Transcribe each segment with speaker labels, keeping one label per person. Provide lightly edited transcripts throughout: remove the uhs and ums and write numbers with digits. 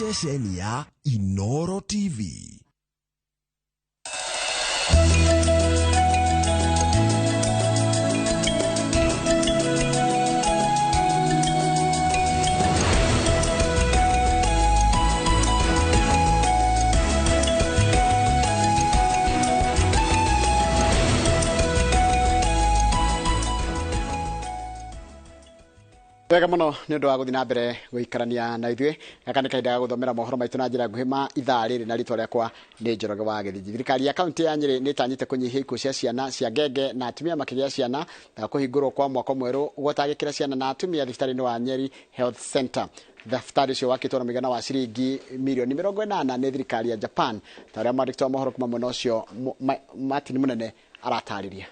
Speaker 1: Ceceni ya Inoro TV.
Speaker 2: Wega muno ni undu wa guthi na mbere guikarania na ithuĩ. Gaka nĩ kahinda ga gũthomera mohoro maitũ na njĩra nguhĩ ma ithaa rĩrĩ, na rĩtwa rĩakwa nĩ Njoroge wa Gĩthinji. Thirikari ya kaunti ya Nyĩrĩ nĩ ĩtanyĩte kũnyihia ikuũ cia ciana cia ngenge na atumia makĩgĩa ciana na kũhingũrwo kwa mwako mwerũ gũtangĩkĩra ciana na atumia thibitarĩ-inĩ wa Nyeri Health Center. Thibitarĩ ũcio wakĩtwo na mũigana wa ciringi mirioni 80 nĩ thirikari ya Japan, ta ũrĩa mwandĩki wa mohoro kuma mwena ũcio Martin Munene aratarĩria.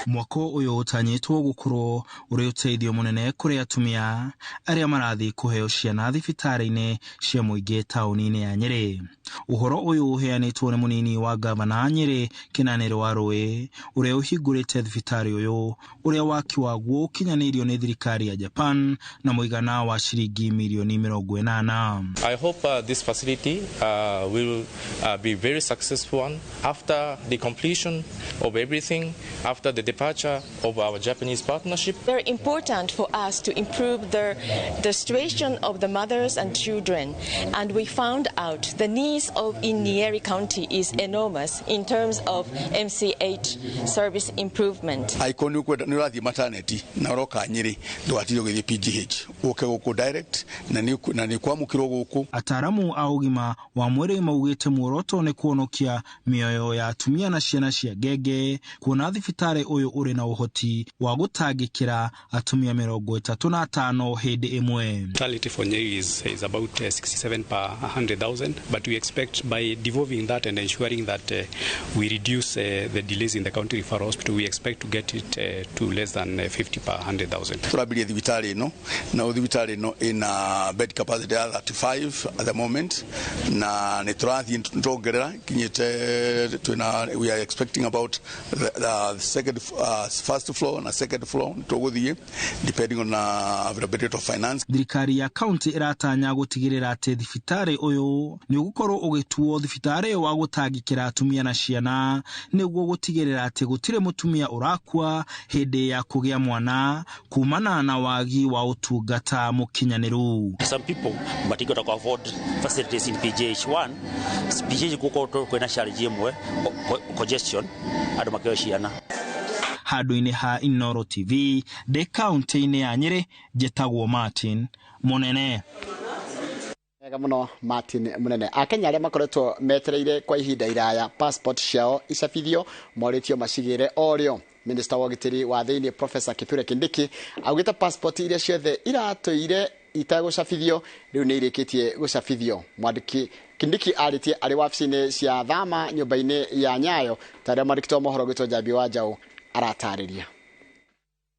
Speaker 3: Mwako ũyũ ũtanyĩtwo gũkorwo ũrĩ ũteithio mũnene kũrĩ atumia arĩa marathiĩ kũheo ciana thibitarĩ-inĩ cia mũingĩ taũni-inĩ ya Nyĩrĩ. Ũhoro ũyũ ũheanĩtwo nĩ mũnini wa gavana Nyĩrĩ Kĩnanĩrĩ wa Rũĩ, ũrĩa ũhingũrĩte thibitarĩ ũyũ, ũrĩa waki waguo ũkinyanĩirio nĩ thirikari ya Japan na mũigana wa ciringi mirioni 80.
Speaker 4: I hope this facility will be very successful one after the completion of everything, after the departure of our Japanese partnership.
Speaker 5: Very important for us to improve the situation of the mothers and children, and we found out the needs of in Nyeri County is enormous in terms of MCH service improvement.
Speaker 6: Aiko ni ukwenda ni urathie maternity na uroka Nyeri ndwatire ugithie PGH uke guku direct na ni kwamukirwo guku.
Speaker 3: Ataramu a ũgima wa mwĩrĩ maugĩte muoroto nĩ kuonokia mĩoyo ya atumia na ciana cia ngenge, kuona thibitarĩ ũyũ ũrĩ na ũhoti wa gũtangĩkĩra atumia 35 hĩndĩ ĩmwe.
Speaker 7: Mortality for Nyeri is about 67 per 100,000, but we expect by devolving that and ensuring that we reduce the delays in the county referral hospital, we expect to get it to less than 50 per 100,000.
Speaker 6: Tũrambirie thibitarĩ ĩno na thibitarĩ ĩno ĩna bed capacity ya 35 at the moment, na nĩ tũrathiĩ tuongerera kinyĩte twĩna, we are expecting about the second first floor na second floor tũgũthiĩ depending on availability of finance.
Speaker 3: Thirikari ya kaunti ĩratanya gũtigĩrĩra atĩ thibitarĩ ũyũ nĩ ũgũkorwo ũgĩtuo thibitarĩ wa gũtangĩkĩra atumia na ciana, nĩguo gũtigĩrĩra atĩ gũtirĩ mũtumia ũrakua hĩndĩ ya kũgĩa mwana kumana na wagi wa ũtungata mũkinyanĩru.
Speaker 8: Some people matingĩhota ku afford facilities in PGH 1. PGH gũkorwo kwĩna challenge ĩmwe, congestion, andũ makĩoya ciana.
Speaker 3: Handũ-inĩ ha Inoro TV ndĩ kaunti-inĩ ya Nyĩrĩ, njĩtagwo Martin Munene.
Speaker 2: Wega muno Martin Munene. Akenya arĩa makoretwo metereire kwa ihinda iraya passport ciao icabithio morĩtio macigĩre o rĩo. Minister wa ũgitĩri wa thĩinĩ Professor Kithure Kindiki augĩte passport iria ciothe iratũire itagũcabithio rĩu nĩ irĩkĩtie gũcabithio. Mwandĩki Kindiki arĩtie arĩ wabici-inĩ cia Thama nyũmba-inĩ ya Nyayo, ta ũrĩa mwandĩki wa mohoro gwĩtwo Njambi wa Njaũ aratarĩria.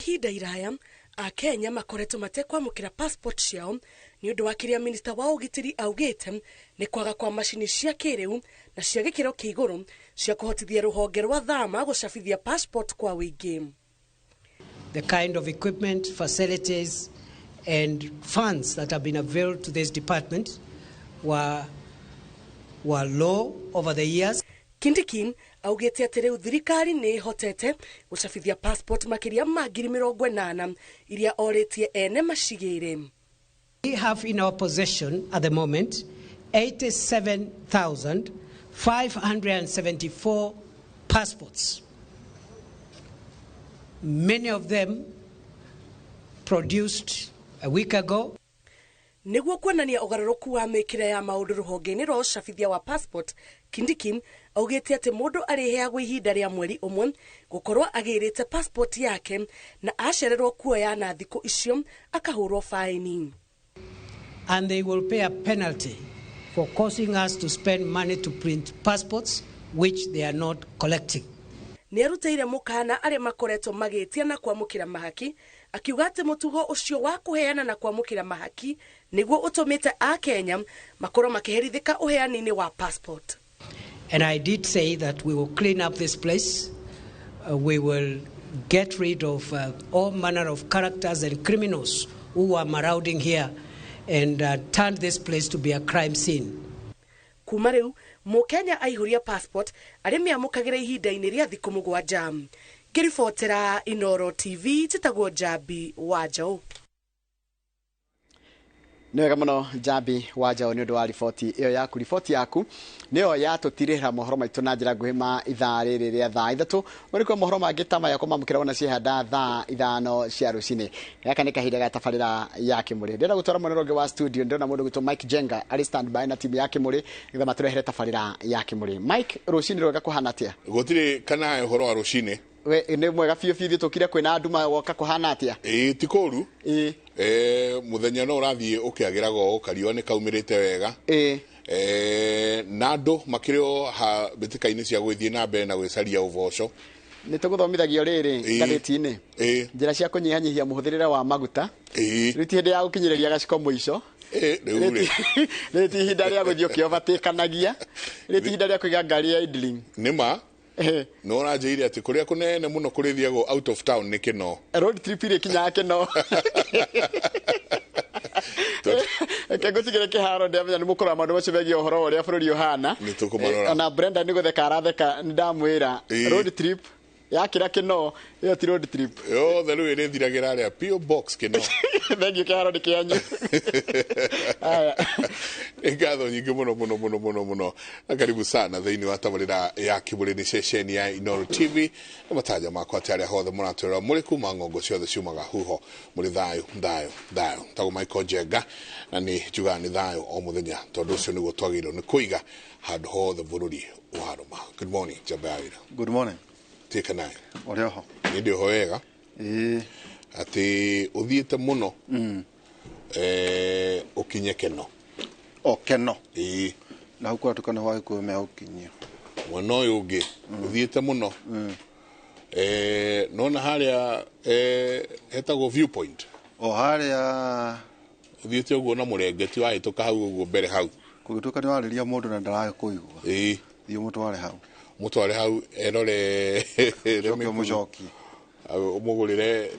Speaker 9: Ihinda iraya Akenya makoretwo matekwamũkĩra passport ciao nĩ ũndũ wa kĩrĩa minista wa ũgitĩri augĩte nĩ kwaga kwa macini cia kĩrĩu na cia gĩkĩro kĩa igũrũ cia kũhotithia rũhonge rwa Thama gũcabithia passport kwa wĩingĩ.
Speaker 10: The kind of equipment, facilities and funds that have been availed to this department were low over the years.
Speaker 9: Kindiki augĩte atĩ rĩu thirikari nĩ ĩhotete gũcabithia passport makĩria ma 80,000 iria orĩtie ene macigĩre.
Speaker 10: We have in our possession at the moment 87,574 passports. Many of them produced a week ago.
Speaker 9: Nĩguo kuonania ũgarũrũku wa mĩkĩre ya maũndũ rũhonge-inĩ rwa ũcabithia wa passport, Kindiki augĩte atĩ mũndũ arĩheagwo ihinda rĩa mweri ũmwe gũkorwo agĩrĩte passport yake na acererwo kuoya na thikũ icio akahũrwo faini.
Speaker 10: And they will pay a penalty for causing us to spend money to print passports which they are not collecting.
Speaker 9: Nĩarutĩire mũkana arĩa makoretwo magĩtia na kwamũkĩra mahaki, akiuga atĩ mũtugo ũcio wa kũheana na kwamũkĩra mahaki nĩguo ũtũmĩte Akenya makorwo makĩherithĩka ũheani-inĩ wa passport.
Speaker 10: And I did say that we will clean up this place. We will get rid of all manner of characters and criminals who are marauding here and turned this place to be a crime scene.
Speaker 9: Kuma rĩu mũkenya aihũria passport arĩmĩamũkagĩra ihinda-inĩ rĩa thikũ 7. Ngĩribotera Inoro TV njĩtagwo Njambi wa Njaũ.
Speaker 2: Nĩ wega mũno Njambi wa Njaũ nĩ ũndũ wa riboti ĩyo yaku. Riboti yaku nĩyo yatũtirĩra mohoro maitũ na njĩra nguhĩ ma ithaa rĩrĩ rĩa thaa 3. Ũrĩ mohoro mangĩ ta maya kũmamũkĩra wona ciehanda thaa 5 cia rũcinĩ. Gaka nĩ kahinda ga tabarĩra ya Kĩmũrĩ. Ndĩrenda gũtwara mwena ũngĩ wa studio, ndĩrona mũndũ gwĩtwo Mike Jenga arĩ stand by na timu ya Kĩmũrĩ nĩgetha matũrehere tabarĩra ya Kĩmũrĩ. Mike, rũcinĩ rwega kũhana atĩa?
Speaker 11: Gũtirĩ kana ũhoro wa rũcinĩ.
Speaker 2: We nĩ mwega biũ biũ, tũkire kwĩna nduma woka kũhana atĩa?
Speaker 11: Ĩĩ ti kũru. Ĩĩ mũthenya no ũrathiĩ ũkĩagĩraga o kariũa nĩ kaumĩrĩte wega. Ĩĩ na andũ makĩrĩ o ha mbĩtĩka-inĩ cia gwĩthiĩ na mbere na gwĩcaria ũboco.
Speaker 2: Nĩ tũgũthomithagio rĩrĩ ngathĩti-inĩ njĩra cia kũnyihanyihia mũhũthĩrĩre wa maguta. Rĩu ti hĩndĩ ya gũkinyĩrĩria gaciko mũico.
Speaker 11: Rĩu rĩ
Speaker 2: rĩu ti ihinda rĩa gũthiĩ ũkĩobatĩkanagia, rĩu ti ihinda rĩa kũiga ngari ya idling.
Speaker 11: Nĩ ma no ũranjĩire atĩ kũrĩa kũnene mũno kũrĩthiagwo out of town nĩ Kĩno.
Speaker 2: Road trip ĩrĩ kinyaga Kĩno. Reke ngũtigĩre kĩharo, ndĩramenya nĩ mũkũrora maũndũ macio megiĩ ũhoro wa ũrĩa bũrũri ũhana.
Speaker 11: Nĩ tũkũmarora.
Speaker 2: Ona Brenda nĩ gũtheka aratheka, nĩ ndamwĩra road trip yakĩra Kĩno ĩyo ti road trip.
Speaker 11: Yothe rĩu ĩrĩthiragĩra harĩa P.O. Box Kĩno.
Speaker 2: Thengiũ, kĩharo nĩ kĩanyu.
Speaker 11: Nĩ ngatho nyingĩ mũno mũno mũno mũno mũno na karibu sana thĩinĩ wa tabarĩra ya Kĩmũrĩ nĩ ceceni ya Inoro TV na matanya makwa atĩ arĩa hothe mũratwĩrora mũrĩ kuma ng'ongo ciothe ciumaga huho mũrĩ thayũ thayũ thayũ. Tagwo Michael Njenga na nĩ njugaga nĩ thayũ o mũthenya tondũ ũcio nĩguo twagĩrĩirwo nĩ kũiga handũ hothe bũrũri warũma. Good morning, Njamba ya wĩra.
Speaker 12: Good morning.
Speaker 11: Tuĩka nayo
Speaker 12: ũrĩ oho?
Speaker 11: Nĩ ndĩ oho wega.
Speaker 12: Ĩĩ
Speaker 11: atĩ ũthiĩte mũno ũkinye Kĩno.
Speaker 12: O Kĩno.
Speaker 11: Ĩĩ
Speaker 12: na hau kũratuka nĩ hwa Gĩkũyũ megũkinyia.
Speaker 11: Mwena ũyũ ũngĩ ũthiĩte mũno nona harĩa hetagwo viewpoint.
Speaker 12: O harĩa
Speaker 11: ũthiĩte ũguo na mũrengeti wahĩtũka hau ũguo mbere hau.
Speaker 12: Kũgĩtuĩka nĩ warĩria mũndũ na ndaragĩkũigua.
Speaker 11: Ĩĩ
Speaker 12: thiĩ ũmũtware hau.
Speaker 11: Mũtware hau erore
Speaker 12: Ũcoke ũmũcokie.
Speaker 11: Ũmũgũrĩre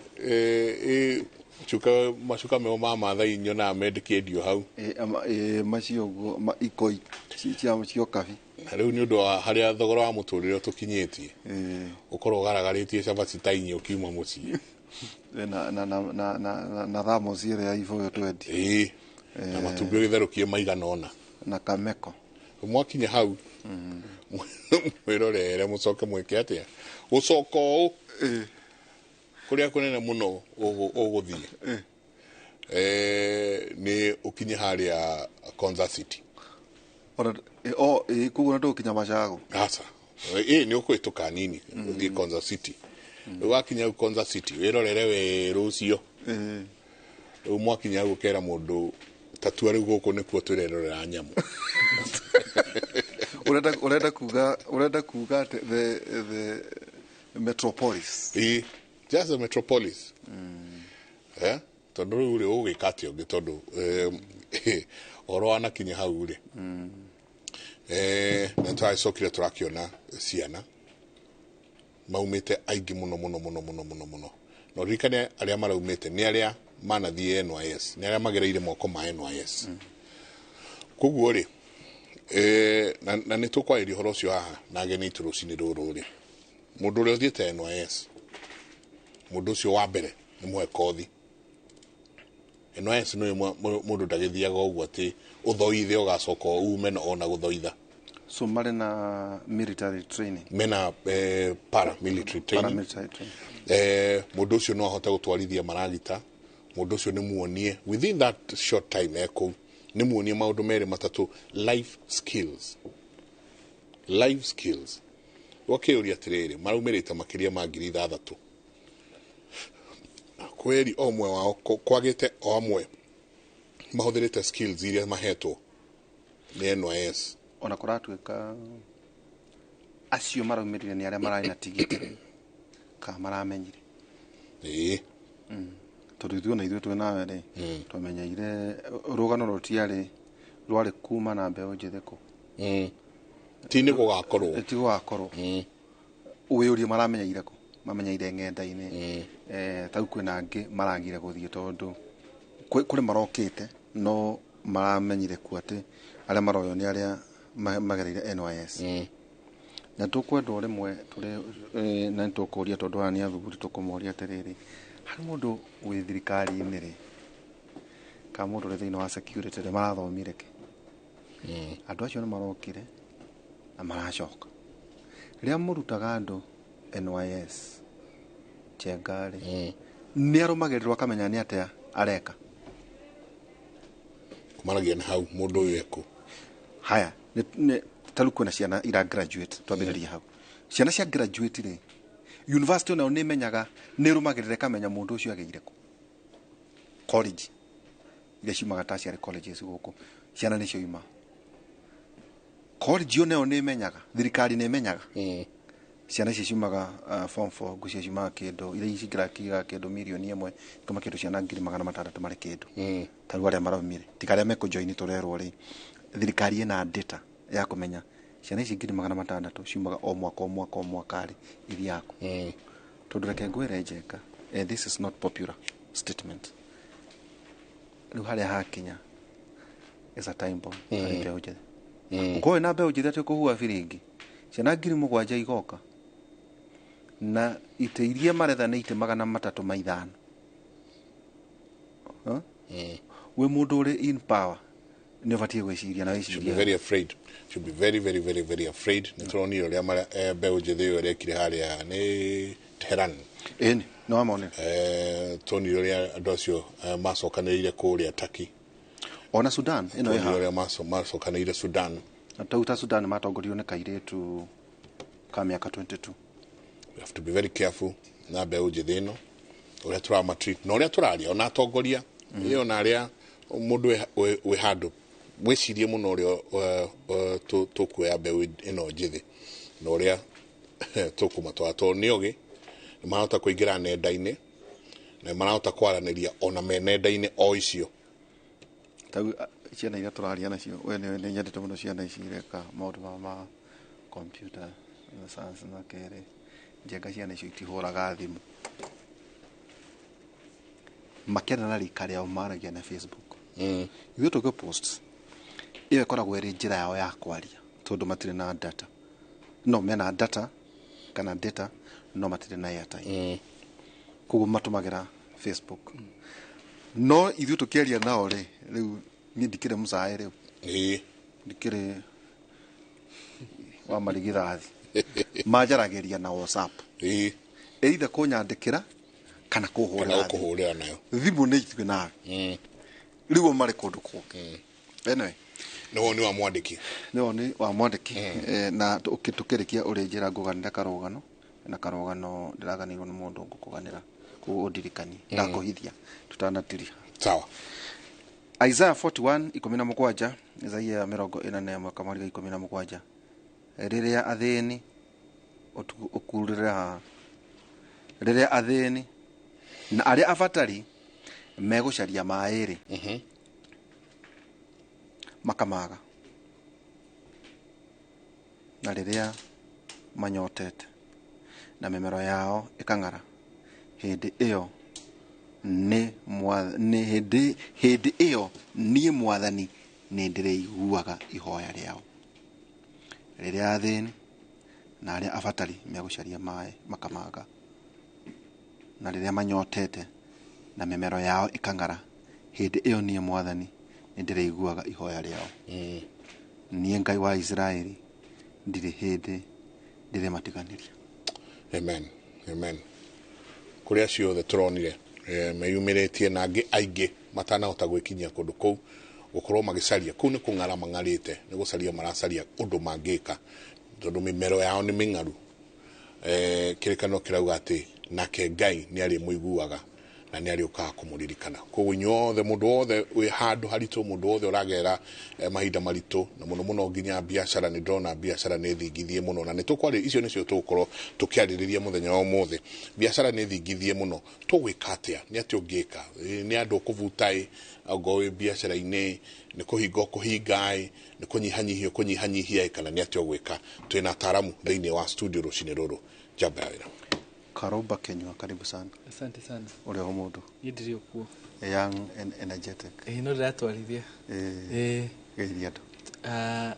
Speaker 11: cuka macuka meo ma Maathai nyonaga mendekĩendio hau.
Speaker 12: Ĩĩ macio ũguo ikoi cia ũkabi.
Speaker 11: Na rĩu nĩ ũndũ wa harĩa thogora wa mũtũrĩre ũtũkinyĩtie ũkorwo ũgaragarĩtie cabaci ta inya ũkiuma mũciĩ.
Speaker 12: Na thamosi ĩrĩa ya ibũyũ twendi.
Speaker 11: Ĩĩ na matumbĩ ũgĩtherũkie maigana ũna.
Speaker 12: Na kameko.
Speaker 11: Mwakinya hau mwĩrorere mũcoke mwĩke atĩa gũcoka ũũ kũrĩa kũnene mũno ũgũthiĩ nĩ ũkinye harĩa Konza City.
Speaker 12: Koguo nĩ tũgũkinya Machago.
Speaker 11: Aca ĩĩ nĩ ũkũhĩtũka nini ũthiĩ Konza City. Rĩu wakinya hau Konza City wĩrorere werũ ũcio. Rĩu mwakinya hau ũkera mũndũ tatua rĩu gũkũ nĩkuo tũrerorera nyamũ.
Speaker 12: Ũrenda kuga atĩ the metropolis.
Speaker 11: Ĩĩ just the metropolis. Tondũ rĩu rĩ ũgwĩka atĩa ũngĩ tondũ ũhoro wanakinya hau rĩ na tũragĩcokire tũrakĩona ciana maumĩte aingĩ mũno mũno mũno mũno mũno mũno. Na ũririkane arĩa maraumĩte nĩ arĩa manathiĩ NYS, nĩ arĩa magereire moko ma NYS. Koguo rĩ na nĩ tũkwarĩria ũhoro ũcio haha na ageni aitũ rũcinĩ rũrũ rĩ, mũndũ ũrĩa ũthiĩte NYS, mũndũ ũcio wa mbere nĩ mũhe kothi. NYS nĩ mũndũ ndagĩthiaga ũguo atĩ ũthoithe ũgacoka ume na ona gũthoitha.
Speaker 12: So marĩ na military training.
Speaker 11: Mena paramilitary training.
Speaker 12: Paramilitary training.
Speaker 11: Mũndũ ũcio no ahote gũtwarithia maragita. Mũndũ ũcio nĩ muonie within that short time ekũu nĩ muonie maũndũ merĩ matatũ, life skills. Life skills. Wakĩũria atĩrĩrĩ, maraumĩrĩte makĩria ma 6,000. Kweri o ũmwe wao kwagĩte o amwe mahũthĩrĩte skills iria mahetwo nĩ NYS.
Speaker 12: Ona kũratuĩka acio maraumĩrire nĩ arĩa mararĩ na tigiti ka maramenyire.
Speaker 11: Ĩĩ.
Speaker 12: Tondũ ithuĩ ona ithuĩ twĩ nawe rĩ, twamenyeire rũgano rũtiarĩ rwarĩ kuma na mbeũ njĩthĩ kũ.
Speaker 11: Ti nĩ gũgakorwo.
Speaker 12: Ti gũgakorwo. Wĩũrie maramenyeire kũ? Mamenyeire ng'enda-inĩ. Ta rĩu kwĩna angĩ maragire gũthiĩ tondũ kũrĩ marokĩte No maramenyire ku atĩ arĩa maroywo nĩ arĩa magereire NYS. Na tũkwendwo rĩmwe tũrĩ na nĩtũkũria tondũ aya nĩ athuri, tũkũmoria atĩrĩrĩ, harĩ mũndũ wĩ thirikari-inĩ rĩ, kana mũndũ ũrĩ thĩinĩ wa security rĩ, marathomire kĩ? Andũ acio nĩ marokire na maracoka. Rĩrĩa mũrutaga andũ NYS Njenga rĩ, nĩ arũmagĩrĩrwo akamenya nĩ atĩa areka.
Speaker 11: Kumanagia na hau mũndũ ũyũ ekũ.
Speaker 12: Haya, ta rĩu kwĩna ciana ira graduate, twambĩrĩrie hau. Ciana cia graduate rĩ, university onayo nĩ ĩmenyaga, nĩ ĩrũmagĩrĩra ĩkamenya mũndũ ũcio agĩire kũ. College iria ciumaga tertiary colleges gũkũ, ciana nĩcio ima. College onayo nĩ ĩmenyaga, thirikari nĩ ĩmenyaga. Ciana ici ciumaga form 4, ngũcia ciumaga kĩndũ, iria cingĩrakiga kĩndũ 1 mirioni, ikoma kĩndũ ciana 600,000 marĩ kĩndũ. Ta rĩu arĩa maraumire, tiga arĩa mekũjoini tũrerwo rĩ, thirikari ĩna data ya kũmenya ciana ici 600,000 ciumaga o mwaka o mwaka o mwaka rĩ, ithiaga kũ. Tondũ reke ngwĩre Njenga, this is not popular statement. Rĩu harĩa hakinya is a time bomb harĩ mbeũ njĩthĩ. Ũkorwo wĩna mbeũ njĩthĩ atĩ ũkũhuha biringi, ciana 7,000 igoka na itĩ iria maretha nĩ itĩ 305. Huh? Wĩ mũndũ ũrĩ in power nĩ ũbatiĩ gwĩciria na
Speaker 11: Should be
Speaker 12: wĩcirie.
Speaker 11: very afraid, should be very very very very afraid. Nĩ tũronire ũrĩa mbeũ njĩthĩ ĩyo ĩrekire harĩa nĩ Tehran.
Speaker 12: Ĩni nĩ wamonire.
Speaker 11: Tuonire ũrĩa andũ acio macokanĩrĩire kũrĩa Turkey.
Speaker 12: Ona Sudan ĩno ĩ
Speaker 11: Tuonire
Speaker 12: haha.
Speaker 11: ũrĩa macokanĩrĩire Sudan.
Speaker 12: Na tau ta Sudan matongoririo nĩ kairĩtu ka mĩaka 22.
Speaker 11: We have to be very careful na mbeũ njĩthĩ ĩno, ũrĩa tũramatreat na ũrĩa tũraria ona atongoria ĩyo na arĩa mũndũ wĩ handũ, mwĩcirie mũno ũrĩa tũkuoya mbeũ ĩno njĩthĩ na ũrĩa tũkũmatwara, tondũ nĩ ogĩ, nĩ marahota kũingĩra nenda-inĩ na nĩ marahota kwaranĩria ona me nenda-inĩ o icio.
Speaker 12: Tau ciana iria tũraria nacio, we nĩ nyendete mũno ciana ici ireka maũndũ ma computer na science na kerĩ. Njenga, ciana icio itihũraga thimũ makĩaria na rika rĩao, maragia na Facebook. Ithuĩ tũgĩ post ĩyo ĩkoragwo ĩrĩ njĩra yao ya kwaria, tondũ matirĩ na data, no mena data kana data no matirĩ na airtime, koguo matũmagĩra Facebook. No ithuĩ tũkĩaria nao rĩ, rĩu niĩ ndikĩrĩ mũcaĩ rĩu, ndikĩrĩ wa marigithathi, manjaragĩria na WhatsApp, either kũnyandĩkĩra kana
Speaker 11: kana
Speaker 12: kũhũrĩra thimũ.
Speaker 11: Kũhũrĩra nayo.
Speaker 12: Thimũ nĩ ithuĩ nawe, rĩu o marĩ kũndũ kũngĩ. Anyway,
Speaker 11: nĩ woni wa mwandĩki.
Speaker 12: Nĩ woni wa mwandĩki. Na tũkĩrĩkia ũrĩ njĩra ngũganĩra karũgano, na karũgano ndĩraganĩirwo nĩ mũndũ ngũkũganĩra, koguo ũndirikanie ndakũhithia tũtanatiriha.
Speaker 11: Sawa.
Speaker 12: Isaiah 41 17, Isaia 41 kamweri ga 17: rĩrĩa athĩni ũkururĩre haha, rĩrĩa athĩni na arĩa abatari megũcaria maĩ rĩ, makamaga, na rĩrĩa manyotete na mĩmero yao ĩkang'ara, hĩndĩ ĩyo nĩ nĩ hĩndĩ ĩyo niĩ Mwathani nĩ ndĩrĩiguaga ihoya rĩao. Rĩrĩa athĩni na arĩa abatari megũcaria maĩ makamaga, na rĩrĩa manyotete na mĩmero yao ĩkang'ara, hĩndĩ ĩyo niĩ Mwathani nĩ ndĩrĩiguaga ihoya rĩao. Niĩ Ngai wa Isiraeli ndirĩ hĩndĩ ndĩrĩmatiganĩria.
Speaker 11: Amen, amen. Kũrĩ acio othe tũronire meyumĩrĩtie na angĩ aingĩ matanahota gwĩkinyia kũndũ kũu, gũkorwo magĩcaria kũu nĩ kũng'ara mang'arĩte, nĩ gũcaria maracaria ũndũ mangĩka tondũ mĩmero yao nĩ mĩng'aru. Kĩrĩkanĩro kĩrauga atĩ nake Ngai nĩ arĩmũiguaga na nĩ arĩũkaga kũmũririkana. Koguo inyuothe, mũndũ wothe wĩ handũ haritũ, mũndũ wothe ũragerera mahinda maritũ, na mũno mũno nginya biacara, nĩ ndĩrona biacara nĩ thingithie mũno, na nĩ tũkwarĩ icio nĩcio tũgũkorwo tũkĩarĩrĩria mũthenya wa ũmũthĩ. Biacara nĩ thingithie mũno, tũgwĩka atĩa? Nĩ atĩa ũngĩka? Nĩ andũ ũkũbuta ĩ, ongorwo wĩ biacara-inĩ nĩ kũhinga ũkũhinga ĩ, nĩ kũnyihanyihia ũkũnyihanyihia ĩ, kana nĩ atĩa ũgwĩka? Twĩna ataaramu thĩinĩ wa studio rũcinĩ rũrũ. Njamba ya wĩra.
Speaker 12: Karũmba Kenyua, karibu sana.
Speaker 13: Asante sana.
Speaker 12: Ũrĩ ho mũndũ?
Speaker 13: Niĩ ndĩrĩ o kuo.
Speaker 12: Young and energetic.
Speaker 13: Ĩĩ, no ndĩratwarithia. Ĩĩ.
Speaker 12: Geithia andũ.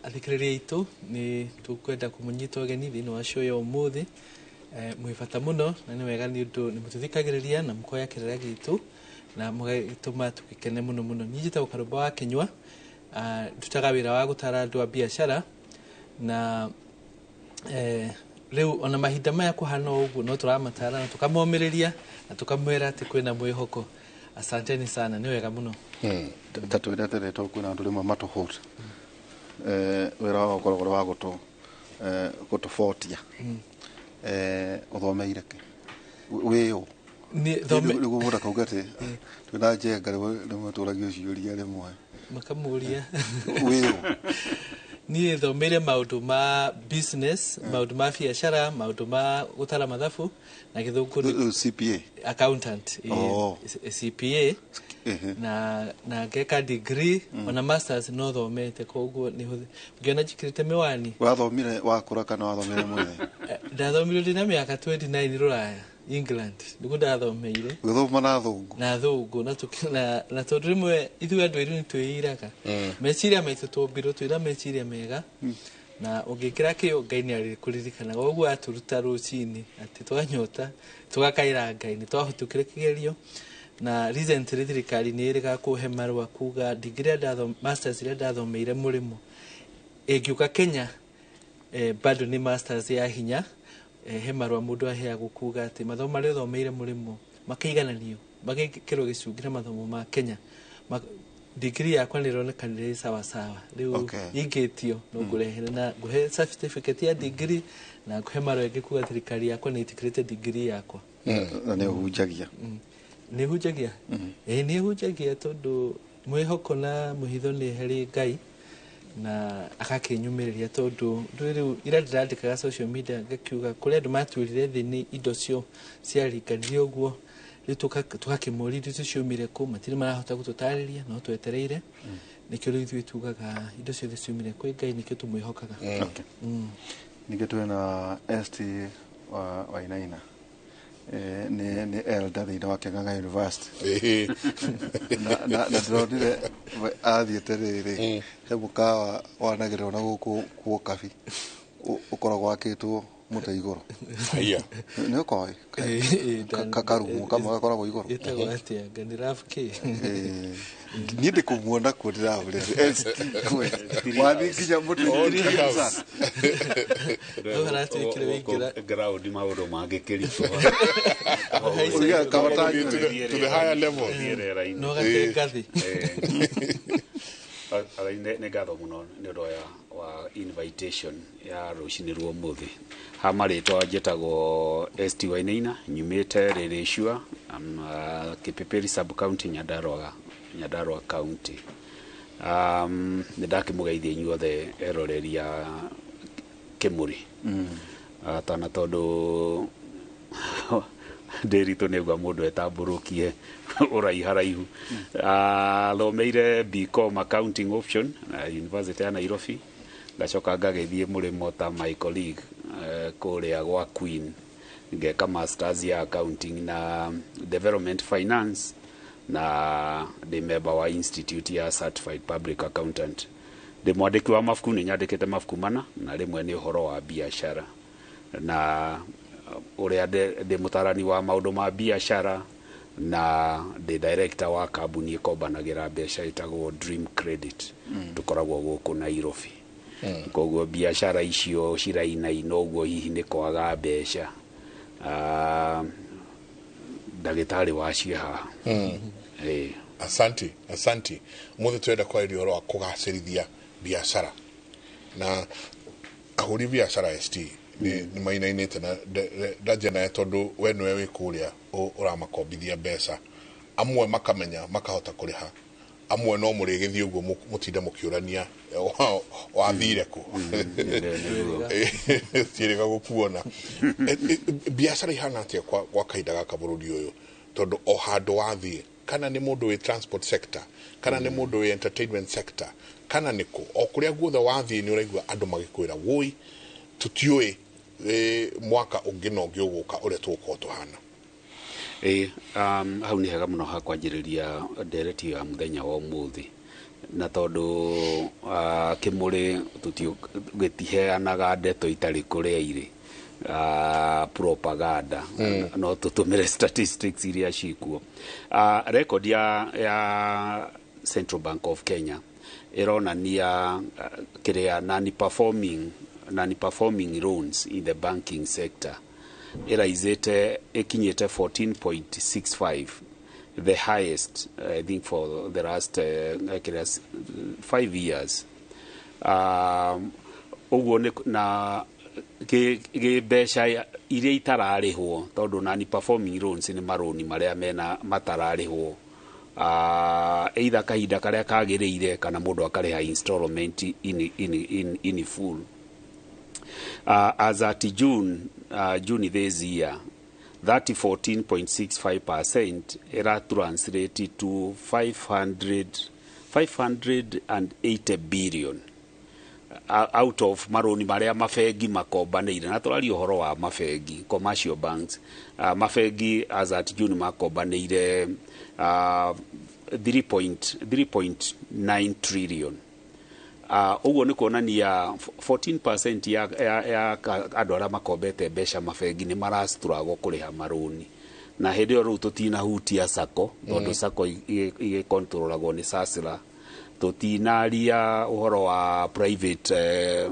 Speaker 13: Athikĩrĩria aitũ, nĩ tũkwenda kũmũnyita ũgeni thĩinĩ wa show ya ũmũthĩ. Mwĩ bata mũno na nĩ wega nĩ ũndũ nĩ mũtũthikagĩrĩria na mũkoya kĩrĩra gitũ na mũgatũma tũgĩkene mũno mũno. Niĩ njĩtagwo Karũmba wa Kĩnyua, ndutaga wĩra wa gũtara andũ a biacara na rĩu ona mahinda maya kũhana o ũguo no tũramatara na tũkamomĩrĩria na tũkamwĩra atĩ kwĩna mwĩhoko. Asanteni sana, nĩ wega mũno.
Speaker 12: Ta twĩre atĩrĩ, to kwĩna andũ rĩmwe matũhũta wĩra wao ũkoragwo ũrĩ wa gũtũbotia. Ũthomeire kĩ, wĩ ũ? Nĩguo mũndũ akauga atĩ twĩna njenga rĩmwe tũragio ciũria rĩmwe.
Speaker 13: Makamũria.
Speaker 12: Wĩ ũ?
Speaker 13: Niĩ thomeire maũndũ ma business, maũndũ ma biacara, maũndũ ma gũtara mathabu na gĩthũngũ
Speaker 12: nĩ CPA.
Speaker 13: Accountant. CPA. Na ngeka degree ona masters no thomete, koguo nĩ ngĩona njĩkĩrĩte mĩwani.
Speaker 12: Wathomire wakũra kana wathomire mwĩthĩ?
Speaker 13: Ndathomire ndĩna mĩaka 29 Rũraya, England nĩguo ndathomeire.
Speaker 12: Gũthoma na thũngũ.
Speaker 13: Na thũngũ na tondũ rĩmwe ithuĩ andũ airũ nĩ twĩiraga meciria maitũ, tũmbirwo twĩna meciria mega na ũngĩkĩra kĩo Ngai nĩ arĩkũririkanaga. Ũguo atũruta rũcinĩ atĩ twanyota tũgakaĩra Ngai nĩ twahĩtũkire kĩgerio. Na recently thirikari nĩ ĩrĩga kũhe marũa kuga degree ĩrĩa masters ĩrĩa ndathomeire mũrĩmo ĩngiũka Kenya bado nĩ masters ya hinya. He marũa mũndũ aheagwo kuga atĩ mathomo marĩa ũthomeire mũrĩmo makaigananio magekĩrwo gĩcungi na mathomo ma Kenya. Degree yakwa nĩ ĩronekanire sawa sawa rĩu ingĩtio no ngũrehere na ngũhe certificate ya degree na ngũhe marũa ĩngĩ kuga thirikari yakwa nĩ ĩtĩkĩrĩte degree yakwa.
Speaker 12: Na nĩ ũhunjagia?
Speaker 13: Nĩ hunjagia. Ĩĩ, nĩ hunjagia tondũ mwĩhoko na mũhitho nĩ harĩ Ngai na agakĩnyumĩrĩria, tondũ rĩu ira ndĩrandĩkaga social media ngakiuga kũrĩ andũ matuĩrire thĩ nĩ indo cio ciaringanire ũguo, rĩu tũgakĩmũria indo icio ciumire kũ, matirĩ marahota gũtũtarĩria no twetereire. Nĩkĩo rĩu ithuĩ tugaga indo ciothe ciumire kwĩ Ngai, nĩkĩo tũmwĩhokaga.
Speaker 12: Ningĩ twĩna ST Wainaina, nĩ elder thĩinĩ wa Kĩng'ang'a University na ndĩronire athiĩte rĩrĩ he mũkawa wanagĩrĩrwo na gũkũ kuo kabi ũkoragwo wakĩtwo mũtĩ igũrũ. Nĩ ũkoĩ karumu kamwe gakoragwo igũrũ.
Speaker 13: Ĩtagwo atĩa? Nga nĩ Love K.
Speaker 12: Niĩ ndĩ kũmuona kuo ndĩramũrĩa wathiĩ nginya mũtĩ igũrũ sana.
Speaker 13: Hau haratuĩkire wĩingĩra
Speaker 14: ground maũndũ mangĩkĩritũha.
Speaker 11: To the higher level.
Speaker 13: No gate ngathĩ.
Speaker 14: Nĩ ngatho mũno nĩ ũndũ wa invitation ya rũcinĩ rwa ũmũthĩ. Ha marĩtwa njĩtagwo ST Wainaina, nyumĩte Rĩrĩcua, Kipipiri sub county, Nyandarua county. Nĩ ndakĩmũgeithia inyuothe eroreri a Kĩmũrĩ. Tana tondũ ndĩritũ nĩ ũguo mũndũ etambũrũkie ũraiharaihu. Thomeire BCom accounting option University ya Nairobi, ngacoka ngagĩthiĩ mũrĩmo ta my colleague kũrĩa gwa Queen, ngeka masters ya accounting na development finance, na ndĩ member wa institute ya certified public accountant. Ndĩ mwandĩki wa mabuku, nĩ nyandĩkĩte mabuku mana na rĩmwe nĩ ũhoro wa biacara na ũrĩa ndĩ mũtarani wa maũndũ ma biacara, na ndĩ director wa kambuni ĩkombanagĩra mbeca ĩtagwo Dream Credit. Tũkoragwo gũkũ Nairobi. Koguo biacara icio cirainaina ũguo hihi nĩ kwaga mbeca. Ndagĩtarĩ wacio haha.
Speaker 11: Asanti, asanti. Mũthĩ twenda kwarĩria ũhoro wa kũgacĩrithia biacara na ahũri biacara. ST nĩ mainainĩte na ndanjia nawe tondũ we nĩwe wĩ kũrĩa ũramakombithia mbeca, amwe makamenya makahota kũrĩha, amwe no mũrĩgĩthiĩ ũguo mũtinde mũkĩũrania wathire kũ, tiĩrĩga gũkuona. Biacara ihana atĩa kwa kahinda gaka bũrũri ũyũ? Tondũ o handũ wathiĩ, kana nĩ mũndũ wĩ transport sector, kana nĩ mũndũ wĩ entertainment sector, kana nĩ kũ, o kũrĩa guothe wathiĩ nĩ ũraigua andũ magĩkwĩra wũi tũtiũĩ mwaka ũngĩ na ũngĩ ũgũka ũrĩa tũgũkorwo tũhana.
Speaker 14: Ĩ hau nĩ hega mũno ha kwanjĩrĩria ndereti ya mũthenya wa ũmũthĩ, na tondũ kĩmũrĩ gĩtiheanaga ndeto itarĩ kũrĩa irĩ propaganda, no tũtũmĩre statistics iria cikuo. Record ya Central Bank of Kenya ĩronania kĩrĩa non-performing loans in the banking sector ĩraizĩte ĩkinyĩte 14.65, the highest, I think, for the last kĩrĩa 5 years. Ũguo nĩ na gĩ mbeca iria itararĩhwo, tondũ non performing loans nĩ marũni marĩa mena matararĩhwo either kahinda karĩa kagĩrĩire kana mũndũ akarĩha installment in full. As at June this year, that 14.65% era translate to 580 billion out of maroni marĩa mabengi makombanĩire. Na tũraria ũhoro wa mabengi, commercial banks. Mabengi as at June makombanĩire 3.9 trillion. Ũguo nĩ kuonania 14% ya andũ arĩa makombete mbeca mabengi nĩ marastruggle kũrĩha marũni. Na hĩndĩ ĩyo rĩu tũtinahutia sacco, tondũ sacco igĩkontrolagwo nĩ SASRA. Tũtinaria ũhoro wa private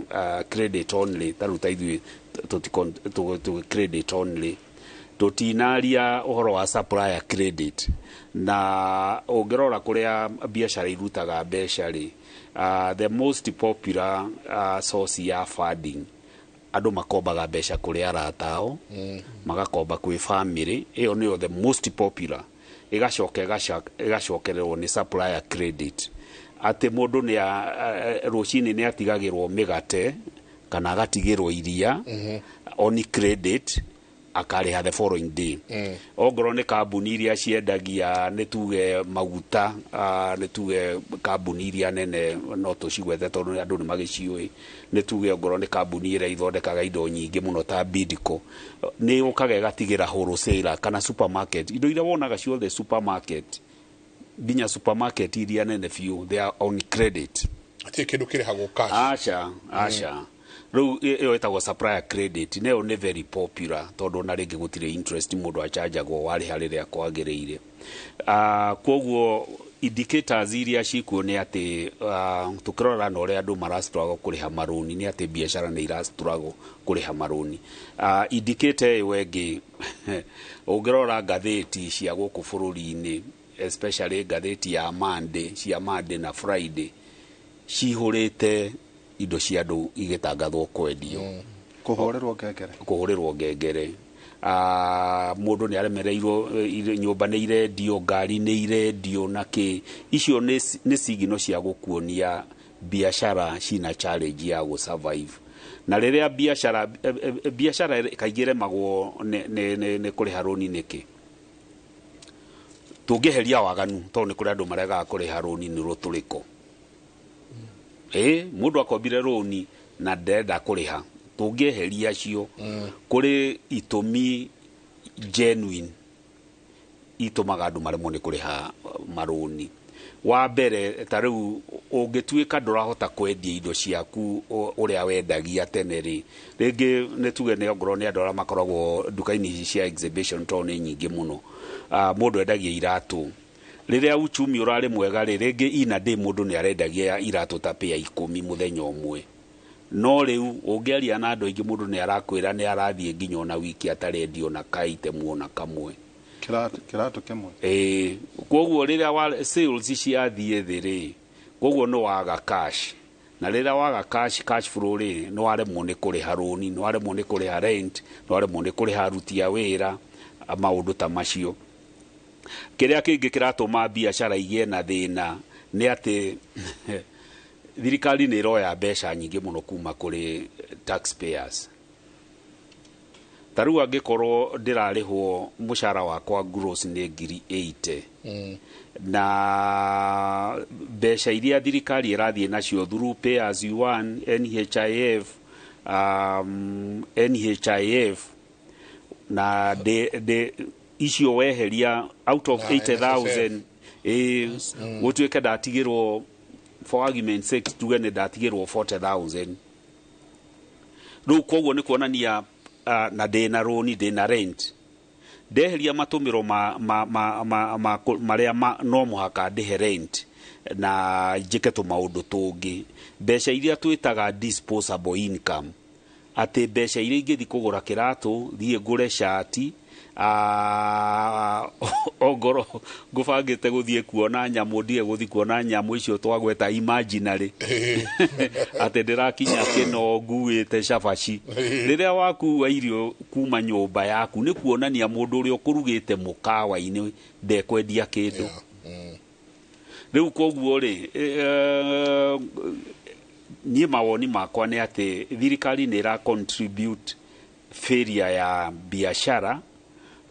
Speaker 14: credit only, ta rĩu ta ithuĩ credit only. Tũtinaria ũhoro wa supplier credit. Na ũngĩrora kũrĩa biacara irutaga mbeca rĩ, the most popular source ya funding, andũ makombaga mbeca kũrĩ arata ao, magakomba kwĩ family. Ĩyo nĩyo the most popular. Ĩgacoka ĩgacokererwo nĩ supplier credit, atĩ mũndũ nĩ rũcinĩ nĩ atigagĩrwo mĩgate kana agatigĩrwo iria on credit, akarĩha the following day. Ongorwo nĩ kambuni iria ciendagia, nĩ tuge maguta, nĩ tuge kambuni iria nene, no tũcigwete tondũ andũ nĩ magĩciũĩ, nĩ tuge ongorwo nĩ kambuni ĩrĩa ithondekaga indo nyingĩ mũno ta Bidco, nĩ yũkaga ĩgatigĩra wholesaler kana supermarket indo iria wonaga ciothe supermarket, nginya supermarket iria nene biũ, they are on credit.
Speaker 11: Hatirĩ kĩndũ kĩrĩhagwo cash.
Speaker 14: Aca, aca. Rĩu ĩyo ĩtagwo supplier credit, nayo nĩ very popular tondũ ona rĩngĩ gũtirĩ interest mũndũ achanjagwo warĩha rĩrĩa kwagĩrĩire. Koguo indicators iria cikuo nĩ atĩ tũkĩrora na ũrĩa andũ marastruggle kũrĩha marũni, nĩ atĩ biacara nĩ irastruggle kũrĩha marũni. Indicator ĩyo ĩngĩ, ũngĩrora ngathĩti cia gũkũ bũrũri-inĩ, especially ngathĩti ya Monday, cia Monday na Friday, cihũrĩte indo cia andũ igĩtangathwo kwendio.
Speaker 12: Kũhũrĩrwo ngengere.
Speaker 14: Kũhũrĩrwo ngengere. Mũndũ nĩ aremereirwo, nyũmba nĩ irendio, ngari nĩ irendio, na kĩ. Icio nĩ sigino cia gũkuonia biacara cina challenge ya gũ survive. Na rĩrĩa biacara kaingĩ ĩremagwo nĩ kũrĩha rũni nĩkĩ? Tũngĩeheria waganu, tondũ nĩ kũrĩ andũ maregaga kũrĩha rũni nĩ rũtũrĩko. Mũndũ akombire rũni na nderenda kũrĩha, tũngĩeheria acio, kũrĩ itũmi genuine itũmaga andũ maremwo nĩ kũrĩha marũni. Wa mbere, ta rĩu ũngĩtuĩka ndũrahota kwendia indo ciaku ũrĩa wendagia tene rĩ, rĩngĩ nĩ tuge nĩ ongorwo nĩ andũ arĩa makoragwo nduka-inĩ ici cia exhibition, tondũ nĩ nyingĩ mũno. Mũndũ endagia iratũ, rĩrĩa uchumi ũrarĩ mwega rĩ, rĩngĩ ina day mũndũ nĩ arendagia iratũ ta pĩa 10 mũthenya ũmwe. No rĩu ũngĩaria na andũ aingĩ, mũndũ nĩ arakwĩra nĩ arathiĩ nginya ona wiki atarendio na kaitemu ona kamwe.
Speaker 12: Kĩratũ kĩmwe.
Speaker 14: Ĩĩ, koguo rĩrĩa wa sales ciathiĩ thĩ rĩ, koguo nĩ waga cash. Na rĩrĩa waga cash flow rĩ, nĩ waremwo nĩ kũrĩha rũni, nĩ waremwo nĩ kũrĩha rent, nĩ waremwo nĩ kũrĩha aruti a wĩra, maũndũ ta macio. Kĩrĩa kĩngĩ kĩratũma biacara igĩe na thĩna nĩ atĩ thirikari nĩ ĩroya mbeca nyingĩ mũno kuma kũrĩ taxpayers. Ta rĩu angĩkorwo ndĩrarĩhwo mũcara wakwa gross nĩ 80,000, na mbeca iria thirikari ĩrathiĩ nacio through pay as you earn, NHIF, NHIF na ndĩ Icio weheria out of
Speaker 11: Na
Speaker 14: 80,000, ĩ gũtuĩke ndatigĩrwo, for argument sake, tuge nĩ ndatigĩrwo 40,000 rĩu. Koguo nĩ kuonania na ndĩna rũni, ndĩna rent, ndeheria matũmĩro ma, ma, ma, ma, ma, marĩa no mũhaka ndĩhe rent na njĩke tũmaũndũ tũngĩ, mbeca iria twĩtaga disposable income, atĩ mbeca iria ingĩthi kũgũra kĩratũ, thiĩ ngũre cati, ongorwo ngũbangĩte gũthiĩ kuona nyamũ, ndige gũthiĩ kuona nyamũ icio twagweta imaginary, atĩ ndĩrakinya kĩno nguĩte cabaci. Rĩrĩa wakua irio kuma nyũmba yaku, nĩ kuonania mũndũ ũrĩa ũkũrugĩte mũkawa-inĩ ndekwendia kĩndũ rĩu. Koguo rĩ, niĩ mawoni makwa nĩ atĩ thirikari nĩ ĩra contribute failure ya biashara,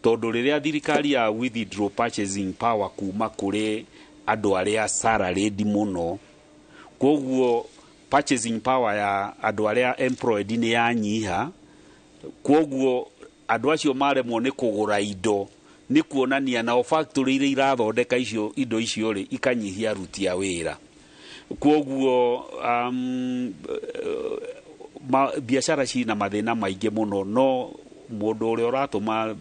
Speaker 14: tondũ rĩrĩa thirikari ya withdraw purchasing power kuma kũrĩ andũ arĩa salaried mũno, koguo purchasing power ya andũ arĩa employed nĩ yanyiha. Koguo andũ acio maremwo nĩ kũgũra indo, nĩ kuonania nao factory iria irathondeka icio indo icio rĩ, ikanyihia aruti a wĩra. Koguo biacara cina mathĩna maingĩ mũno, no mũndũ ũrĩa ũratũma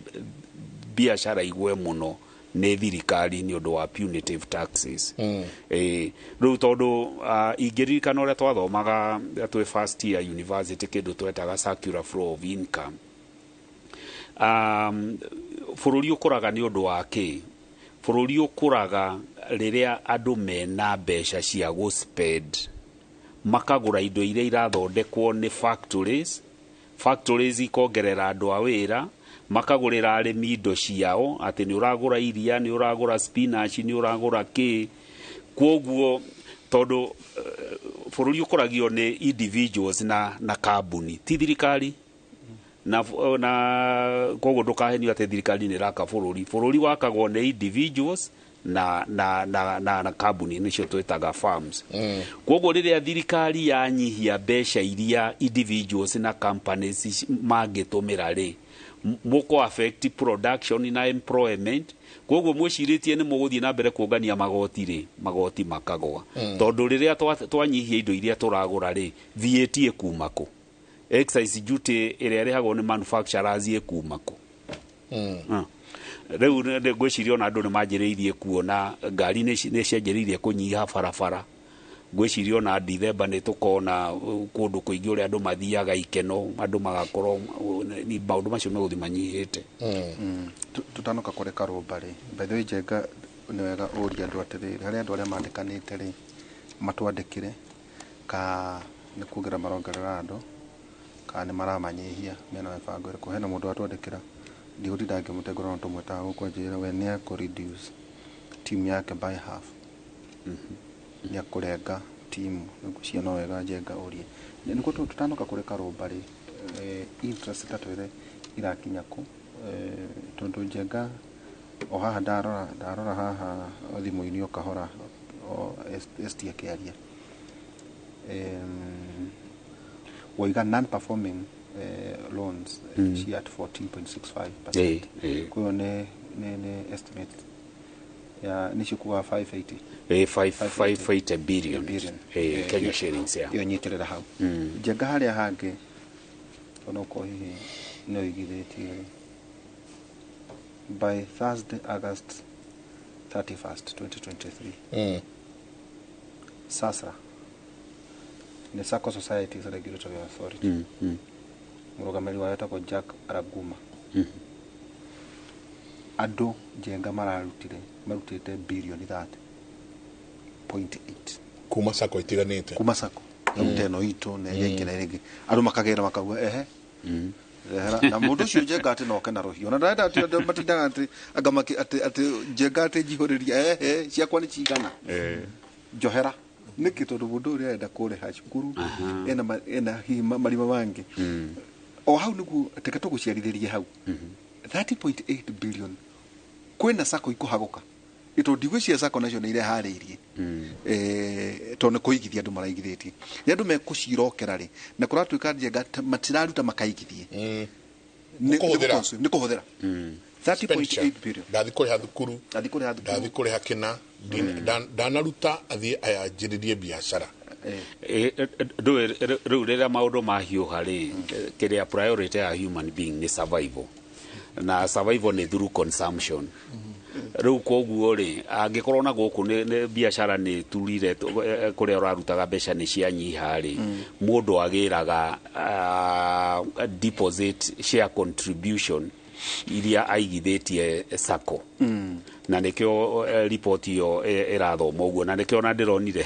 Speaker 14: biacara igwe mũno nĩ thirikari nĩ ũndũ wa punitive taxes. Rĩu tondũ ingĩririkana ũrĩa twathomaga twĩ first year university, kĩndũ twetaga circular flow of income, bũrũri ũkũraga nĩ ũndũ wa kĩ? Bũrũri ũkũraga rĩrĩa andũ mena mbeca cia gũ-spend, makagũra indo iria irathondekwo nĩ factories, factories ikongerera andũ a wĩra, makagũrĩra arĩmi indo ciao, atĩ nĩ ũragũra iria, nĩ ũragũra spinach, nĩ ũragũra kĩ. Kwoguo tondũ bũrũri ũkũragio nĩ individuals na kambuni, ti thirikari, na koguo ndũkahenio atĩ thirikari nĩ ĩraka bũrũri. Bũrũri wakagwo nĩ individuals na kambuni, nĩcio twĩtaga firms. Koguo rĩrĩa thirikari yanyihia mbeca iria individuals na companies mangĩtũmĩra rĩ, mũkũ affect production na employment. Koguo mwĩcirĩtie nĩ mũgũthiĩ na mbere kuongania magoti rĩ, magoti makagwa, tondũ rĩrĩa twanyihia indo iria tũragũra rĩ, VAT ĩkuma kũ? Excise duty ĩrĩa ĩrĩhagwo nĩ manufacturers ĩkuma kũ? Rĩu ngwĩciria ona andũ nĩ manjĩrĩirie kuona ngari nĩ cianjĩrĩirie kũnyiha barabara. Ngwĩciria ona Dithemba nĩ tũkona kũndũ kũingĩ ũrĩa andũ mathiaga ikeno, andũ magakorwo maũndũ macio megũthiĩ manyihĩte.
Speaker 12: Tutanoka kũrĩ Karũmba rĩ, by the way, Njenga, nĩ wega ũrie andũ atĩrĩrĩ, harĩ andũ arĩa mandĩkanĩte rĩ, matwandĩkĩre ka nĩ kuongerera marongerera andũ kana nĩ maramanyihia, mena mĩbango ĩrĩkũ. Hena mũndũ watwandĩkĩra, ndigũtinda ngĩmũtengũra, no tũmwĩtaga gũkũ, anjĩra we nĩ ekũ reduce team yake by half, nĩ akũrenga timu. Ngwĩciria no wega Njenga ũrie nĩguo tutanoka kũrĩ Karũmba rĩ, interest ta twĩre irakinya kũ, tondũ Njenga o haha ndarora haha thimũ-inĩ o kahora o ST akĩaria, waiga non-performing loans ci at 14.65%.
Speaker 14: Ĩĩ.
Speaker 12: Koguo nĩ estimate ya nĩcio kuga 580.
Speaker 14: 580 billion.
Speaker 12: Billion.
Speaker 14: Kenya shillings, yeah.
Speaker 12: Ĩyo nyitĩrĩra hau. Njenga, harĩa hangĩ onokorwo hihi nĩ ũigithĩtie rĩ, by Thursday, August 31st 2023, SASRA nĩ Sacco Societies Regulatory Authority, mũrũgamĩrĩri wayo etagwo Jack Araguma, andũ Njenga mararutire, marutĩte birioni 30.8
Speaker 11: kuma sako itiganĩte.
Speaker 12: Kuma sako yaruta ĩno itũ na ĩrĩa ĩngĩ na ĩrĩa ĩngĩ, andũ makagĩra makauga ehe rehera na mũndũ ũcio Njenga atĩ noke na rũhiũ, na ndarenda atĩ andũ matindaga atĩ anga atĩ Njenga atĩ njihũrĩria ehe ciakwa nĩ cigana, njohera nĩkĩ, tondũ mũndũ ũrĩa arenda kũrĩha cukuru ena hihi marima mangĩ o hau nĩguo teke tũgũciarithĩrie hau 30.8 billion. Kwĩna sako ikũhagũka, tondũ ndigwĩciria sako nacio nĩ ireharĩirie, tondũ nĩ kũigithia andũ maraigithĩtie, nĩ andũ mekũcirokera rĩ, na kũratuĩka Njenga matiraruta makaigithie.
Speaker 11: Nĩ kũhũthĩra.
Speaker 12: Nĩ kũhũthĩra. 30.8 billion.
Speaker 11: Ndathi kũrĩha thukuru,
Speaker 12: ndathi kũrĩha thukuru,
Speaker 11: ndathi kũrĩha kĩna, ndanaruta athiĩ ayanjĩrĩrie biacara.
Speaker 14: Rĩu rĩrĩa maũndũ mahiũha rĩ, kĩrĩa priority ya human being nĩ survival, na survival nĩ through consumption. Rĩu koguo rĩ, angĩkorwo na gũkũ nĩ biacara nĩ turire, kũrĩa ũrarutaga mbeca nĩ cianyiha rĩ, mũndũ agĩraga deposit share contribution iria aigithĩtie sacco, na nĩkĩo report ĩyo ĩrathoma ũguo, na nĩkĩo ona ndĩronire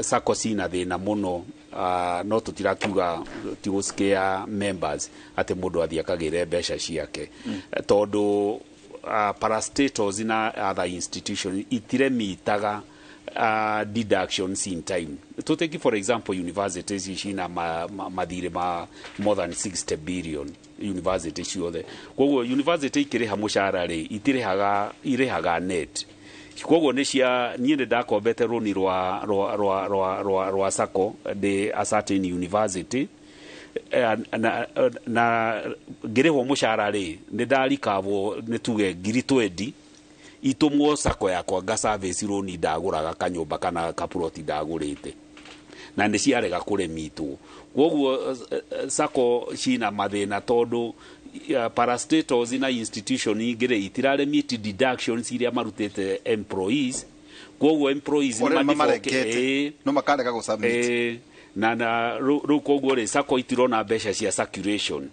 Speaker 14: sacco cina thĩna mũno. No tũtirakiuga ti gũscare members atĩ mũndũ athiĩ akagĩre mbeca ciake, tondũ parastatals na other institutions itiremitaga deductions in time. To take for example, universities cina mathirĩ ma more than 60 billion, university ciothe. Koguo university ikĩrĩha mũcara rĩ, itirĩhaga, irĩhaga net. Koguo nĩ cia niĩ nĩ ndakombete rũni rwa sacco ndĩ a certain university, na ngĩrĩhwo mũcara rĩ, nĩ ndarikabwo nĩ tuge ngiri 20 itũmwo sacco yakwa nga service rũni ndagũraga kanyũmba kana kapuroti ndagũrĩte, na nĩ ciarega kũremitwo. Koguo sacco cina mathĩna tondũ parastatals na institution ingĩ rĩ, itiraremit deductions iria marutĩte employees. Koguo employees
Speaker 12: nĩ mamarengete no makarega gũ submit.
Speaker 14: Na rĩu koguo rĩ, sacco itirona mbeca cia circulation.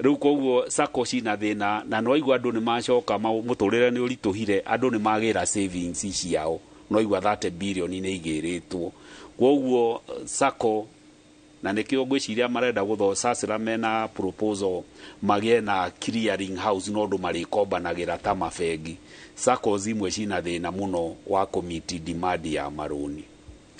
Speaker 14: Rĩu koguo sacco cina thĩna, na no aigua andũ nĩ macoka mũtũrĩre nĩ ũritũhire, andũ nĩ magĩra savings ciao, no aigua 30 billion nĩ igĩrĩtwo. Koguo sacco, na nĩkĩo ngwĩciria marenda gũtho sasira mena proposal magĩe na clearing house, no andũ marĩkombanagĩra ta mabengi. Saccos imwe cina thĩna mũno wa kũmeet demand ya marũni.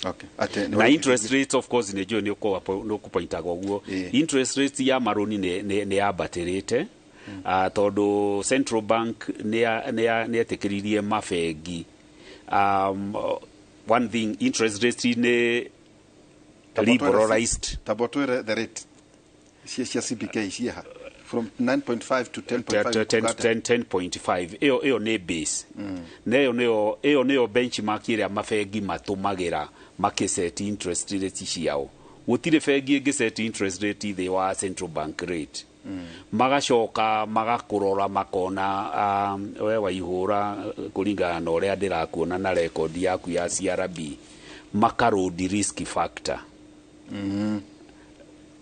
Speaker 12: Okay. Ate,
Speaker 14: na interest rates of course nĩ njũĩ nĩ ũkũpointaga ũguo. Interest rates ya marũni nĩ yambatĩrĩte, tondũ Central Bank nĩ etĩkĩririe mabengi. One thing, interest rates nĩ liberalized.
Speaker 12: Tabo twĩre the rate cia CBK ciaha from 9.5 to 10.5.
Speaker 14: 10.5 ĩyo nĩ base, na ĩyo nĩyo benchmark ĩrĩa mabengi matũmagĩra makĩset interest rate ciao. Gũtirĩ bengi ĩngĩset interest rate thĩ wa central bank rate. Magacoka magakũrora makona, we waihũra kũringana na ũrĩa ndĩrakuona na record yaku ya CRB, makarodi risk factor.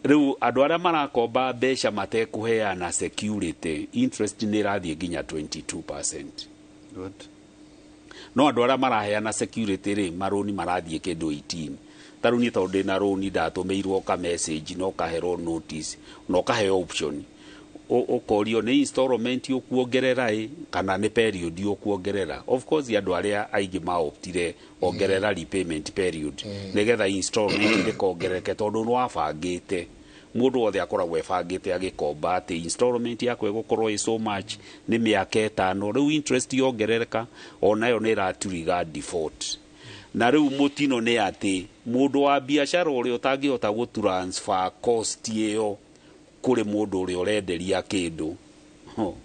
Speaker 14: Rĩu andũ arĩa marakomba mbeca matekũheana security, interest nĩ ĩrathiĩ nginya 22%.
Speaker 12: Good.
Speaker 14: No andũ arĩa maraheana security rĩ, marũni marathiĩ kĩndũ 18. Ta rĩu niĩ tondũ ndĩna rũni, ndatũmĩirwo ka message na ũkaherwo notice na ũkaheo option, ũkorio nĩ installment ũkuongerera ĩ kana nĩ period ũkuongerera. Of course andũ arĩa aingĩ maoptire ongerera repayment period, nĩgetha installment ndĩkongerereke, tondũ nĩ wabangĩte. Mũndũ wothe akoragwo ebangĩte agĩkomba atĩ installment yakwa ĩgũkorwo ĩ so much nĩ mĩaka 5. Rĩu interest yongerereka, onayo nĩ ĩraturiga default. Na rĩu mũtino nĩ atĩ mũndũ wa biacara ũrĩa ũtangĩhota gũ transfer cost ĩyo kũrĩ mũndũ ũrĩa ũrenderia kĩndũ,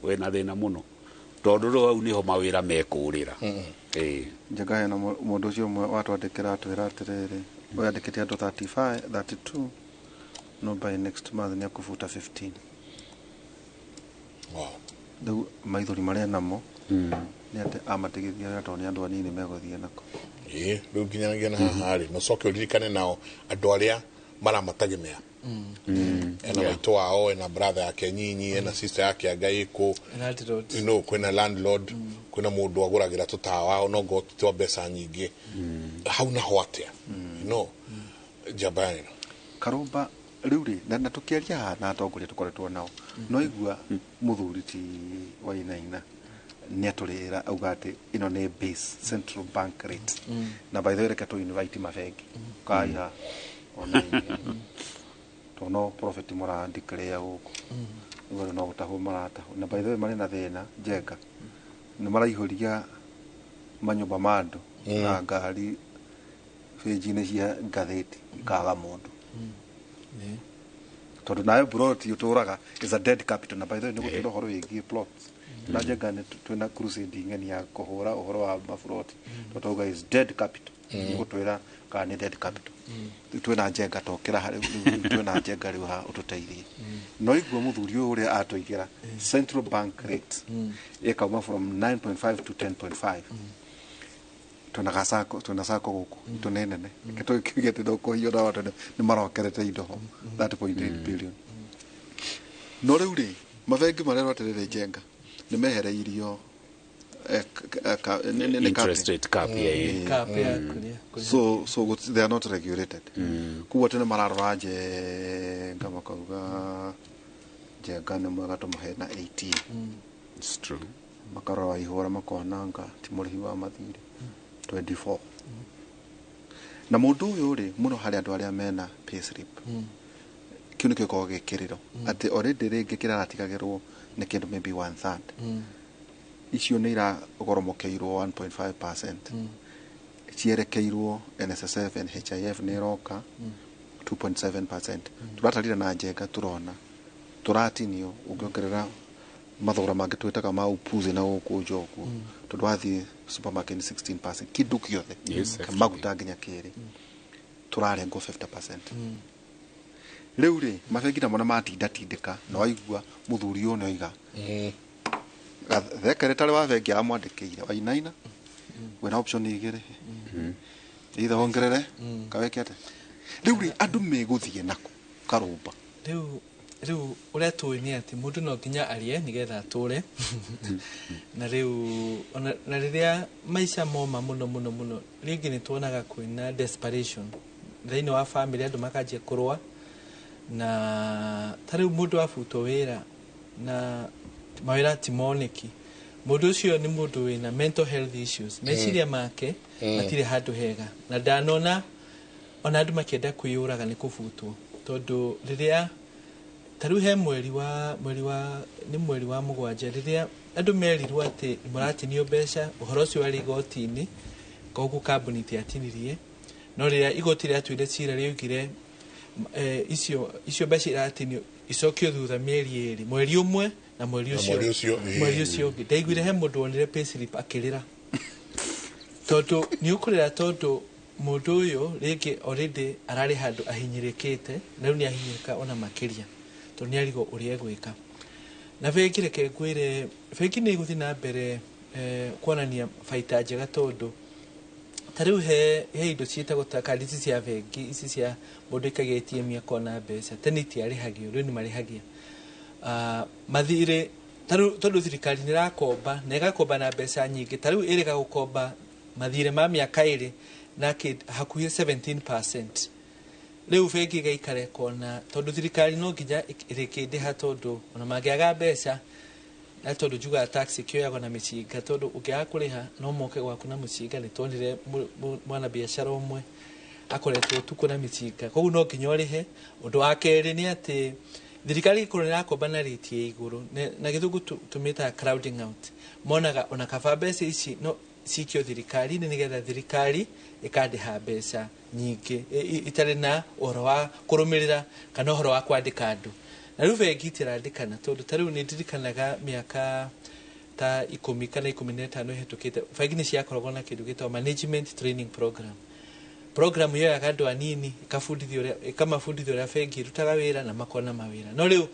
Speaker 14: wĩna thĩna mũno, tondũ rĩu hau nĩho mawĩra mekũrĩra.
Speaker 12: Njenga hena mũndũ ũcio ũmwe watwandĩkĩra atwĩra atĩrĩrĩ, ũyũ andĩkĩte andũ 35 32, no by next month nĩ akũbuta 15.
Speaker 11: Wow.
Speaker 12: Rĩu maithori marĩa namo nĩ atĩ amatigithia wĩra tondũ nĩ andũ anini megũthiĩ nako.
Speaker 11: Ĩĩ, rĩu nginyanagia na haha rĩ, no coke ũririkane nao andũ arĩa maramategemea, ena maitũ wao, ena brother yake nyinyi, ena sister yake anga ĩkũ,
Speaker 13: Landlord.
Speaker 11: Kwĩna landlord, kwĩna mũndũ agũragĩra tũtawa onogo twa mbeca nyingĩ hau, naho atĩa njamba ĩno.
Speaker 12: Karũmba rĩu rĩ, na tũkĩaria haha na atongoria tũkoretwo nao, no igua mũthuri ti Wainaina nĩ atũrĩra auga atĩ ĩno nĩ base central bank rate. Na by the way, reke tũ invite mabengi kaiha ona inyuĩ, tondũ no profit mũra declare gũkũ rĩu, andũ no gũtahwo maratahwo. Na by the way, marĩ na thĩna Njenga, nĩ maraihũria manyũmba ma andũ na ngari benji-inĩ cia ngathĩti ikaga mũndũ. Tondu nayo plot uturaga is a dead capital. Na by the way, nĩ gũtwĩra ũhoro wĩgiĩ plots na Njenga, nĩ twĩna crusade ng'eni ya kũhũra ũhoro wa maburoti, tondũ tauga is dead capital. Gũtwĩra kana nĩ dead capital. Rĩu twĩna Njenga, tokĩra rĩu twĩna Njenga rĩu ha ũtũteithie. No igua mũthuri ũyũ ũrĩa atũigĩra central bank rate ĩkauma from 9.5 to 10.5. Twĩna gasako, twĩna sako gũkũ itũ nĩ nene. Reke tũkiuge atĩ ndũkũhio na watu nĩ marokerete indo ho 30.8 billion. No rĩu rĩ, mabengi marerwo atĩrĩrĩ, Njenga, nĩ mehereirio nĩ cap.
Speaker 14: Interest rate cap, yeah.
Speaker 13: Cap ya kũrĩa.
Speaker 12: So they are not regulated. Koguo atĩ nĩ mararora Njenga makauga Njenga nĩ mwega, tũmũhe na 18.
Speaker 14: It's true.
Speaker 12: Makarora Waihũra makona nga ti mũrĩhi wa mathirĩ, 24. Na mũndũ ũyũ rĩ, mũno harĩ andũ arĩa mena payslip, kĩu nĩkĩo gĩkoragwo gĩkĩrĩro atĩ already rĩngĩ kĩrĩa aratigagĩrwo nĩ kĩndũ maybe one third. Icio nĩ iragoromokeirwo 1.5%, cierekeirwo NSSF, NHIF nĩ ĩroka 2.7%. Tũratarire na Njenga, tũrona tũratinio ũngĩongerera mathogora mangĩ twĩtaga ma upuzi na gũkũ nja ũguo, tondũ wathiĩ supermarket nĩ 16% kĩndũ gĩothe, maguta nginya kĩrĩ tũrarengwo 50%. Rĩu rĩ, mabengi namo nĩ matindatindĩka na waigua mũthuri ũyũ nĩ oiga thekere wa bengi aramwandĩkĩire wainaina wĩna option igĩrĩ, either wongerere kaweke atĩ. Rĩu rĩ, andũ megũthiĩ nako karũmba?
Speaker 13: Rĩu ũrĩa tũĩ nĩ atĩ mũndũ no nginya arĩe nĩgetha atũre. Na rĩu na rĩrĩa maica moma mũno mũno mũno, rĩngĩ nĩ tuonaga kwĩna desperation thĩinĩ wa family, andũ makanjia kũrũa. Na ta rĩu mũndũ abutwo wĩra na mawĩra ti moneki, mũndũ ũcio nĩ mũndũ wĩna mental health issues, meciria make matirĩ handũ hega. Na ndanona ona andũ makĩenda kwĩyũraga nĩ kũbutwo, tondũ rĩrĩa ta rĩu he mweri wa nĩ mweri wa mũgwanja, rĩrĩa andũ merirwo atĩ mũratinio mbeca, ũhoro ũcio warĩ igoti-inĩ, koguo kambuni itiatinirie. No rĩrĩa igoti rĩatuire cira, rĩaugire icio mbeca iratinio icokio thutha mĩeri 2, mweri ũmwe na mweri
Speaker 11: Na
Speaker 13: ũcio
Speaker 11: mweri ũcio, ĩĩ.
Speaker 13: Mweri ũcio ũngĩ ndaiguire he mũndũ wonire payslip akĩrĩra, tondũ nĩ ũkũrĩra tondũ mũndũ ũyũ rĩngĩ already ararĩ handũ ahinyĩrĩkĩte, na rĩu nĩ ahinyĩrĩka ona makĩria, tondũ nĩ arigwo ũrĩa egwĩka. Na bengi, reke ngwĩre, bengi nĩ ĩgũthiĩ na mbere kuonania baita njega, tondũ ta rĩu he indo ciĩtagwo ta kandi ici cia bengi, ici cia mũndũ aikagia ATM akona mbeca. Tene itiarĩhagio, rĩu nĩ marĩhagia. Mathirĩ ta rĩu, tondũ thirikari nĩ ĩrakomba na ĩgakomba na mbeca nyingĩ, ta rĩu ĩrĩga gũkomba mathirĩ ma mĩaka 2 na hakuhĩ 17%. Rĩu bengi ĩgaikara ĩkona tondũ thirikari no nginya ĩrĩkĩndĩha, tondũ ona mangĩaga mbeca, na tondũ njugaga tax ĩkĩoyagwo na mĩcinga, tondũ ũngĩaga kũrĩha no moke gwaku na mũcinga. Nĩ tuonire mwana biacara ũmwe akoretwo ũtukũ na mĩcinga, koguo no nginya ũrĩhe. Ũndũ wa kerĩ nĩ atĩ thirikari ĩkorwo nĩ ĩrakomba na rĩti ya igũrũ, na gĩthũngũ tũmĩtaga crowding out. Monaga ona kaba mbeca ici no cikio thirikari-inĩ, nĩgetha thirikari ĩkandĩha mbeca nyingĩ itarĩ na ũhoro wa kũrũmĩrĩra kana ũhoro wa kwandĩka andũ. Na rĩu bengi itirandĩkana, tondũ ta rĩu nĩ ndirikanaga mĩaka ta 10 kana 15 ĩhĩtũkĩte, bengi nĩ ciakoragwo na kĩndũ gĩtagwo management training program. Program yoyaga andũ anini, ĩkabundithio ũrĩa, ĩkamabundithia ũrĩa bengi ĩrutaga wĩra na makona mawĩra. No rĩu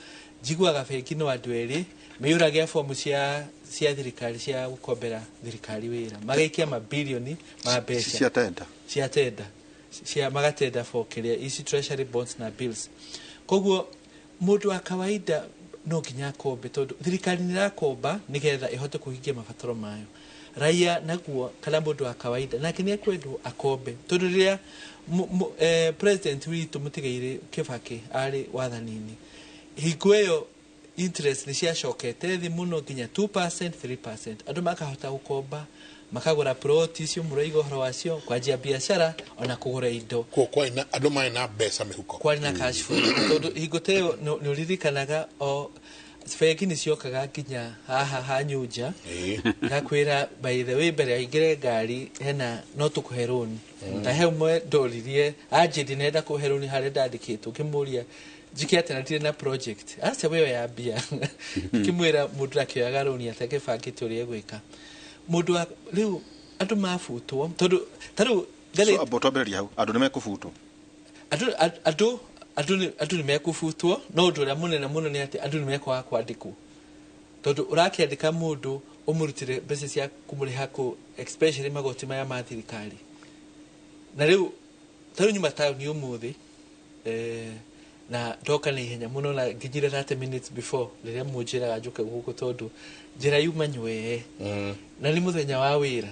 Speaker 13: njiguaga bengi no andũ erĩ mĩyũragia fomu cia thirikari cia gũkombera thirikari wĩra, magaikia mabilioni ma mbeca.
Speaker 12: Cia tenda.
Speaker 13: Cia tenda, cia magatenda for kĩrĩa ici treasury bonds na bills. Koguo mũndũ wa kawaida no nginya akombe, tondũ thirikari nĩ ĩrakomba nĩgetha ĩhote kũhingia mabataro mayo. Raia naguo kana mũndũ wa kawaida nake nĩ ekwendwo akombe, tondũ rĩrĩa president witũ mũtigairĩ Kibaki arĩ wathani-inĩ, hingo ĩyo interest nĩ ciacokete thĩ mũno nginya 2%, 3%, andũ makahota gũkomba, makagũra plot icio mũraiga ũhoro wacio, kwanjia biacara ona kũgũra indo.
Speaker 11: Kuo kwarĩ na andũ marĩ na mbeca mĩhuko.
Speaker 13: Kwarĩ na cash flow, tondũ hingo ta ĩyo nĩ ũririkanaga o Bengi nĩ ciokaga nginya haha ha Nyunja, gakwĩra, "By the way, mbere ya ingĩre ngari hena no tũkũhe rũni." Ta he ũmwe ndoririe, anjĩri nenda kũhe rũni harĩa ndandĩkĩtwo, ngĩmũria njike atĩa na ndirĩ na project. Aca we oya mbia. Ngĩmwĩra mũndũ akĩoyaga rũni atakĩbangĩte ũrĩa egwĩka. Mũndũ wa rĩu andũ mabutwo tondũ ta rĩu
Speaker 12: So abo twambĩrĩria hau, andũ nĩ mekũbutwo?
Speaker 13: Andũ nĩ mekũbutwo, no ũndũ ũrĩa mũnene mũno nĩ atĩ andũ nĩ mekwaga kwandĩkwo, tondũ ũrakĩandĩka mũndũ ũmũrutĩre mbeca cia kũmũrĩha kũ, especially magoti maya ma thirikari. Na rĩu ta rĩu nyuma taũni ũmũthĩ, na ndoka na ihenya mũno na nginyire 30 minutes before rĩrĩa mũnjĩraga njũke gũkũ, tondũ njĩra yuma nywee na nĩ mũthenya wa wĩra.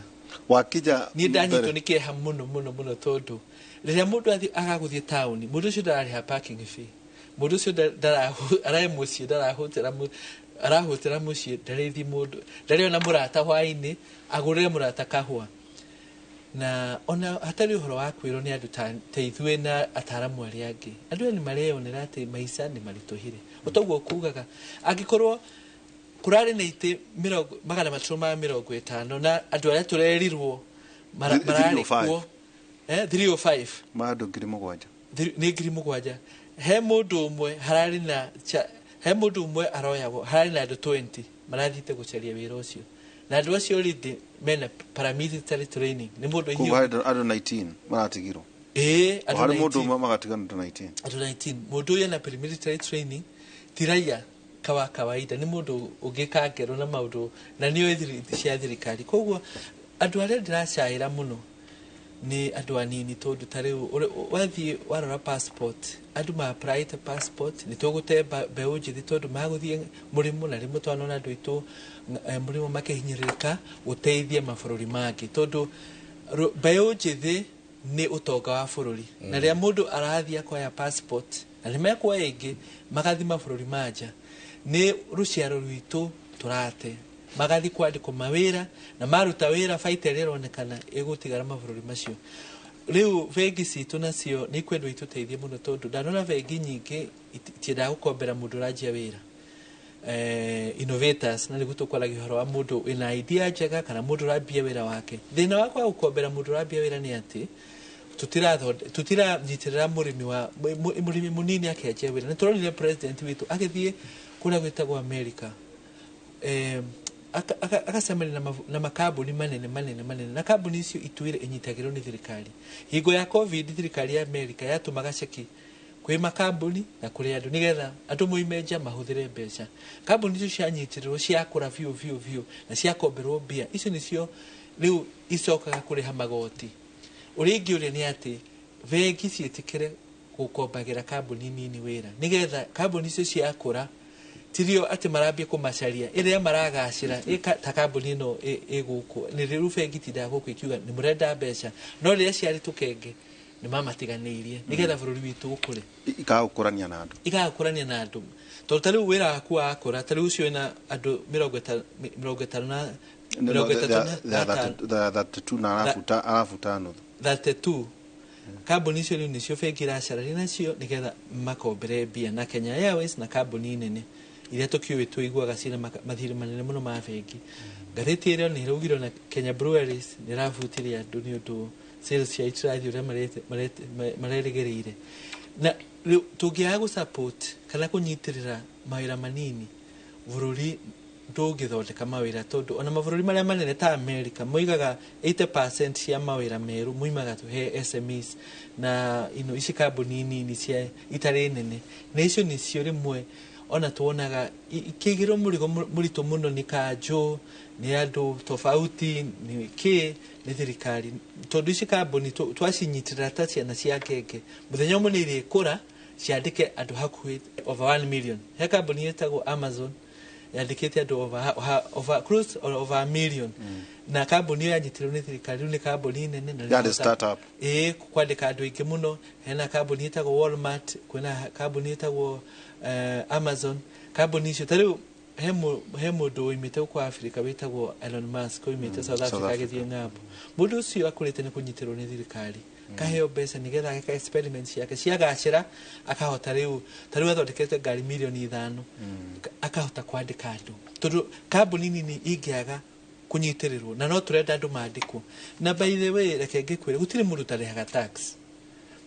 Speaker 12: Wakija
Speaker 13: Niĩ ndanyitwo
Speaker 12: mbere.
Speaker 13: nĩ kĩeha mũno mũno mũno, tondũ rĩrĩa mũndũ athiĩ agagũthiĩ taũni, mũndũ ũcio ndararĩha parking fee, mũndũ ũcio ararĩ mũciĩ, ndarahũtĩra arahũtĩra mũciĩ, ndarĩthi mũndũ, ndarĩ ona mũrata hwainĩ agũrĩre mũrata kahũa. Na ona hatarĩ ũhoro wa kwĩrwo nĩ andũ ta ithuĩ na ataramu arĩa angĩ, andũ aya nĩ mareyonera atĩ maica nĩ maritũhire. Ũtoguo kugaga angĩkorwo kũrarĩ na itĩ 350 na andũ arĩa tũrerirwo mararĩ
Speaker 12: 305.
Speaker 13: kuo 305.
Speaker 12: Ma andũ 7,000.
Speaker 13: Nĩ 7,000. He mũndũ ũmwe hararĩ na he mũndũ ũmwe aroyagwo, hararĩ na andũ 20 marathiĩte gũcaria wĩra ũcio, na andũ acio already mena paramilitary training, nĩ mũndũ
Speaker 12: Koguo harĩ andũ 19 maratigirwo.
Speaker 13: Ĩĩ,
Speaker 12: O
Speaker 13: andũ
Speaker 12: harĩ mũndũ
Speaker 13: 19.
Speaker 12: ũmwe magatigana andũ 19.
Speaker 13: Andũ 19. Mũndũ ũyũ ena paramilitary training, ti raia kawa kawaida, nĩ mũndũ ũngĩka ngero na maũndũ na nĩoĩ cia thirikari. Koguo andũ arĩa ndĩracaĩra mũno nĩ andũ anini, tondũ ta rĩu wathiĩ warora passport, andũ ma-applyĩte passport, nĩ tũgũte mbeũ njĩthĩ tondũ magũthiĩ mũrĩmo, na rĩmwe twanona andũ aitũ mũrĩmo makĩhinyĩrĩrĩka gũteithia mabũrũri mangĩ, tondũ mbeũ njĩthĩ nĩ ũtonga wa bũrũri. Na rĩrĩa mũndũ arathiĩ akoya passport na nĩ mekuoya ĩngĩ magathiĩ mabũrũri ma nja, nĩ rũciaro rwitũ tũrate, magathiĩ kwandĩkwo mawĩra, na maruta wĩra baita ĩrĩa ĩronekana ĩgũtigara mabũrũri macio. Rĩu bengi citũ nacio nĩ ikwendwo itũteithie mũno, tondũ ndanona bengi nyingĩ itiendaga gũkombera mũndũ ũranjia wĩra, innovators, na nĩguo tũkwaragia ũhoro wa mũndũ wĩna idea njega kana mũndũ ũrambia wĩra wake. Thĩna wa kwaga gũkombera mũndũ ũrambia wĩra nĩ atĩ tũtiranyitĩrĩra mũrĩmi wa mũrĩmi mũnini akĩanjia wĩra. Nĩ tũronire president witũ agĩthiĩ kũrĩa gwĩtagwo America, agacemania na makambuni manene manene manene, na kambuni icio ituire inyitagĩrwo nĩ thirikari. Hingo ya COVID, thirikari ya America yatũmaga ceki kwĩ makambuni na kũrĩ andũ nĩgetha andũ moime nja mahũthĩre mbeca. Kambuni icio cianyitĩrĩrwo, ciakũra biũ biũ biũ na ciakomberwo mbia icio, nĩcio rĩu icokaga kũrĩha magoti. Ũrĩa ingĩũria nĩ atĩ bengi ciĩtĩkĩre gũkombagĩra kambuni nini wĩra, nĩgetha kambuni icio ciakũra tirio atĩ marambia kũmacaria ĩrĩa maragacĩra ta kambuni ĩno ĩ gũkũ. Nĩ rĩu bengi tindaga gũkũ ikiuga nĩ mũrenda mbeca, no rĩrĩa ciarĩ tũkenge nĩ mamatiganĩirie. Nĩgetha bũrũri witũ ũkũre,
Speaker 12: Ikaga gũkũrania na andũ.
Speaker 13: Ikaga gũkũrania na andũ, tondũ ta rĩu wĩra waku wakũra, ta rĩu ũcio wĩna andũ 50 na 35.
Speaker 12: 32 na arabuta nuthu.
Speaker 13: 32. Kambuni icio rĩu nĩcio bengi iracarania nacio nĩgetha makombere mbia, na Kenya Airways na kambuni nene iria tũkĩũĩ tũiguaga ciĩna mathirĩ manene mũno ma bengi. Ngathĩti ĩrĩa nĩ ĩraugire na Kenya Breweries nĩ ĩrabutirie andũ nĩ ũndũ sales cia itirathiĩ ũrĩa marerĩgĩrĩire. Na rĩu tũngĩaga gũ-support kana kũnyitĩrĩra mawĩra manini, bũrũri ndũngĩthondeka mawĩra, tondũ ona mabũrũri marĩa manene ta America moigaga 80% cia mawĩra merũ moimaga he SMEs na ino ici kambuni nini cia itarĩ nene, na icio nĩcio rĩmwe ona tuonaga ikĩigĩrwo mũrigo mũritũ mũno nĩ kanjũ, nĩ andũ tofauti, nĩ kĩ, nĩ thirikari, tondũ ici kambuni twacinyitĩrĩra ta ciana cia ngenge, mũthenya ũmwe nĩ irĩkũra ciandĩke andũ hakuhĩ over 1 million. He kambuni ĩtagwo Amazon yandĩkĩte andũ over close or over a million, na kambuni ĩyo yanyitirwo nĩ thirikari, rĩu nĩ kambuni nene na
Speaker 12: Yarĩ
Speaker 13: nĩrahota
Speaker 12: startup.
Speaker 13: Ĩĩ, kwandĩka andũ aingĩ mũno. Hena kambuni ĩtagwo Walmart, kwĩna kambuni ĩtagwo Amazon. Kambuni icio ta rĩu he mũndũ oimĩte gũkũ Africa wĩtagwo Elon Musk, oimĩte South
Speaker 12: South
Speaker 13: Africa
Speaker 12: Africa.
Speaker 13: agĩthiĩ ng'ambo. Mũndũ ũcio akũrĩte nĩ kũnyitĩrwo nĩ thirikari. Kaheo mbeca nĩgetha ageka experiment ciake ciagacĩra, akahota rĩu ta rĩu athondekete ngari mirioni 5, akahota kwandĩka andũ, tondũ kambuni nini ingĩaga kũnyitĩrĩrwo na no tũrenda andũ mandĩkwo. Na by the way, reke ngĩkwĩre, gũtirĩ mũndũ ũtarĩhaga tax,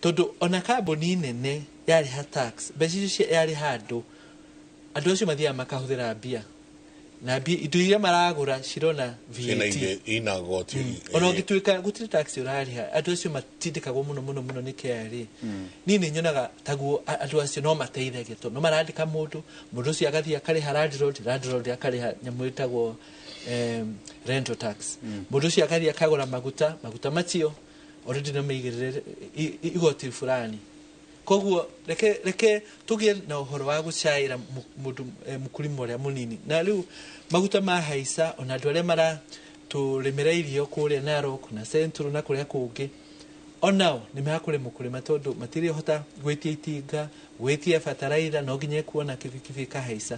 Speaker 13: tondũ ona kambuni nene yarĩha tax, mbeca icio yarĩha andũ, andũ acio mathiaga makahũthĩra mbia na mbia, indo iria maragũra cirona
Speaker 11: Ina
Speaker 13: VAT.
Speaker 11: Ina goti.
Speaker 13: Ona ũngĩtuĩka gũtirĩ tax ũrarĩha, andũ acio matindĩkagwo mũno mũno mũno nĩ KRA. Niĩ nĩ nyonaga taguo andũ acio no mateithagia, tondũ no marandĩka mũndũ, mũndũ ũcio agathiĩ akarĩha landlord, landlord akarĩha nyamũ ĩtagwo rental tax. Mũndũ ũcio agathiĩ akagũra maguta, maguta macio already no maigĩrĩre igoti fulani. Koguo reke tũgĩe na ũhoro wa gũcaĩra mũndũ, mũkulima ũrĩa mũnini. Na rĩu maguta mahaica, ona andũ arĩa maratũrĩmĩra irio kũrĩa Narok na Central na kũrĩa kũngĩ, onao nĩ mekũremwo kũrĩma, tondũ matirĩhota gwĩtia itinga, gwĩtia bataraitha, no nginya ekuona kibikibi ĩkahaica,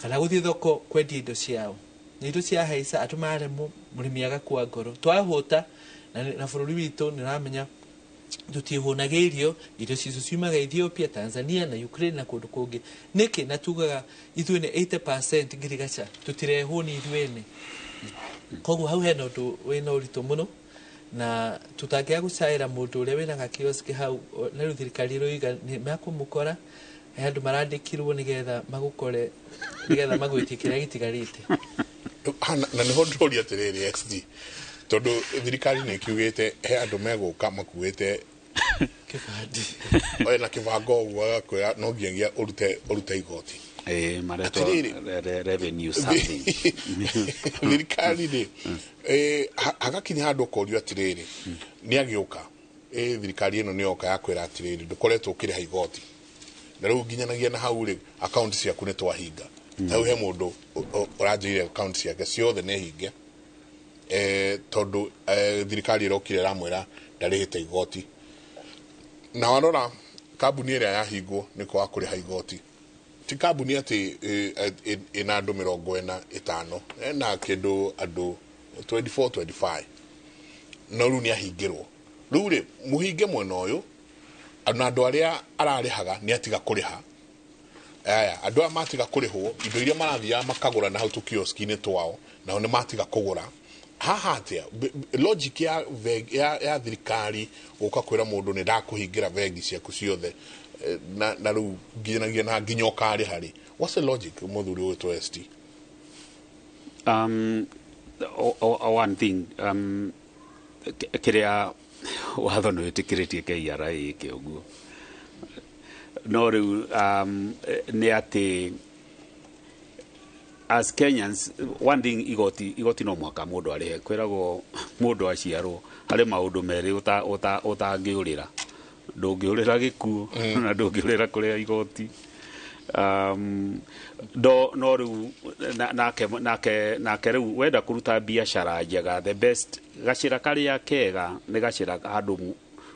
Speaker 13: kana gũthiĩ thoko kwendia indo ciao. Na indo ciahaica, andũ maremwo, mũrĩmi agakua ngoro, twahũta na bũrũri witũ nĩ ũramenya tũtiĩhũnagia irio. Irio citũ ciumaga Ethiopia, Tanzania na Ukraine na kũndũ kũngĩ. Nĩkĩ? Na tugaga ithuĩ nĩ 80% ngirigaca, tũtirehũni ithuĩ ene. Koguo hau hena ũndũ wĩna ũritũ mũno, na tũtangĩaga gũcaĩra mũndũ ũrĩa wĩna gakioski hau. Na rĩu thirikari ĩroiga nĩ mekũmũkora, he andũ marandĩkirwo nĩgetha magũkore, nĩgetha magwĩtie kĩrĩa gĩtigarĩte.
Speaker 11: Na nĩho ndĩroria atĩrĩrĩ, XD, tondũ thirikari nĩ ĩkiugĩte he andũ megũka makuĩte
Speaker 13: kĩbandĩ.
Speaker 11: Oe na kĩbango ũguo, agakwĩra no nginyagia ũrute igoti.
Speaker 14: Ĩĩ, maretwo
Speaker 11: Atĩrĩrĩ.
Speaker 14: Revenue something.
Speaker 11: Thirikari rĩ, hagakinya handũ ũkorio atĩrĩrĩ, nĩ agĩũka, thirikari ĩno nĩ yoka yakwĩra atĩrĩrĩ, ndũkoretwo ũkĩrĩha igoti, na rĩu nginyanagia na hau rĩ, akaunti ciaku nĩ twahinga. Hau he mũndũ ũranjĩrire akaunti ciake ciothe nĩ hinge, tondũ thirikari ĩrokire ĩramwĩra ndarĩhĩte igoti. Na warora kambuni ĩrĩa yahingwo nĩ kwaga kũrĩha igoti, ti kambuni atĩ ĩna andũ 45, ena kĩndũ andũ 24 25, no rĩu nĩ ahingĩrwo. Rĩu rĩ, mũhinge mwena ũyũ, na andũ arĩa ararĩhaga nĩ atiga kũrĩha. Aya andũ aya matiga kũrĩhwo, indo iria marathiaga makagũra na hau tũkioski-inĩ twao, nao nĩ matiga kũgũra. Haha atĩa logic ya thirikari gũka kwĩra mũndũ nĩ ndakũhingĩra bengi ciaku ciothe, na rĩu nginyanagia na nginya ũkarĩha rĩ, what's the logic, mũthuri ũyũ to ST?
Speaker 14: One thing, kĩrĩa watho nĩ wĩtĩkĩrĩtie KRA ĩke ũguo, no rĩu nĩ atĩ as Kenyans, one thing, igoti no mũhaka mũndũ arĩhe. Kwĩragwo mũndũ aciarwo harĩ maũndũ merĩ ũtangĩũrĩra: ndũngĩũrĩra gĩkuũ na ndũngĩũrĩra kũrĩa igoti. Do no rĩu nake rĩu wenda kũruta biacara njega, the best gacĩra karĩa kega nĩ gacĩra handũ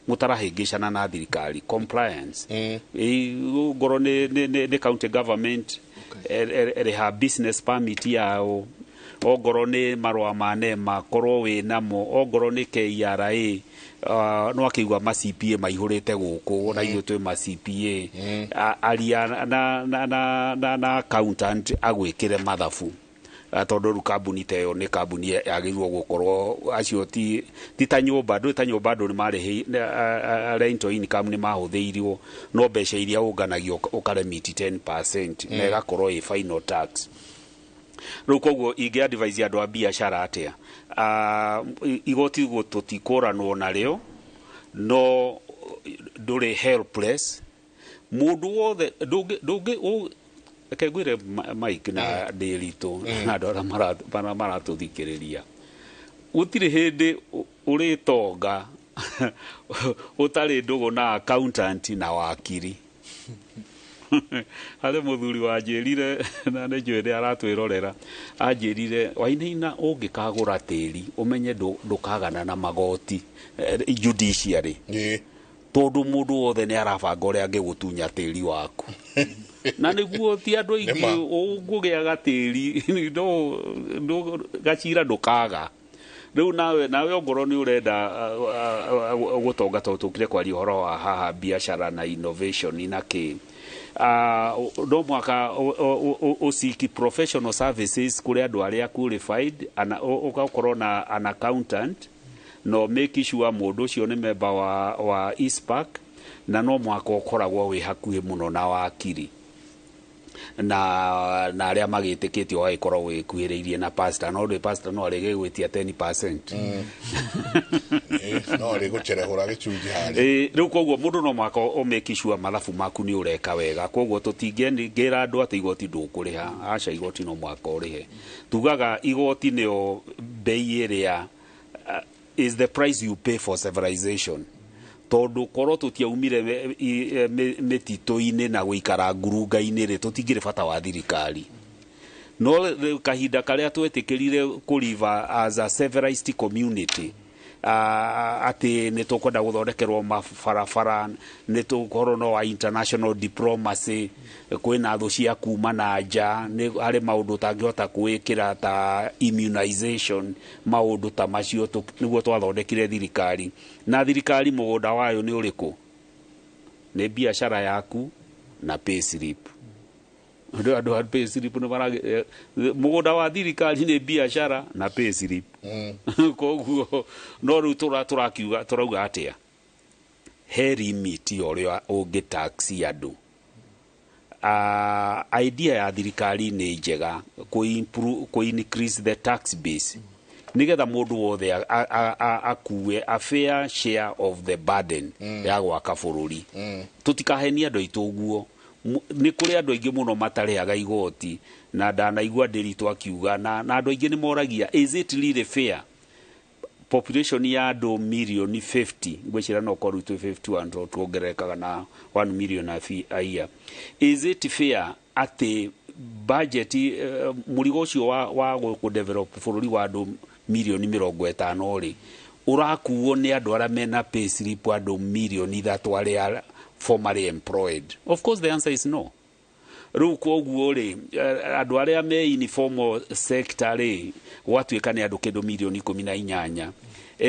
Speaker 14: mũtarahĩngĩcana na thirikari, compliance. Ngorwo nĩ county government, ĩrĩha business permit yao, ongorwo nĩ marũa ma NEMA korwo wĩ namo, ongorwo nĩ KRA. No akĩigua ma CPA maihũrĩte gũkũ, na ithuĩ twĩ ma CPA. Aria na accountant agwĩkĩre mathabu. Tondũ rĩu kambuni ta ĩyo nĩ kambuni yagĩrĩirwo gũkorwo acio ti ta nyũmba, ndũĩ ta nyũmba andũ nĩ marĩhĩ rental income, nĩ mahũthĩirwo no mbeca iria ũnganagia ũkaremiti 10% na ĩgakorwo ĩ final tax. Rĩu koguo ingĩ advise andũ a biacara atĩa? Igoti tũtikũranwo narĩo, no ndũrĩ helpless. Mũndũ wothe ndũngĩ reke ngwĩre, Mike na ndĩritũ na andũ arĩa maratũthikĩrĩria, gũtirĩ hĩndĩ ũrĩtonga ũtarĩ ndũgũ na accountant na wakiri. Harĩ mũthuri wanjĩrire, na nĩ njũĩ nĩ aratwĩrorera, anjĩrire, "Wainaina, ũngĩkagũra tĩri ũmenye ndũkagana na magoti, judiciary, tondũ mũndũ wothe nĩ arabanga ũrĩa angĩgũtunya tĩri waku." Na nĩguo ti andũ aingĩ
Speaker 11: Nĩma.
Speaker 14: ũngũgĩaga tĩri, gacira ndũkaga. Rĩu nawe ongorwo nĩ ũrenda gũtonga, tondũ tũkire kwaria ũhoro wa haha biacara na innovation na kĩ, no mwaka ũseek professional services kũrĩ andũ arĩa qualified, ana ũgakorwo na an accountant, no make sure mũndũ ũcio nĩ member wa ICPAK, na no mwaka ũkoragwo wĩ hakuhĩ mũno na wakiri na arĩa magĩtĩkĩtio, ũgagĩkorwo wĩkuhĩrĩirie na pastor, no ndĩ pastor no arĩge gwĩtia 10%.
Speaker 11: No arĩ gũcerehũra gĩcunjĩ harĩa.
Speaker 14: Rĩu koguo mũndũ no mwaka ũ make sure mathabu maku nĩ ũreka wega. Koguo tũtingĩra andũ atĩ igoti ndũkũrĩha, aca, igoti no mwaka ũrĩhe. Tugaga igoti nĩyo bei ĩrĩa is the price you pay for civilization, tondũ korwo tũtiaumire mĩtitũ-inĩ na gũikara ngurunga-inĩ rĩ, tũtingĩrĩ bata wa thirikari. No rĩu kahinda karĩa twetĩkĩrire kũlive as a civilized community, atĩ nĩ tũkwenda gũthondekerwo mabarabara, nĩ tũkorwo no wa international diplomacy, kwĩna thũ cia kuma na nja, nĩ harĩ maũndũ ũtangĩhota kwĩkĩra ta immunization, maũndũ ta macio, nĩguo twathondekire thirikari. Na thirikari mũgũnda wayo nĩ ũrĩkũ? Nĩ biacara yaku na payslip. Andũ a payslip nĩ mũgũnda wa thirikari nĩ biacara na payslip. Koguo no rĩu tũrakiuga, tũrauga atĩa? He limit ya ũrĩa ũngĩ tax andũ. Idea ya thirikari nĩ njega kũ increase the tax base nigetha mũndũ wothe akue a fair share of the burden ya gwaka bũrũri. Tũtikahenie andũ aitũ ũguo. Nĩ kũrĩ andũ aingĩ mũno matarĩhaga igoti, na ndanaigua Ndĩritũ akiuga na andũ aingĩ nĩ moragia, is it really fair population ya andũ mirioni 50, ngwĩciria no korwo twĩ 51 tondũ tuongererekaga na 1 million a year, is it fair atĩ budget, mũrigo ũcio wa gũ develop bũrũri wa andũ mirioni 50 rĩ, ũrakuo nĩ andũ arĩa mena payslip andũ mirioni 3 arĩa formally employed? Of course the answer is no. Rĩu koguo rĩ, andũ arĩa me informal sector rĩ, gwatuĩka nĩ andũ kĩndũ mirioni 18.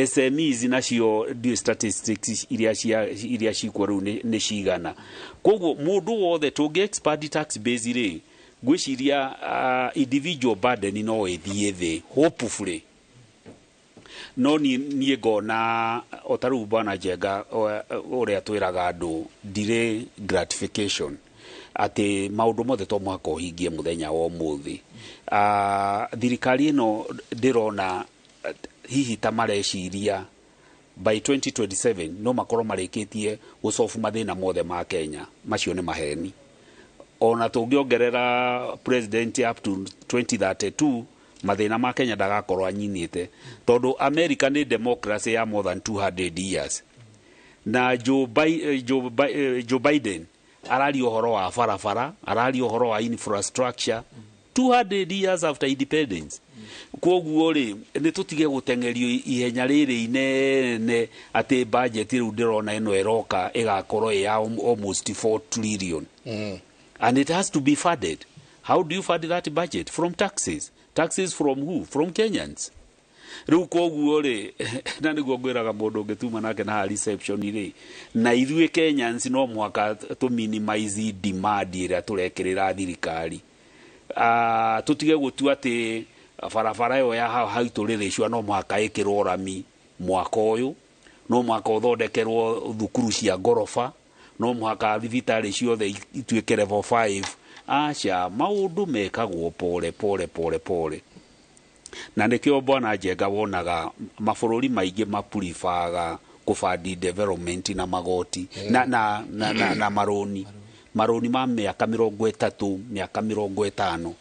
Speaker 14: SMEs nacio ndiũĩ statistics iria cikuo rĩu nĩ cigana. Koguo mũndũ wothe tũngĩ expand tax base rĩ, ngwĩciria individual burden no ĩthiĩ thĩ, hopefully. No niĩ ngona o ta rĩu bwana Njenga ũrĩa twĩraga andũ delay gratification, atĩ maũndũ mothe to mũhaka ũhingie mũthenya wa ũmũthĩ. Thirikari ĩno ndĩrona hihi ta mareciria by 2027 no makorwo marĩkĩtie gũcobu mathĩna mothe ma Kenya. Macio nĩ maheni. Ona tũngĩongerera president up to 2032, mathĩna ma Kenya ndagakorwo anyinĩte, tondũ America nĩ democracy ya more than 200 years, na Joe Biden araria ũhoro wa barabara, araria ũhoro wa infrastructure 200 years after independence. Koguo rĩ, nĩ tũtige gũteng'erio ihenya rĩrĩ inene atĩ budget rĩu ndĩrona ĩno ĩroka ĩgakorwo ĩ ya almost 4 trillion, and it has to be funded. How do you fund that budget? From taxes. Taxes from who? From Kenyans. Rĩu koguo rĩ, na nĩguo ngwĩraga mũndũ ũngĩ tuma nake na haha reception rĩ, na ithuĩ Kenyans no mũhaka tũ minimize demand ĩrĩa tũrekĩrĩra thirikari. Tũtige gũtua atĩ barabara ĩyo ya hau haitũ rĩrĩcua no mũhaka ĩkĩrwo rami mwaka ũyũ, no mũhaka ũthondekerwo thukuru cia ngoroba, no mũhaka thibitarĩ ciothe ituĩke level 5. Aca, maũndũ mekagwo pole pole pole pole, na nĩkĩo bwana Njenga wonaga mabũrũri maingĩ mapuribaga kũbandi development na magoti na marũni ma mĩaka 30, mĩaka 50,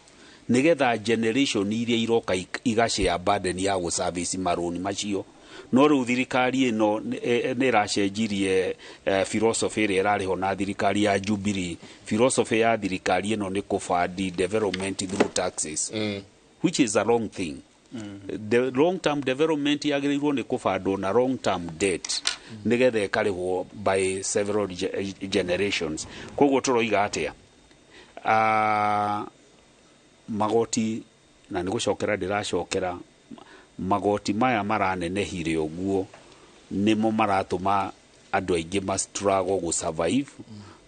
Speaker 14: nĩgetha generation iria iroka igashare burden ya gũservice marũni macio. No rĩu thirikari ĩno nĩ ĩracenjirie philosophy ĩrĩa ĩrarĩho na thirikari ya Jubilee. Philosophy ya thirikari ĩno nĩ kũbandi development through taxes, which is a wrong thing. The long term development yagĩrĩirwo nĩ kũbandwo na long term debt, nĩgetha ĩkarĩhwo by several generations. Koguo tũroiga atĩa? Magoti, na nĩ gũcokera ndĩracokera, Magoti maya maranenehire ũguo nĩmo maratũma andũ aingĩ ma struggle gũ survive,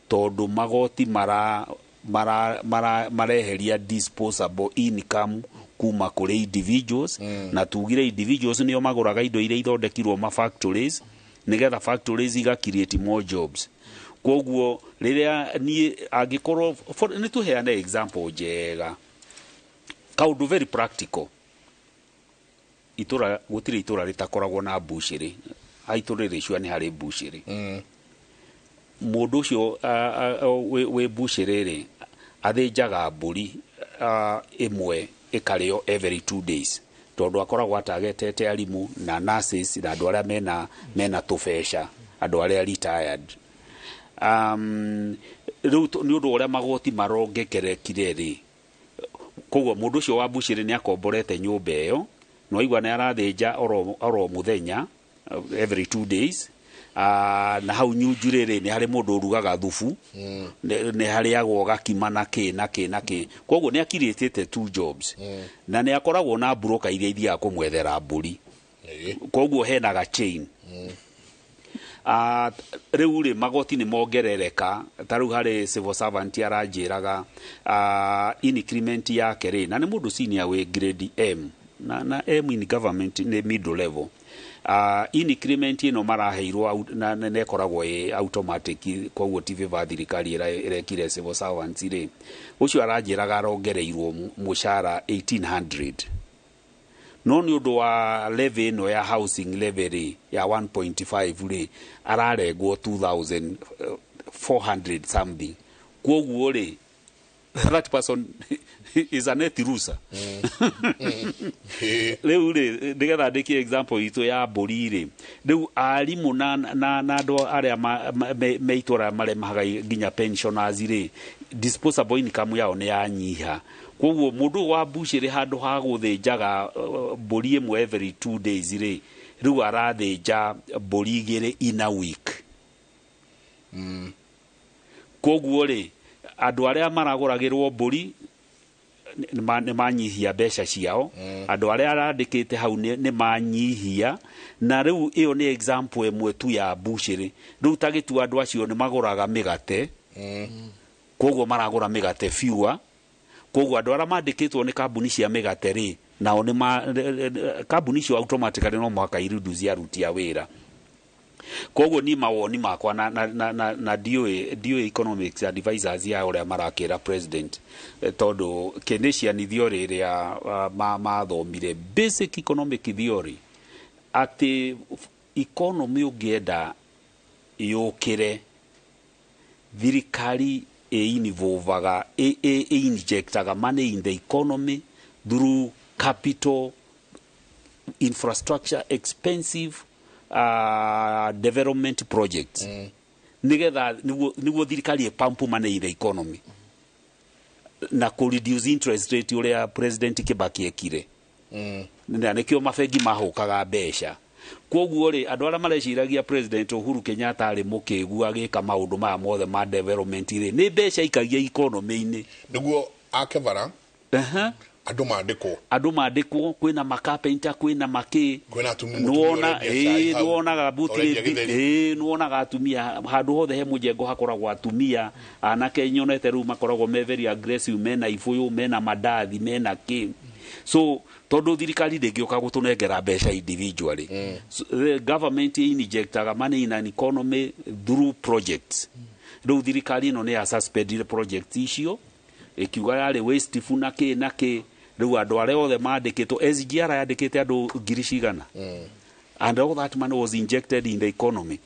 Speaker 14: tondũ magoti mara mara mara mareheria disposable income kuma kũrĩ individuals. Na tugire individuals nĩo magũraga indo iria ithondekirwo ma factories, nĩgetha factories iga create more jobs. Koguo rĩrĩa niĩ angĩkorwo nĩ tũheane example njega, kaũndũ very practical, itũra gũtirĩ itũra rĩtakoragwo na mbucĩrĩ. Haitũ rĩrĩ nĩ harĩ mbucĩrĩ. Mũndũ ũcio wĩ mbucĩrĩ rĩ, athĩnjaga mbũri ĩmwe ĩkarĩo every 2 days, tondũ akoragwo atagetete arimũ na nurses na andũ arĩa mena tũbeca, andũ arĩa retired. Rĩu nĩ ũndũ ũrĩa magoti marongekerekire rĩ, koguo mũndũ ũcio wa mbucĩrĩ nĩ akomborete nyũmba ĩyo, no aigua nĩ arathĩnja oro mũthenya, every 2 days. Na hau nyunjurĩ rĩ, nĩ harĩ mũndũ ũrugaga thubu, nĩ harĩagwo gakima na kĩ na kĩ na kĩ. Koguo nĩ akirĩtĩte two jobs, na nĩ akoragwo na broker iria ithiaga kũmwethera mbũri. Koguo hena ga chain. Rĩu rĩ, magoti nĩ mongerereka. Ta rĩu harĩ civil servant aranjĩraga increment yake rĩ, na nĩ mũndũ senior wĩ grade M, na M in government nĩ middle level. Increment ĩno maraheirwo na ĩkoragwo ĩ automatic, koguo ti favor thirikari ĩrekire civil servants rĩ, ũcio aranjĩraga arongereirwo mũcara 1800, no nĩ ũndũ wa levy ĩno ya housing levy rĩ, ya 1.5 rĩ, ararengwo 2400 something. Koguo rĩ, that person is a net loser. Rĩu rĩ, nĩgetha ndĩkie example itũ ya mbũri rĩ, rĩu arimũ na andũ arĩa me itũra maremahaga nginya pensioners rĩ, disposable income yao nĩ yanyiha. Koguo mũndũ wa mbucĩrĩ, handũ ha gũthĩnjaga mbũri ĩmwe every 2 days rĩ, rĩu arathĩnja mbũri igĩrĩ in a week. Koguo rĩ, andũ arĩa maragũragĩrwo mbũri nĩ manyihia mbeca ciao, andũ arĩa arandĩkĩte hau nĩ manyihia. Na rĩu ĩyo nĩ example ĩmwe tu ya mbucĩrĩ. Rĩu ta gĩtua andũ acio nĩ magũraga mĩgate, koguo maragũra mĩgate fewer. Koguo andũ arĩa mandĩkĩtwo nĩ kambuni cia mĩgate rĩ, nao nĩ kambuni icio automatically no mũhaka ireduce aruti a wĩra. Koguo ni mawoni makwa na ndiũĩ economics advisors ya ũrĩa marakĩra president, tondũ Keynesian theory ĩrĩa mathomire, basic economic theory, atĩ economy ũngĩenda yũkĩre, thirikari ĩ-involvaga, ĩ-injectaga money in the economy through capital infrastructure, expensive development projects, nigetha niguo thirikari ĩpump money in the economy na kũ reduce interest rate, ũrĩa President Kibaki ekire, na nĩkĩo mabengi mahũkaga mbeca. Koguo rĩ, andũ arĩa mareciragia President Uhuru Kenyatta arĩ mũkĩgu agĩka maũndũ maya mothe ma development rĩ, nĩ mbeca ikagia economy-inĩ.
Speaker 11: Nĩguo ake bara, andũ mandĩkwo.
Speaker 14: Andũ mandĩkwo, kwĩna macarpenter, kwĩna makĩ.
Speaker 11: Kwĩna atumia,
Speaker 14: nĩwona
Speaker 11: mũtumia ũrendia cai hau,
Speaker 14: nĩwonaga butirĩ.
Speaker 11: Ũrendia gĩtheri.
Speaker 14: Ĩĩ, nĩwonaga atumia handũ hothe he mũjengo hakoragwo atumia, anake nyonete rĩu makoragwo me very aggressive, mena ibũyũ, mena mandathi, mena kĩ. So tondũ thirikari ndĩngĩũka gũtũnengera mbeca individually, so, the government injectaga money in an economy through projects. Rĩu thirikari ĩno nĩ ya suspendire projects icio, ĩkiuga yarĩ wasteful na kĩ na kĩ. Rĩu andũ arĩa othe mandĩkĩtwo, SGR yandĩkĩte andũ ngiri cigana, and all that money was injected in the economy.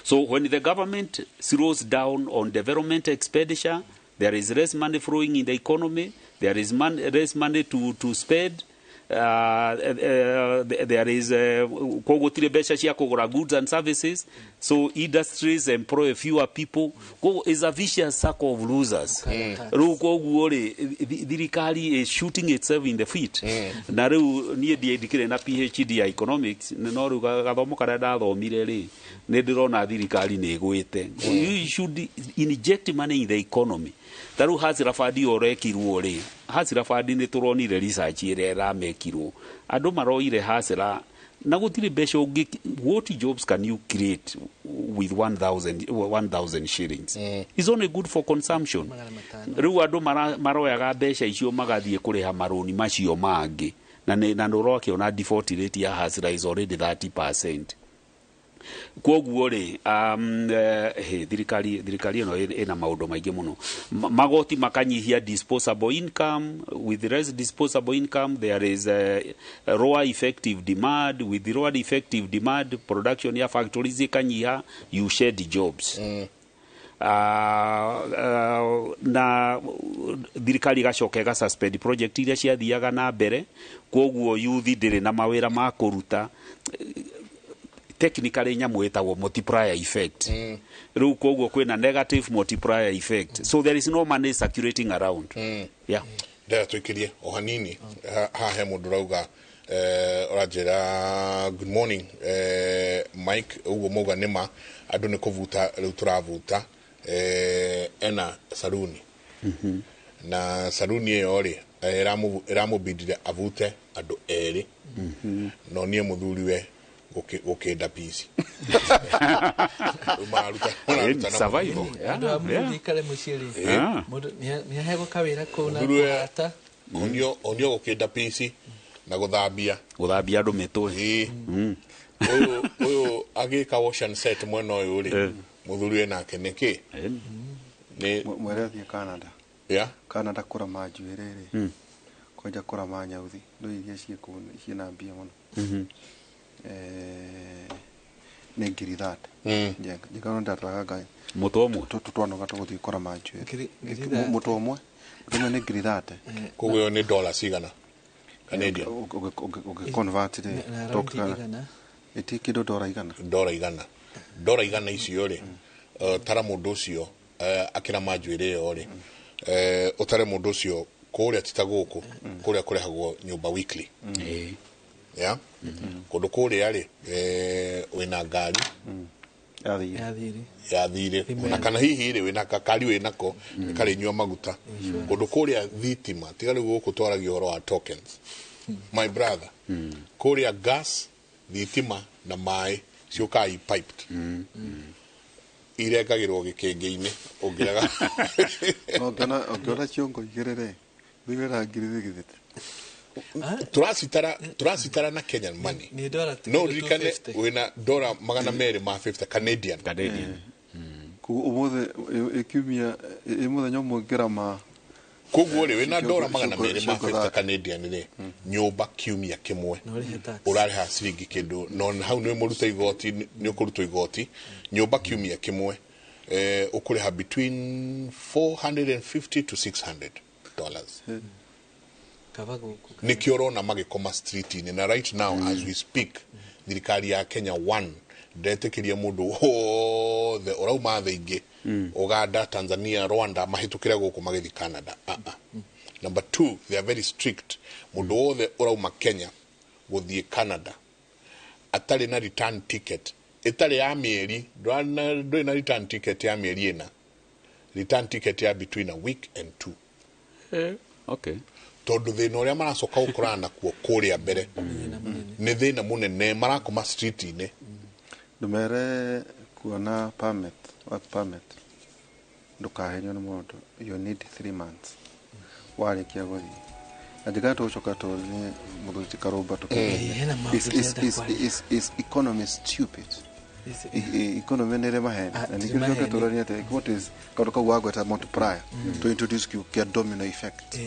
Speaker 14: So when the government slows down on development expenditure, there is less money flowing in the economy, there is less money to spend. There is koguo gũtirĩ mbeca cia kũgũra goods and services, so industries employ fewer people. Koguo is a vicious circle of losers. Rĩu koguo rĩ, thirikari is shooting itself in the feet. Na rĩu niĩ ndikĩrĩ na PhD ya economics, no rĩu gathomo karĩa ndathomire rĩ, nĩ ndĩrona thirikari nĩ ĩgwĩte. You should inject money in the economy. Ta rĩu Hustler Fund ũrekirwo rĩ, Hustler Fund nĩ tũronire research ĩrĩa ĩramekirwo, andũ maroire Hustler na gũtirĩ mbeca ũngĩ. What jobs can you create with 1000 shillings? Is only good for consumption. Rĩu andũ maroyaga mbeca icio magathiĩ kũrĩha marũni macio mangĩ, na nĩ ũrakĩona default rate ya Hustler is already 30%. Kwoguo rĩ, thirikari ĩno ĩna maũndũ maingĩ mũno. Magoti makanyihia disposable income. With less disposable income, there is a lower effective demand. With lower effective demand, production ya factories ikanyiha, you shed jobs. Na thirikari igacoka ĩga suspend project iria ciathiaga na mbere, kwoguo youth ndĩrĩ na mawĩra ma kũruta. Technically nyamũ ĩtagwo multiplier effect. Rĩu koguo kwĩna negative multiplier effect, so there is no money circulating around, yeah.
Speaker 11: Ndera tũikĩrie o hanini. Haha he mũndũ ũrauga, ũranjĩra, "Good morning, Mike, ũguo mauga nĩma, andũ nĩ kũbuta rĩu tũrabuta." Ena saruni, na saruni ĩyo rĩ, ĩramũbindire abute andũ erĩ, no niĩ mũthuriwe gũkĩnda pici. Rĩu mararuta na
Speaker 14: Survival.
Speaker 13: Andũ a mũndũ ikare mũciĩ rĩ, mũndũ nĩaheagwo kawĩra kũu na
Speaker 11: Mũthuriwe
Speaker 13: kũhata.
Speaker 11: Onio gũkĩnda pici na gũthambia.
Speaker 14: Gũthambia andũ mĩtwe.
Speaker 11: Ĩĩ. Ũyũ agĩka wash and set mwena ũyũ rĩ, mũthuriwe nake nĩkĩ nĩ
Speaker 12: Mwere athiĩ Canada. Canada kũrama njuĩrĩ rĩ, kwenja, kũrama nyauthi ndũ iria ciĩ kũu ciĩna mbia mũno. Nĩ 30,000. Njenga njega ndatwaraga ngai.
Speaker 14: Mũtwe ũmwe.
Speaker 12: Tũtwanoga tũgũthiĩ kũrama njuĩrĩ.
Speaker 13: Ngiri 30.
Speaker 12: Mũtwe ũmwe nĩ 30,000.
Speaker 11: Koguo ĩyo nĩ dola cigana Canadian?
Speaker 12: Ũgĩconvert rĩ,
Speaker 13: Na around
Speaker 12: tũkaga-
Speaker 13: 100.
Speaker 12: Ĩti kĩndũ dora 100.
Speaker 11: Dora 100, dora 100 icio rĩ, tara mũndũ ũcio, akĩrama njuĩrĩ ĩyo rĩ, ũtare mũndũ ũcio kũrĩa, ti ta gũkũ, kũrĩa kũrehagwo nyũmba weekly. Ya kũndũ kũrĩa rĩ, wĩna ngari
Speaker 12: Yathire.
Speaker 13: Yathire.
Speaker 11: Ya thirĩ, ona kana hihi rĩ, wĩna kakari wĩnako karĩnyua maguta kũndũ kũrĩa, thitima, tiga rĩu gũkũ twaragia ũhoro wa tokens, my brother. Kũrĩa gas, thitima na maĩ ciũkaga i piped, irengagĩrwo gĩkĩngĩ-inĩ ũngĩrega.
Speaker 12: No ũngĩona ciongo igĩrĩ rĩ, thigĩra 60,000.
Speaker 11: Turacitara na Kenyan money.
Speaker 13: Nĩ dora
Speaker 11: No ririkane
Speaker 13: 250.
Speaker 11: wĩna dora 250 Canadian.
Speaker 14: Canadian.
Speaker 12: Koguo ũmũthĩ ĩkiumia ĩ mũthenya ũmwe ngĩrama.
Speaker 11: Koguo rĩ, wĩna dora magana merĩ ma
Speaker 12: ciongo
Speaker 11: 50
Speaker 12: thate.
Speaker 11: Canadian rĩ, nyũmba kiumia kĩmwe
Speaker 13: Na ũrĩhe tax.
Speaker 11: ũrarĩha ciringi kĩndũ, no hau nĩ mũrute igoti, nĩ ũkũrutwo igoti. Nyũmba kiumia kĩmwe, ũkũrĩha between 450 to $600.
Speaker 13: Kaba gũkũ.
Speaker 11: Nĩkĩo ũrona magĩkoma street-inĩ. Na right now, as we speak, thirikari ya Kenya one ndetĩkĩria mũndũ wothe ũrauma thĩ ingĩ, Uganda, Tanzania, Rwanda, mahĩtũkĩre gũkũ magĩthiĩ Canada. Ah, ah. Number two, they are very strict. Mũndũ wothe ũrauma Kenya gũthiĩ Canada atarĩ na return ticket ĩtarĩ ya mĩeri, ndũrĩ na return ticket ya mĩeri 4, return ticket ya between a week and two. Tondũ thĩna ũrĩa maracoka gũkorana nakuo kũrĩa mbere nĩ thĩna mũnene, marakoma street-inĩ.
Speaker 12: Ndũmere kuona permit, work permit, ndũkahenio nĩ mũndũ, you need 3 months warĩkia gũthiĩ. Na njĩkaga tũgũcoka tũrie mũthuri ti Karũmba.
Speaker 13: Hena maũndũ ndĩrenda kwaria.
Speaker 12: Is economy stupid? Economy nĩ ĩrĩ maheni?
Speaker 13: Ah,
Speaker 12: Na
Speaker 13: tirĩ
Speaker 12: ningĩ tũcoke
Speaker 13: maheni.
Speaker 12: tũranie atĩ what is kaũndũ kau wagweta multiplier, to introduce kiugo kĩa domino effect.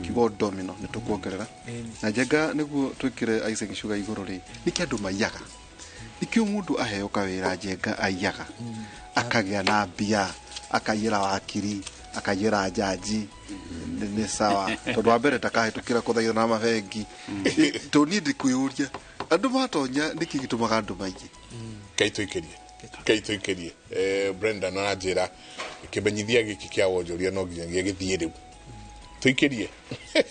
Speaker 12: Kiugo domino nĩ tũkuongerera. Na njenga nĩguo twĩkĩre icing sugar igũrũ rĩ, nĩkĩ andũ maiyaga? Nĩkĩo mũndũ aheo kawĩra, njenga, aiyaga akagĩa na mbia, akaiyĩra wakiri, akaiyĩra njanji, nĩ sawa, tondũ wa mbere ndakahĩtũkĩra kũthaithana na mabengi. Tũ niĩ ndikwĩyũria andũ matonya nĩkĩ gĩtũmaga andũ maingĩ.
Speaker 11: Kaitũikĩrie. Brenda no aranjĩra kĩmenyithia gĩkĩ kĩa wonjoria no nginyagia gĩthiĩ rĩu. Tũikĩrie,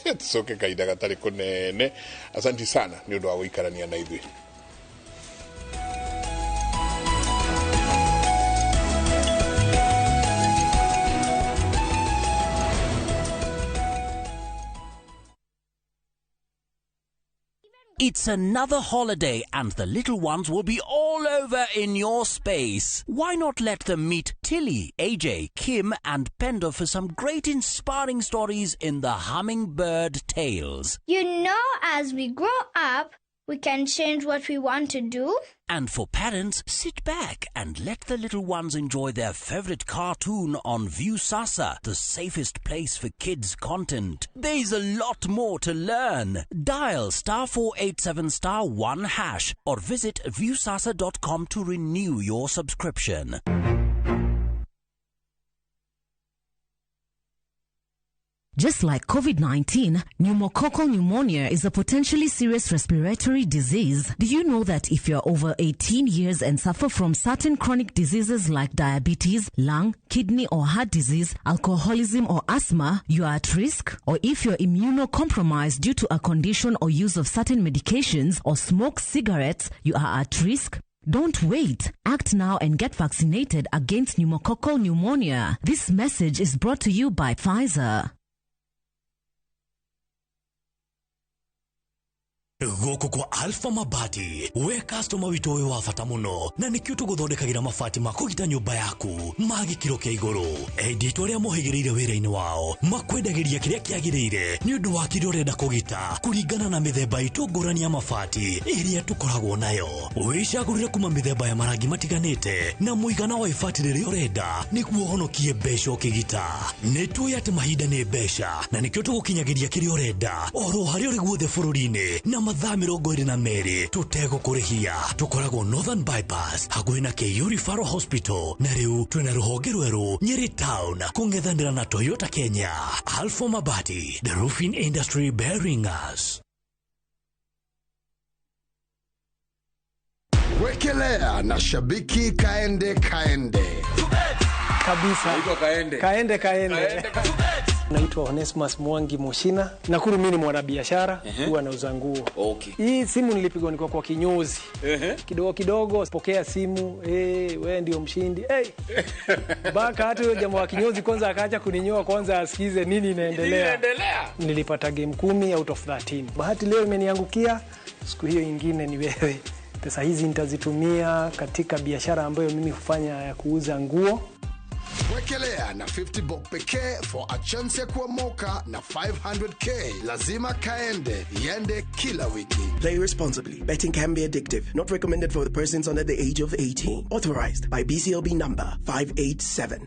Speaker 11: tũcoke kahinda gatarĩ kũnene. Asanti sana nĩ ũndũ wa gũikarania na ithuĩ.
Speaker 15: It's another holiday and the little ones will be all over in your space. Why not let them meet Tilly, AJ, Kim and Pendo for some great inspiring stories in the Hummingbird Tales.
Speaker 16: You know, as we grow up, we can change what we want to do.
Speaker 15: And for parents, sit back and let the little ones enjoy their favorite cartoon on Viusasa, the safest place for kids' content. There's a lot more to learn. Dial *487*1# or visit viusasa.com to renew your subscription.
Speaker 17: Just like COVID-19, pneumococcal pneumonia is a potentially serious respiratory disease. Do you know that if you're over 18 years and suffer from certain chronic diseases like diabetes, lung, kidney or heart disease, alcoholism or asthma, you are at risk? Or if you're immunocompromised due to a condition or use of certain medications or smoke cigarettes, you are at risk? Don't wait. Act now and get vaccinated against pneumococcal pneumonia. This message is brought to you by Pfizer.
Speaker 18: Gũkũ kwa Alpha Mabati we customer witũ wĩ wa bata mũno na nĩkĩo tũgũthondekagĩra mabati ma kũgita nyũmba yaku ma gĩkĩro kĩa igũrũ. Endia arĩa mohĩgĩrĩire wĩra-inĩ wao makwendagĩria kĩrĩa kĩagĩrĩire nĩ ũndũ wa kĩrĩa ũrenda kũgita kũringana na mĩthemba itũ ngũrani ya mabati ĩrĩa tũkoragwo nayo. Wĩcagũrĩre kuma mĩthemba ya marangi matiganĩte na mũigana wa ibati rĩrĩa ũrenda nĩguo ũhonokie mbeca ũkĩgita. Nĩ tũĩ atĩ mahinda nĩ mbeca na nĩkĩo tũgũkinyagĩria kĩrĩa ũrenda oro harĩa ũrĩ guothe bũrũri-inĩ na mathaa 22 tũtegũkũrĩhia. Tũkoragwo Northern Bypass hakuhĩ na KU Referral Hospital na rĩu twĩna rũhonge rwerũ Nyeri Town kũng'ethanĩra na Toyota Kenya. Alpha Mabati, the roofing industry bearing us.
Speaker 1: Wekelea na shabiki kaende kaende
Speaker 19: kabisa. Kaende kaende, kaende. Naitwa Onesmus Mwangi Moshina. Nakuru mimi ni mwanabiashara, huwa nauza nguo. Okay. Hii simu nilipigwa nilikuwa kwa kinyozi. Kidogo kidogo pokea simu, wewe ndio mshindi. Baka hata huyo jamaa wa kinyozi kwanza akaacha kuninyoa kwanza asikize nini inaendelea. Nilipata game 10 out of 13. Bahati leo imeniangukia, siku hiyo nyingine ni wewe. Pesa hizi nitazitumia katika biashara ambayo mimi hufanya ya kuuza nguo.
Speaker 1: Wekelea na 50 bob pekee for a chance ya kuomoka na 500k. Lazima kaende, iende kila wiki.
Speaker 20: Play responsibly. Betting can be addictive. Not recommended for the persons under the age of 18. Authorized by BCLB number 587.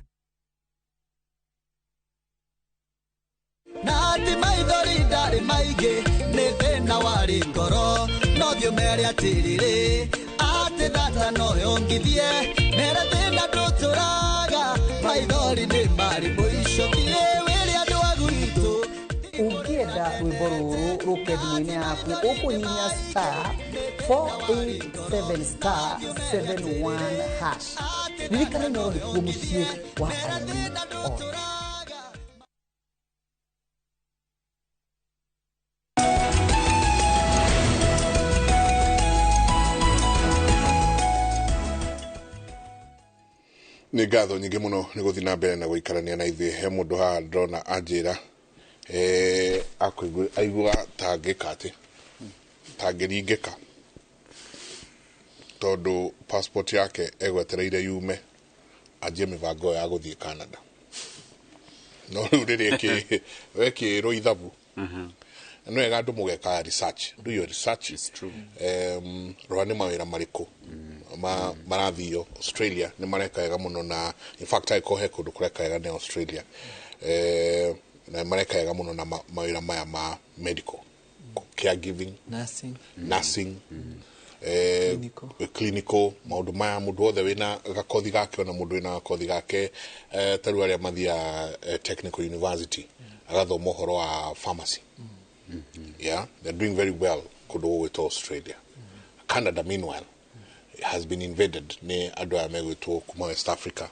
Speaker 21: Nati maithori ndari maingĩ nĩ thĩna warĩ ngoro no thiĩ ũmere atĩrĩrĩ atĩ thata no yongithie mere thĩna ndũtũraga maithori nĩ marĩ mũico thiĩ wĩre andũ a gwitũ.
Speaker 22: Ũngĩenda rwĩmbo rũrũ rũke thimũ-inĩ yaku ũkũhihinya *487*71#. Ririkana Inooro nĩkuo mũciĩ wa aini othe.
Speaker 11: Nĩ ngatho nyingĩ mũno nĩ gũthiĩ na mbere na gũikarania na ithuĩ. He mũndũ haha ndĩrona anjĩra aigua tangĩka atĩ tangĩringĩka tondũ passport yake egwetereire yume anjie mĩbango ya gũthiĩ Canada. No rĩu rĩrĩa wekĩrwo ithabu nĩ wega andũ mũgeka research. Do your research. It's true. Rora nĩ mawĩra marĩkũ marathio Australia nĩ mareka wega mũno na in fact angĩkorwo he kũndũ kũreka wega nĩ Australia. Na mareka wega mũno na mawĩra maya ma medical caregiving, nursing, clinical maũndũ maya mũndũ wothe wĩna gakothi gake ona mũndũ wĩna gakothi gake ta rĩu arĩa mathiaga technical university agathoma ũhoro wa pharmacy. Yeah, they're doing very well kũndũ gũgwĩtwo Australia. Canada meanwhile has been invaded nĩ andũ aya megwĩtwo kuma West Africa,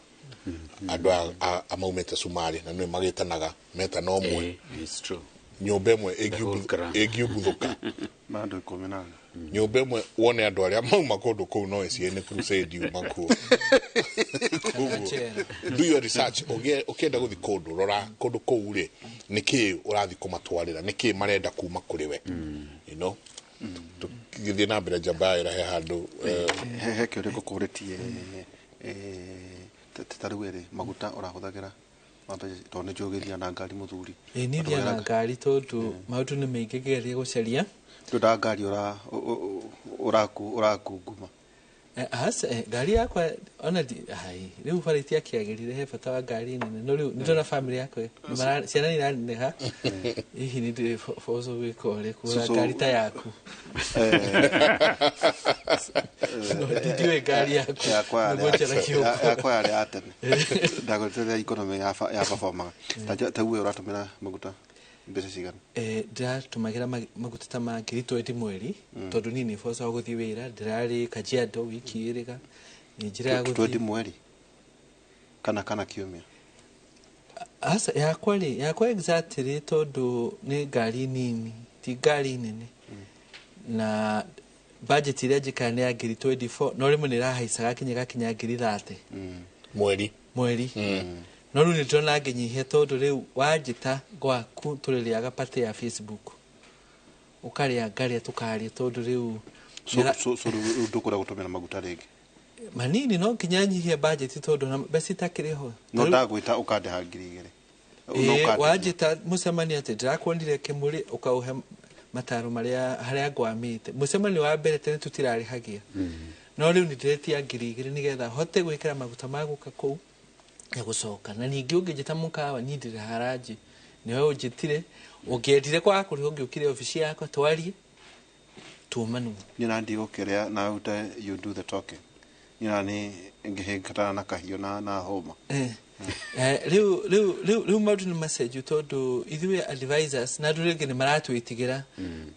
Speaker 11: andũ aya maumĩte Somalia na nĩ magĩtanaga metana ũmwe.
Speaker 14: It's true.
Speaker 11: Nyũmba ĩmwe ĩngiumbuthũka
Speaker 12: ma andũ 18
Speaker 11: nyũmba ĩmwe wone andũ arĩa mauma kũndũ kũu no ĩciĩ nĩ crusade yuma kuo. Do your research. Ũkĩenda gũthiĩ kũndũ rora kũndũ kũu rĩ nĩ kĩĩ ũrathiĩ kũmatwarĩra, nĩ kĩĩ marenda kuma kũrĩ we, you know. Tũgĩthiĩ na mbere njamba ya wĩra he handũ
Speaker 12: he kĩũria ngũkũrĩtie ta rĩu rĩ maguta ũrahũthagĩra tondũ nĩ njũĩ ũgĩthiaga na ngari mũthuri.
Speaker 13: Ĩĩ niĩ thiaga na ngari tondũ maũndũ nĩ maingĩ ngĩgeria gũcaria.
Speaker 12: Ndwendaga ngari ũrakunguma.
Speaker 13: Aca ngari yakwa ona hai rĩu bara itiakĩagĩrire he bata wa ngari nene no rĩu nĩndona family yakwa ciana nĩ iraneneha hihi nĩ ndĩboco gwĩka ũrĩa kũgũra ngari ta yaku. No ndiũĩ ngari yaku nĩguo njaragia ũguo.
Speaker 12: Yakwa yarĩ ya tene ndagũrĩte rĩrĩa economy ya performaga. Ta we ũratũmĩra maguta mbeca cigana?
Speaker 13: Ndĩratũmagĩra maguta ta ma 20,000 mweri tondũ niĩ nĩ bocaga gũthiĩ wĩra ndĩrarĩ Kajiado wiki ĩrĩga nĩ njĩra ya gũthiĩ
Speaker 12: 20 mweri kana kiumia?
Speaker 13: Aca yakwa rĩ yakwa exactly tondũ nĩ ngari nini ti ngari nene na budget ĩrĩa njĩkaga nĩ ya 24,000 no rĩmwe nĩ ĩrahaicaga kinya ĩgakinya 30,000 mweri. No rĩu nĩ ndĩrona ngĩnyihia tondũ rĩu wanjĩta gwaku tũrĩrĩaga party ya Facebook ũkarĩa ngarĩa tũkarĩa tondũ rĩu
Speaker 12: so rĩu ndũkũrĩa gũtũmĩra maguta rĩngĩ
Speaker 13: manini no nginya nyihie budget tondũ mbeca itakĩrĩ ho.
Speaker 12: No ndagwĩta ũkandĩha 2,000.
Speaker 13: Wanjĩta mũcemanio atĩ ndĩrakuonire kĩmũrĩ ũkaũhe mataro marĩa harĩa ngwamĩte mũcemanio wa mbere tene tũtirarĩhagia no rĩu nĩ ndĩretia 2,000 nĩgetha hote gwĩkĩra maguta ma gũka kũu ya gũcoka na ningĩ ũngĩnjĩta mũkawa niĩ ndĩrĩ haranjĩ nĩwe ũnjĩtire ũngĩendire kwaga kũrĩha ũngĩũkire obici yakwa twarie tumanwo.
Speaker 12: Niĩ na ndigũkĩrĩa na ũte you do the talking. Niĩ na nĩ ngĩhĩngĩtana na kahiũ na hũma.
Speaker 13: Rĩu maũndũ nĩ macenju tondũ ithuĩ advisors na andũ rĩngĩ nĩ maratwĩtigĩra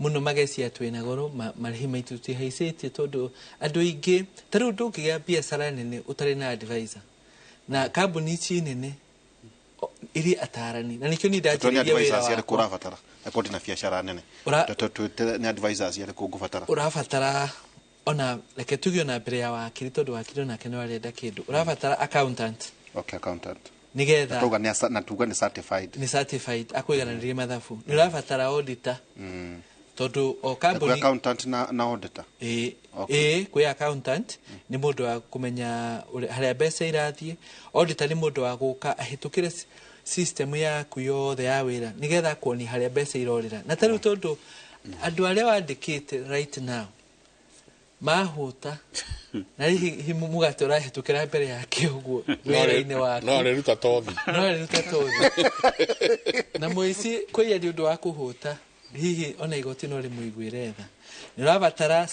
Speaker 13: mũno magecia twĩna goro marĩhi maitũ tũtihaicĩtie tondũ andũ aingĩ ta rĩu ndũngĩgĩa biacara nene ũtarĩ na advisor na kambuni ici nene iri atarani na nikio ni ndanjĩrĩria wĩra
Speaker 12: wakwa ũrabatara akorwo ndina biacara nene nĩ advisors arĩkũ ngũbatara
Speaker 13: ũrabatara ona reke tuge ona mbere ya wakiri tondũ wakiri onake no arenda kĩndũ ũrabatara accountant.
Speaker 12: Okay, accountant
Speaker 13: nigetha
Speaker 12: na tuga ni certified,
Speaker 13: ni certified akũigananĩrie mathabu. Nĩ ũrabatara auditor tondũ o kambuni
Speaker 12: accountant na auditor
Speaker 13: ĩĩ kwĩ accountant nĩ mũndũ wa kũmenya harĩa mbeca irathiĩ. Auditor nĩ mũndũ wa gũka ahĩtũkĩre system yaku yothe ya wĩra nĩgetha kuonia harĩa mbeca irorĩra. Na ta rĩu tondũ andũ arĩa wandĩkĩte right now mahũta na hihi mũgate ũrahĩtũkĩra mbere yake ũguo wĩra-inĩ waku
Speaker 11: no arĩruta tothi
Speaker 13: na mũici kwĩia nĩ ũndũ wa kũhũta hihi ona igoti no rĩmũiguĩre tha. Nĩ ũrabatara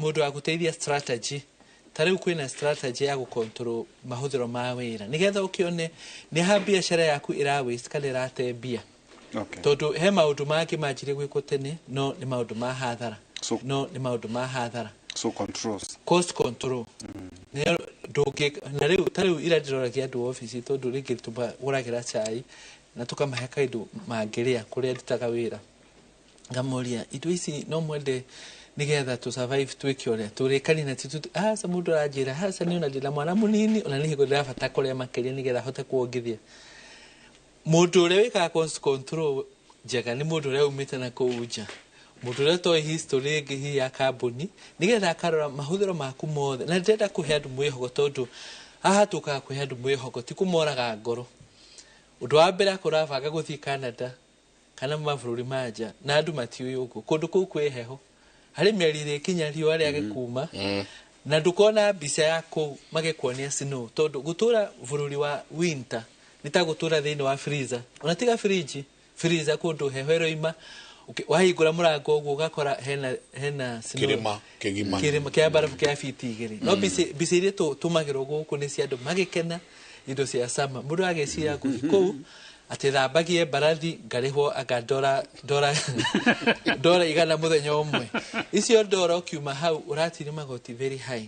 Speaker 13: mũndũ wa gũteithia strategy ta rĩu kwĩna strategy ya gũcontrol mahũthĩro ma wĩra nĩgetha ũkĩone nĩ ha biacara yaku ĩra waste kana ĩrate mbia. Tondũ he maũndũ mangĩ manjirie gwĩkwo tene no nĩ maũndũ ma hathara no nĩ maũndũ ma hathara.
Speaker 12: So controls
Speaker 13: cost control na rĩu ta rĩu ira ndĩroragia andũ obici tondũ rĩngĩ tũmagũragĩra cai na tũkamahe kaĩndũ mangĩrĩa kũrĩa ndutaga wĩra ngamoria indo ici no mwende nigetha tu survive twĩke ũrĩa tũrĩkanie na aca mũndũ aranjĩra aca niĩ ona ndĩna mwana mũnini ona nĩ hingo ndĩrabata kũrĩa makĩria nĩgetha hote kuongithia. Mũndũ ũrĩa wĩkaga cost control njega nĩ mũndũ ũrĩa umĩte na kũu nja mũndũ ũrĩa ũtoĩ history ĩngĩ hihi ya kambuni nĩgetha akarora mahũthĩro maku mothe. Na ndĩrenda kũhe andũ mwĩhoko tondũ haha tũkaga kũhe andũ mwĩhoko ti kũmoraga ngoro. Ũndũ wa mbere akorwo arabanga gũthiĩ Canada kana mabũrũri ma nja na andũ matiũĩ ũguo kũndũ kũu kwĩ heho harĩ mĩeri ĩrĩkinya riũa rĩage kuma na ndũkona mbica ya kũu magĩkuonia snow tondũ gũtũra bũrũri wa winter nĩ ta gũtũra thĩinĩ wa freezer ona tiga fridge freezer kũndũ heho ĩroima wahingũra mũrango ũguo ũgakora hena snow
Speaker 11: kĩrĩma kĩgima
Speaker 13: kĩrĩma kĩa barabu kĩa fiti 2 no mbica iria tũmagĩrwo gũkũ nĩ cia andũ magĩkena indo cia sama mũndũ ageciria gũthiĩ kũu atĩ thambagie mbarathi ngarĩhwo anga ndora 100 mũthenya ũmwe. Icio ndora ũkiuma hau ũratirio magoti very high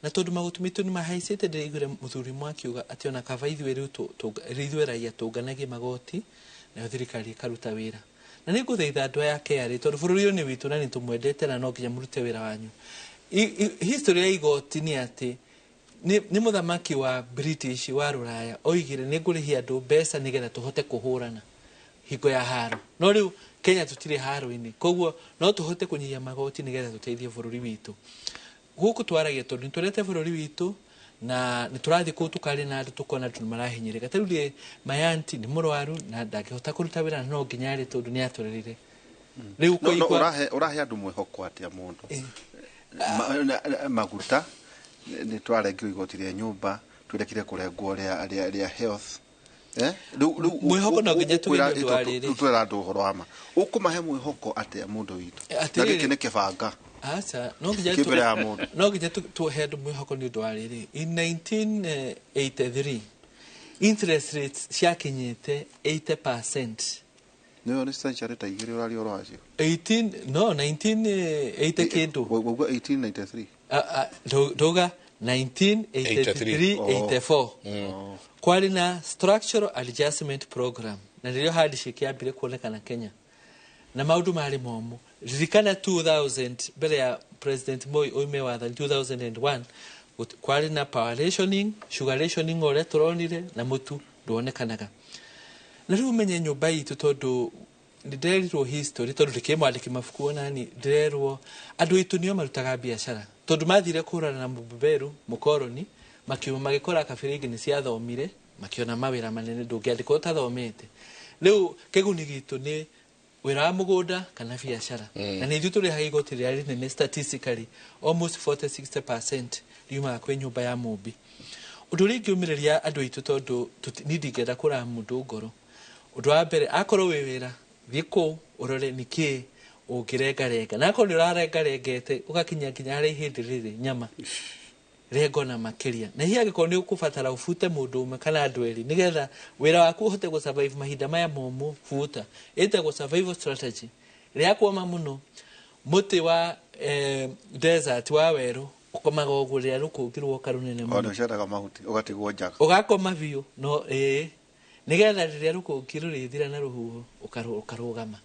Speaker 13: na tondũ magoti maitũ nĩ mahaicĩte ndĩraiguire mũthuri ũmwe akiuga atĩ ona kaba ithuĩ rĩu ithuĩ raia tũnganagie magoti nayo thirikari ĩkaruta wĩra. Na nĩ ngũthaitha andũ aya KRA tondũ bũrũri ũyũ nĩ witũ na nĩ tũmwendete na no nginya mũrute wĩra wanyu. History ya igoti nĩ atĩ nĩ mũthamaki wa British wa Rũraya oigire nĩ ngũrĩhia andũ mbeca nĩgetha tũhote kũhũrana. hingo ya haro. No rĩu Kenya tũtirĩ haro-inĩ, koguo no tũhote kũnyihia magoti nĩgetha tũteithie bũrũri witũ. Gũkũ twaragia tondũ nĩtũrete bũrũri witũ na nĩtũrathiĩ kũu tũkaria na andũ tũkona andũ nĩmarahinyĩrĩka. Ta rĩu rĩ Mayanti nĩ mũrwaru na ndangĩhota kũruta wĩra na no nginya arĩ tondũ nĩatũrĩrire. Rĩu
Speaker 12: ũkũigua ũrahe andũ mwĩhoko atĩa mũndũ? Maguta nĩtwarengirwo igoti rĩa nyũmba, twĩrekire kũrengwo rĩa health.
Speaker 13: Mwĩhoko no nginya tũgĩe nĩ ũndũ wa rĩrĩ.
Speaker 12: Twĩra andũ ũhoro wa ma. Ũkũmahe mwĩhoko atĩa mũndũ witũ? Na gĩkĩ nĩ kĩbanga.
Speaker 13: Aca, no nginya tũhe andũ mwĩhoko nĩ ũndũ wa rĩrĩ. In 1983 interest rates ciakinyĩte 80%.
Speaker 12: Nĩyo nĩ century ta igĩrĩ ũraria ũhoro wacio.
Speaker 13: 1980 kĩndũ.
Speaker 12: Wauga 1893.
Speaker 13: Ndauga 1983 84. Kwarĩ na structural adjustment program na nĩrĩo handshake yambire kuonekana Kenya na maũndũ marĩ momũ. Ririkana 2000 mbere ya President Moi oime wathani 2001 kwarĩ na power rationing, sugar rationing ũrĩa tũronire na mũtu ndwonekanaga. Na rĩu ũmenye nyũmba itũ tondũ nĩndĩrerirwo history tondũ ndĩkĩrĩ mwandĩki mabuku onani ndĩrerwo andũ aitũ nĩo marutaga biacara tondũ mathire kũhũrana na mũbeberu mũkoroni makiuma magĩkora kabira ingĩ nĩciathomire makĩona mawĩra manene ndũngĩandĩkwo ũtathomete. Rĩu kĩguni gitũ nĩ wĩra wa mũgũnda kana biacara. Na nĩ ithuĩ tũrĩhaga igoti rĩrĩa rĩnene statistically almost 40-60% riumaga kwĩ nyũmba ya mũmbi. Ũndũ ũrĩa ingĩũmĩrĩria andũ aitũ tondũ niĩ ndingĩenda kũraga mũndũ ngoro. Ũndũ wa mbere akorwo wĩ wĩra thiĩ kũu ũrore nĩkĩĩ ũngĩrengarenga na akorwo nĩ ũrarengarengete ũgakinya nginya harĩa ihĩndĩ rĩrĩ nyama rengo na makĩria. Na hihi angĩkorwo nĩ ũkũbatara ũbute mũndũ ũmwe kana andũ erĩ nĩgetha wĩra waku ũhote gũ survive mahinda maya momũ, buta. Ĩtagwo survival strategy. Rĩrĩa kuoma mũno mũtĩ wa desert wa werũ ũkomaga ũguo rĩrĩa rũkũngĩ rwoka rũnene mũno.
Speaker 12: Ona ũceraga mahuti ũgatigwo njaga.
Speaker 13: Ũgakoma biũ no ĩĩ nĩgetha rĩrĩa rũkũngĩ rũrĩthira na rũhuho ũkarũgama.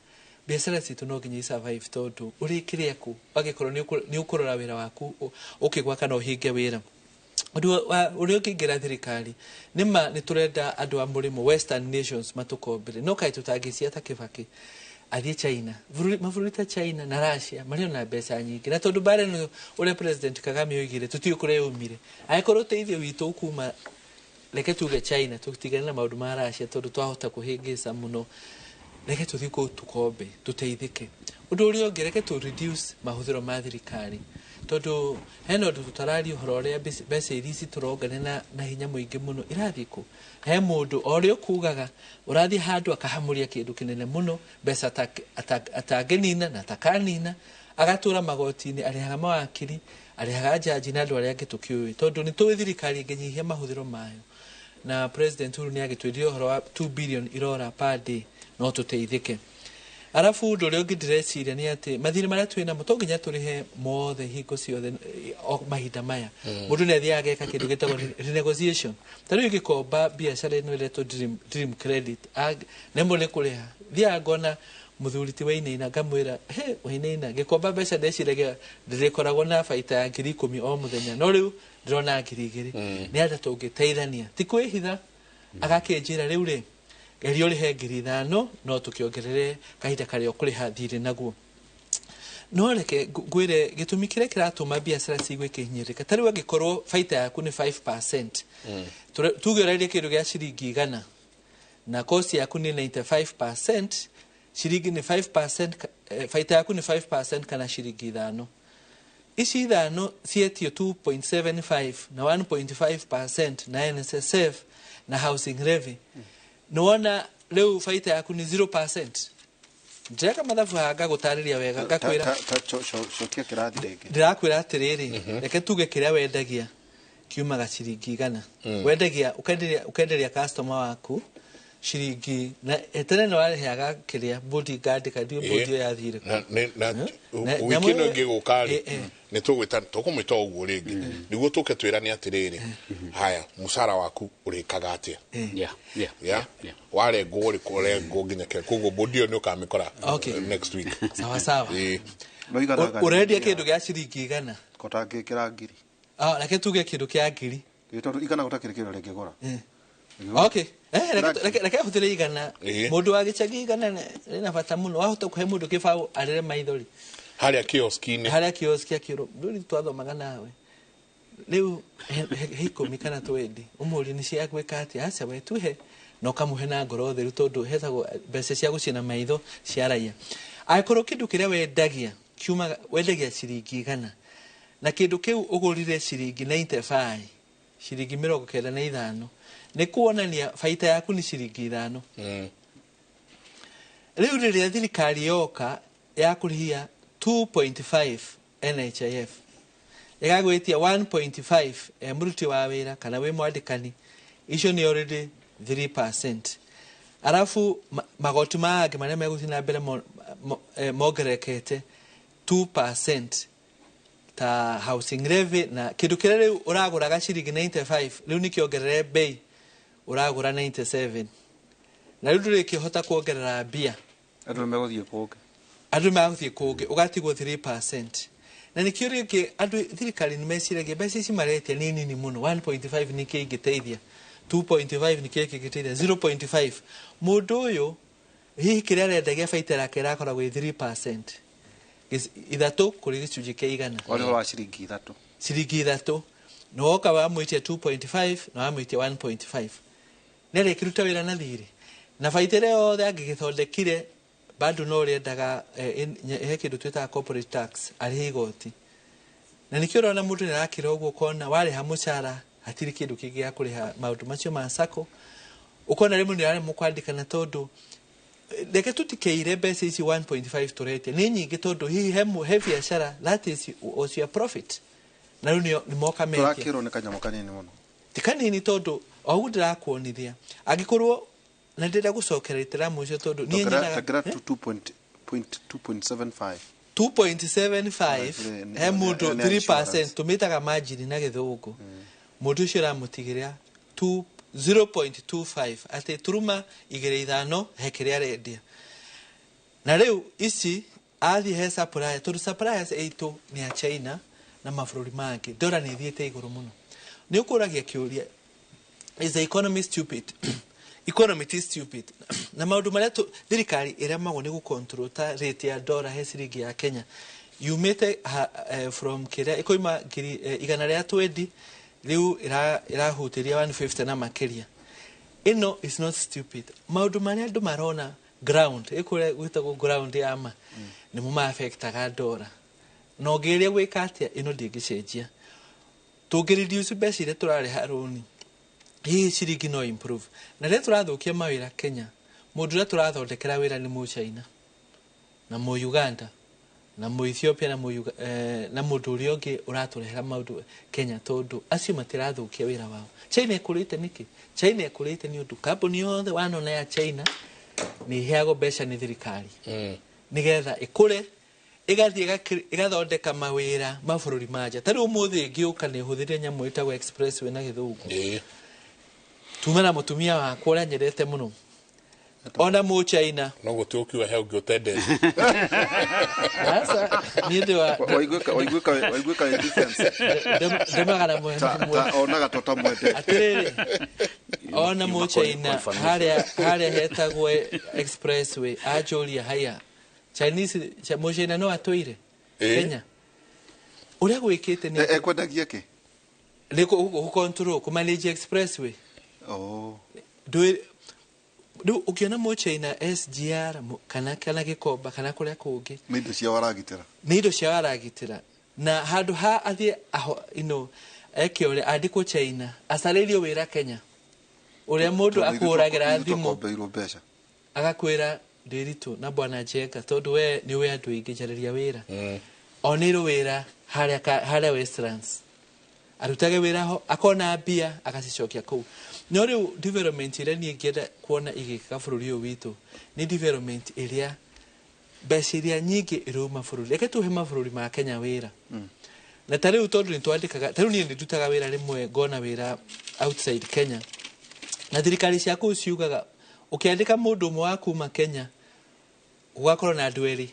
Speaker 13: Biacara citũ no nginya survive tondũ ũrĩkĩrĩa kũ angĩkorwo nĩ ũkũrora wĩra waku ũkĩgwa kana ũhinge wĩra. Ũndũ ũrĩa ũngĩingĩra thirikari nĩma nĩ tũrenda andũ a mũrĩmo Western nations matũkombere no kaĩ tũtangĩcia ta Kibaki athiĩ China. Mabũrũri ta China na Russia marĩ ona mbeca nyingĩ na tondũ mbara ĩno ũrĩa President Kagame oigire tũtiũĩ kũrĩa yaumire. Angĩkorwo ũteithio witũ ũkuma reke tuge China tũtigane na maũndũ ma Russia tondũ twahota kũhĩngĩca mũno. Reke tũthiĩ kũu tũkombe tũteithĩke. Ũndũ ũrĩa ũngĩ reke tũ reduce mahũthĩro ma thirikari tondũ hena ũndũ tũtararia ũhoro ũrĩa mbeca iria ici tũrongania na hinya mũingĩ mũno irathiĩ kũ. He mũndũ o ũrĩa ũkugaga ũrathiĩ handũ akahamũria kĩndũ kĩnene mũno mbeca atangĩnina na atakanina agatũra magoti-inĩ arĩhaga mawakiri arĩhaga njanji na andũ arĩa angĩ tũkĩũĩ tondũ nĩ tũĩ thirikari ĩngĩnyihia mahũthĩro mayo. Na President Uhuru nĩagĩtwĩrire ũhoro wa 2 billion irora per day no tũteithĩke. Arabu ũndũ ũrĩa ũngĩ ndĩreciria nĩ atĩ mathirĩ marĩa twĩ namo to nginya tũrĩhe mothe hingo ciothe mahinda maya. Mũndũ nĩ athiaga ageka kĩndũ gĩtagwo renegotiation. Ta rĩu ingĩkomba biacara ĩno ĩretwo Dream Credit nemwo nĩ kũrĩha thiaga ngona mũthuri ti Wainaina ngamwĩra he Wainaina ngĩkomba mbeca ndeciragia ndĩrĩkoragwo na baita ya 10,000 o mũthenya no rĩu ndĩrona 2,000. Nĩ atĩa tũngĩteithania ti kwĩhitha. Agakĩnjĩra rĩu rĩ geria ũrĩhe 5,000 no tũkĩongerere kahinda karĩa ũkũrĩha thirĩ naguo. No reke ngwĩre gĩtũmi kĩrĩa kĩratũma biacara ciigue ikĩhinyĩrĩrĩka. Ta rĩu angĩkorwo baita yaku nĩ 5%, tuge ũrendia kĩndũ gĩa ciringi 100 na cost yaku nĩ 95%, ciringi nĩ 5%, baita yaku nĩ 5% kana ciringi 5. Ici 5 cietio 2.75 na 1.5% na NSSF na housing levy. Nĩwona rĩu baita yaku nĩ 0%. Ndĩreka mathabu haha ngagũtarĩria wega ngakwĩra
Speaker 12: cokia kĩrathi rĩngĩ.
Speaker 13: Ndĩrakwĩra atĩrĩrĩ, reke tuge kĩrĩa wendagia kiumaga ciringi 100. Wendagia ũkenderia customer waku ciringi na tene nĩ warĩhaga kĩrĩa bodi ngandĩka ndiũ bodi ĩyo yathire kũ.
Speaker 11: Wiki ĩno ĩngĩ gũka rĩ nĩ tũgwĩta tũkũmwĩta ũguo rĩngĩ nĩguo tũke twĩrane atĩrĩrĩ haya mũcara waku ũrĩkaga atĩa. Warengwo rĩ kũrengwo nginya kĩ koguo bodi ĩyo nĩ ũkamĩkora next week.
Speaker 13: Sawa sawa. Ũrendia kĩndũ gĩa ciringi 100
Speaker 12: kotangĩkĩra 1,000.
Speaker 13: Reke tuge kĩndũ kĩa 1,000
Speaker 12: tondũ 100 gũtakĩrĩ kĩndũ rĩngĩgũra.
Speaker 13: Okay, Reke hũthĩre igana. Mũndũ wa gĩcagi igana rĩna bata mũno. Wahota kũhe mũndũ kĩbaũ arĩre maithori.
Speaker 11: Harĩa kioski-inĩ.
Speaker 13: Harĩa kioski akĩũrwo. Ndũrĩ twathomaga nawe. Rĩu he 10 kana 20. Ũmũrie nĩ cia gwĩka atĩa? Aca we tuhe. Na ũkamũhe na ngoro theru tondũ hetagwo mbeca cia gũcina maitho cia raia. Angĩkorwo kĩndũ kĩrĩa wendagia kiumaga wendagia ciringi 100 na kĩndũ kĩu ũgũrire ciringi 95 ciringi 95 nĩ kuonania baita yaku nĩ ciringi 5. Rĩu rĩrĩa thirikari yoka ya kũrĩhia 2.5 NHIF ĩgagwĩtia 1.5 mũruti wa wĩra kana wĩ mwandĩkani, icio nĩ already 3%. Arafu magoti mangĩ marĩa megũthiĩ na mbere mongererekete 2% ta housing levy na kĩndũ kĩrĩa rĩu ũragũraga ciringi 95 rĩu nĩkĩongerere bei ũragũra 97 na rĩu ndũrĩkĩhota kuongerera mbia.
Speaker 12: Andũ nĩmegũthiĩ kũngĩ.
Speaker 13: Andũ nĩmegũthiĩ kũngĩ ũgatigwo 3%. Na nĩkĩo rĩngĩ andũ thirikari nĩmeciragia mbeca ici maretia nĩ nini mũno 1.5 nĩkĩ ingĩteithia 2.5 nĩkĩ kĩngĩteithia 0.5 mũndũ ũyũ hihi kĩrĩa arendagia baita yake ĩrakoragwo ĩ 3% ithatũ kũrĩ gĩcunjĩ kĩa igana.
Speaker 12: Ũrĩa wa ciringi ithatũ.
Speaker 13: Ciringi ithatũ. Na woka wamwĩtia 2.5 na wamwĩtia 1.5. Nĩarĩkĩruta wĩra na thirĩ. Na baita ĩrĩa yothe angĩgĩthondekire bado no ũrĩendaga he kĩndũ twĩtaga corporate tax arĩhe igoti. Na nĩkĩo ũrona mũndũ nĩarakĩra ũguo ũkona warĩha mũcara hatirĩ kĩndũ kĩngĩ gĩa kũrĩha maũndũ macio ma sacco. Ũkona rĩmwe nĩaremwo kwandĩkana tondũ reke tutikeire mbeca ici 1.5 tũretia nĩ nyingĩ tondũ hihi he biacara that is was your profit. Na rĩu nĩ moka metia.
Speaker 12: Tũrakĩrwo nĩ kanyamũ kanini mũno.
Speaker 13: Ti kanini tondũ o ũguo ndĩrakuonithia angĩkorwo na ndĩrenda gũcokera itĩramu ũcio tondũ niĩ nyonaga
Speaker 12: 2.75
Speaker 13: 2.75 he mũndũ 3% tũmĩtaga margin na gĩthũngũ. Mũndũ ũcio ũramũtigĩra 0.25 atĩ turuma 2.5 he kĩrĩa arendia. Na rĩu ici athiĩ he supplier tondũ suppliers aitũ nĩ a China na mabũrũri mangĩ ndora nĩ ĩthiĩte igũrũ mũno. Nĩ ũkũragia kĩũria is the economy stupid? Economy is stupid. Na maũndũ marĩa thirikari ĩremagwo nĩ gũcontrol ta rate ya dollar he ciringi ya Kenya yumĩte from kĩrĩa ĩkoima 120 rĩu ĩrahutĩria 150 na makĩria. Ĩno is not stupid. Maũndũ marĩa andũ marona ground ĩkũrĩa gwĩtagwo ground ya ma nĩmo ma-affectaga dollar. Na ũngĩgeria gwĩka atĩa ĩno ndĩngĩcenjia. Tũngĩ-reduce mbeca iria tũrarĩha rũni hihi ciringi no improve. Na rĩrĩa tũrathũkia mawĩra Kenya mũndũ ũrĩa tũrathondekera wĩra nĩ Mũchina na Mũuganda na Mũethiopia na mũndũ ũrĩa ũngĩ ũratũrehera maũndũ Kenya tondũ acio matirathũkia wĩra wao. China ĩkũrĩte nĩkĩ? China ĩkũrĩte nĩ ũndũ kambuni yothe wanona ya China nĩ ĩheagwo mbeca nĩ thirikari nĩgetha ĩkũre ĩgathiĩ ĩgathondeka mawĩra mabũrũri ma nja. Ta rĩu ũmũthĩ ngĩũka nĩ hũthĩrire nyamũ ĩtagwo expressway na gĩthũngũ. Tuma na mũtumia wakwa ũrĩa nyendete mũno ona Mũchina
Speaker 11: no gũtirĩ ũkiuga he ũngĩ ũtendete.
Speaker 13: Aca niĩ ndĩ wa
Speaker 12: waiguĩka wĩ defense.
Speaker 13: Ndemaga na mwena
Speaker 12: onaga to ta mwendete.
Speaker 13: Atĩrĩrĩ ona Mũchina harĩa hetagwo expressway anjũria haya Chinese Mũchina no atũire Kenya ũrĩa gwĩkĩte nĩ
Speaker 12: ekwendagia kĩ?
Speaker 13: Nĩ gũ-control kũ-manage expressway.
Speaker 12: Oh.
Speaker 13: Rĩu ũkĩona Mũchina SGR kana Gĩkomba kana kũrĩa kũngĩ
Speaker 12: nĩ indo ciao aragitĩra.
Speaker 13: Nĩ indo ciao aragitĩra. Na handũ ha athiĩ eke ũrĩa andĩkwo China acarĩrio wĩra Kenya ũrĩa mũndũ akũhũragĩra thimũ agakwĩra Ndĩritũ na Bwana Njenga tondũ we nĩ ũĩ andũ aingĩ njarĩria wĩra. Onĩirwo wĩra harĩa Westlands. Arutage wĩra ho akona mbia agacicokia kũu. No rĩu development ĩrĩa niĩ ingĩenda kuona ĩgĩkĩka bũrũri ũyũ witũ nĩ development ĩrĩa mbeca iria nyingĩ ĩrauma bũrũri. Reke tũhe mabũrũri ma Kenya wĩra. Na ta rĩu tondũ nĩtwandĩkaga ta rĩu niĩ nĩndutaga wĩra rĩmwe ngona wĩra outside Kenya. Na thirikari cia kũu ciugaga ũkĩandĩka mũndũ ũmwe wa kuma Kenya gũgakorwo na andũ erĩ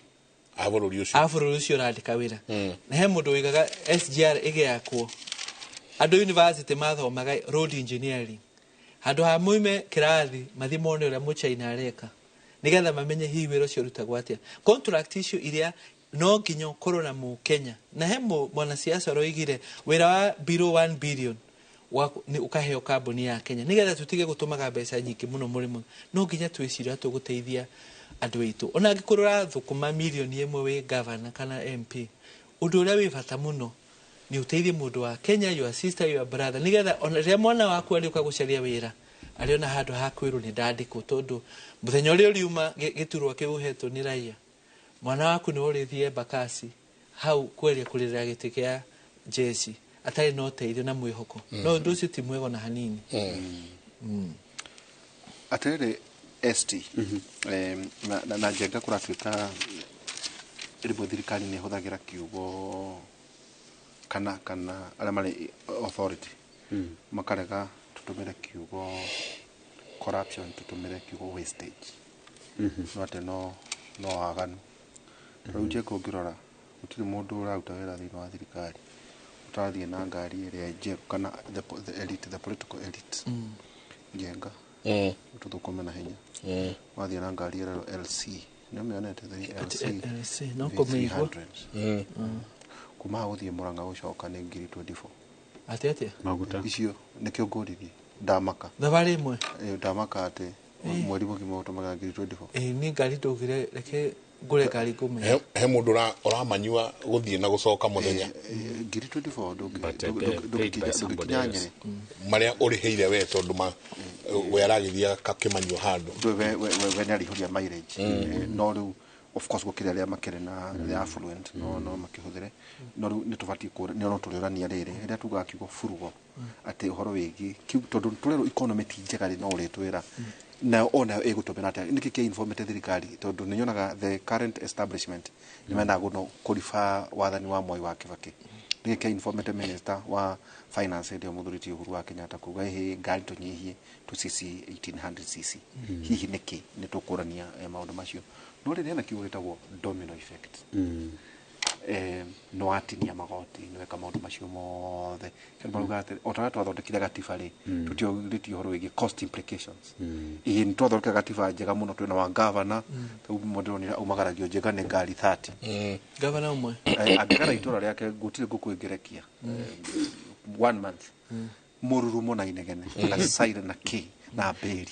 Speaker 11: a bũrũri ũcio.
Speaker 13: A bũrũri ũcio ũrandĩka wĩra. Na he mũndũ ũigaga SGR ĩgĩakwo andũ university mathomaga road engineering. Handũ ha moime kĩrathi mathiĩ mone ũrĩa mũchaina areka nĩgetha mamenye hihi wĩra ũcio ũrutagwo atĩa. Contract icio iria no nginya ũkorwo na mũkenya na he mwanasiasa ũroigire wĩra wa below 1 billion nĩ ũkaheo kambuni ya Kenya nĩgetha tũtige gũtũmaga mbeca nyingĩ mũno mũrĩmo. No nginya twĩcirie tũgũteithia andũ aitũ ona angĩkorwo ũrathũkũma mirioni ĩmwe wĩ governor kana MP, ũndũ ũrĩa wĩ bata mũno nĩ ũteithie mũndũ wa Kenya, your sister, your brother, nĩgetha ona rĩrĩa mwana waku arĩũka gũcaria wĩra arĩona handũ ha kwĩrwo nĩ ndandĩkwo, tondũ mũthenya ũrĩa ũriuma gĩturwa kĩu ũhetwo nĩ raia, mwana waku nĩwe ũrĩthiĩ Embakasi hau kweria kũrĩrĩra gĩtĩ kĩa jeshi atarĩ na ũteithio na mwĩhoko. No ũndũ ũcio ti mwega ona hanini.
Speaker 12: Atĩrĩrĩ ST, na Njenga kũratuĩka rĩmwe thirikari nĩ ĩhũthagĩra kiugo kana arĩa marĩ authority makarega tũtũmĩre kiugo corruption, tũtũmĩre kiugo wastage. No atĩ no waganu. Rĩu Njenga ũngĩrora gũtirĩ mũndũ ũraruta wĩra thĩinĩ wa thirikari ũtarathiĩ na ngari ĩrĩa njerũ kana the elite, the political elite. Njenga tũthũkũme na hinya. Wathiĩ na ngari ĩrĩa LC, nĩũmĩonete the LC
Speaker 13: LC, no kũmĩigua.
Speaker 12: V300. Kuma hau gũthiĩ Mũrang'a gũcoka nĩ ngiri 24.
Speaker 13: Atĩ atĩa?
Speaker 14: Maguta.
Speaker 12: Icio nĩkĩo ngũririe ndamaka.
Speaker 13: Thabarĩ ĩmwe?
Speaker 12: Ndamaka atĩ mweri mũgima ũtũmaga ngiri 24.
Speaker 13: Niĩ ngari ndaugire reke ngũre ngari ngũmenya.
Speaker 11: He mũndũ ũramanyua gũthiĩ na gũcoka mũthenya.
Speaker 12: Ngiri 24 ndũngĩkinya Nyĩrĩ.
Speaker 11: Marĩa ũrĩhĩire we tondũ we aragĩthiĩ akakĩmanyua handũ.
Speaker 12: We nĩarĩihũria mileage. No rĩu of course gũkĩrĩ arĩa makĩrĩ na the affluent no makĩhũthĩre, no rĩu nĩtũbatiĩ no tũrĩũrania rĩrĩ rĩrĩa tugaga kiugo burugo atĩ ũhoro wĩgiĩ tondũ tũrerwo economy ti njega rĩ, no ũrĩtwĩra nayo onayo ĩgũtũmĩra atĩa, nĩkĩ kĩa informĩte thirikari, tondũ nĩnyonaga the current establishment nĩmendaga mũno kũriba wathani wa Mwai wa Kibaki. Nĩkĩ kĩa informĩte minister wa finance hĩndĩ ĩyo mũthuri ti Uhuru wa Kenyatta kuga ĩhĩ ngari tũnyihie to cc 1800 cc. Hihi nĩkĩ nĩtũkũrania maũndũ macio. No rĩrĩ hena kiugo gĩtagwo domino effect. No watinia magoti nĩweka maũndũ macio mothe. Kĩndũ marauga atĩ o ta ũrĩa twathondekire gatiba rĩ, tũtiorĩtie ũhoro wĩgiĩ cost implications. Ĩĩ nĩtwathondeka gatiba njega mũno twĩna wa governor, rĩu ndĩronire aumagaragio Njenga nĩ ngari 30.
Speaker 13: Governor ũmwe.
Speaker 12: Angĩgara itũra rĩake gũtirĩ ngũkũ ĩngĩrekia. 1 month. Mũrurumo na inegene na siren na kĩ na mbĩri.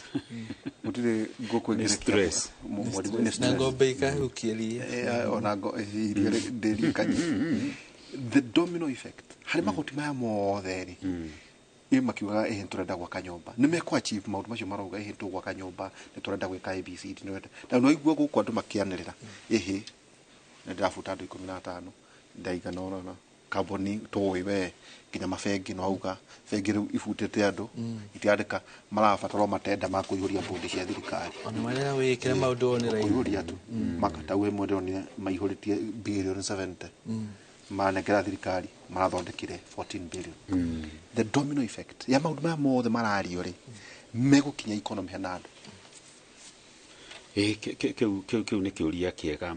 Speaker 12: Gũtirĩ ngũkũ ĩngĩrekia.
Speaker 13: Na ng'ombe ikahukia ria.
Speaker 12: Ona iria ndĩrikanie. The domino effect harĩ magoti maya mothe rĩ, ĩ makiugaga ĩhĩ tũrenda gwaka nyũmba, nĩ mekũ achieve maũndũ macio marauga ĩhĩ tũgwaka nyũmba, nĩ tũrenda gwĩka ABCD, na no igua gũkũ andũ makĩanĩrĩra ĩhĩ nĩ ndĩrabuta andũ 15 ndaigana ũna kambuni tũĩ we nginya mabengi no auga bengi rĩu ibutĩte andũ itiandĩka marabatarwo matenda ma kũihũria bondi cia thirikari.
Speaker 13: Ona marĩa wĩkĩra maũndũ one raia.
Speaker 12: Kũihũria tu makatau ĩmwe ndĩronire maihũrĩtie bilioni 70 manengera thirikari marathondekire 14 billion. The domino effect ya maũndũ maya mothe marario rĩ megũkinya economy hena andũ.
Speaker 14: Kĩu nĩ kĩũria kĩega.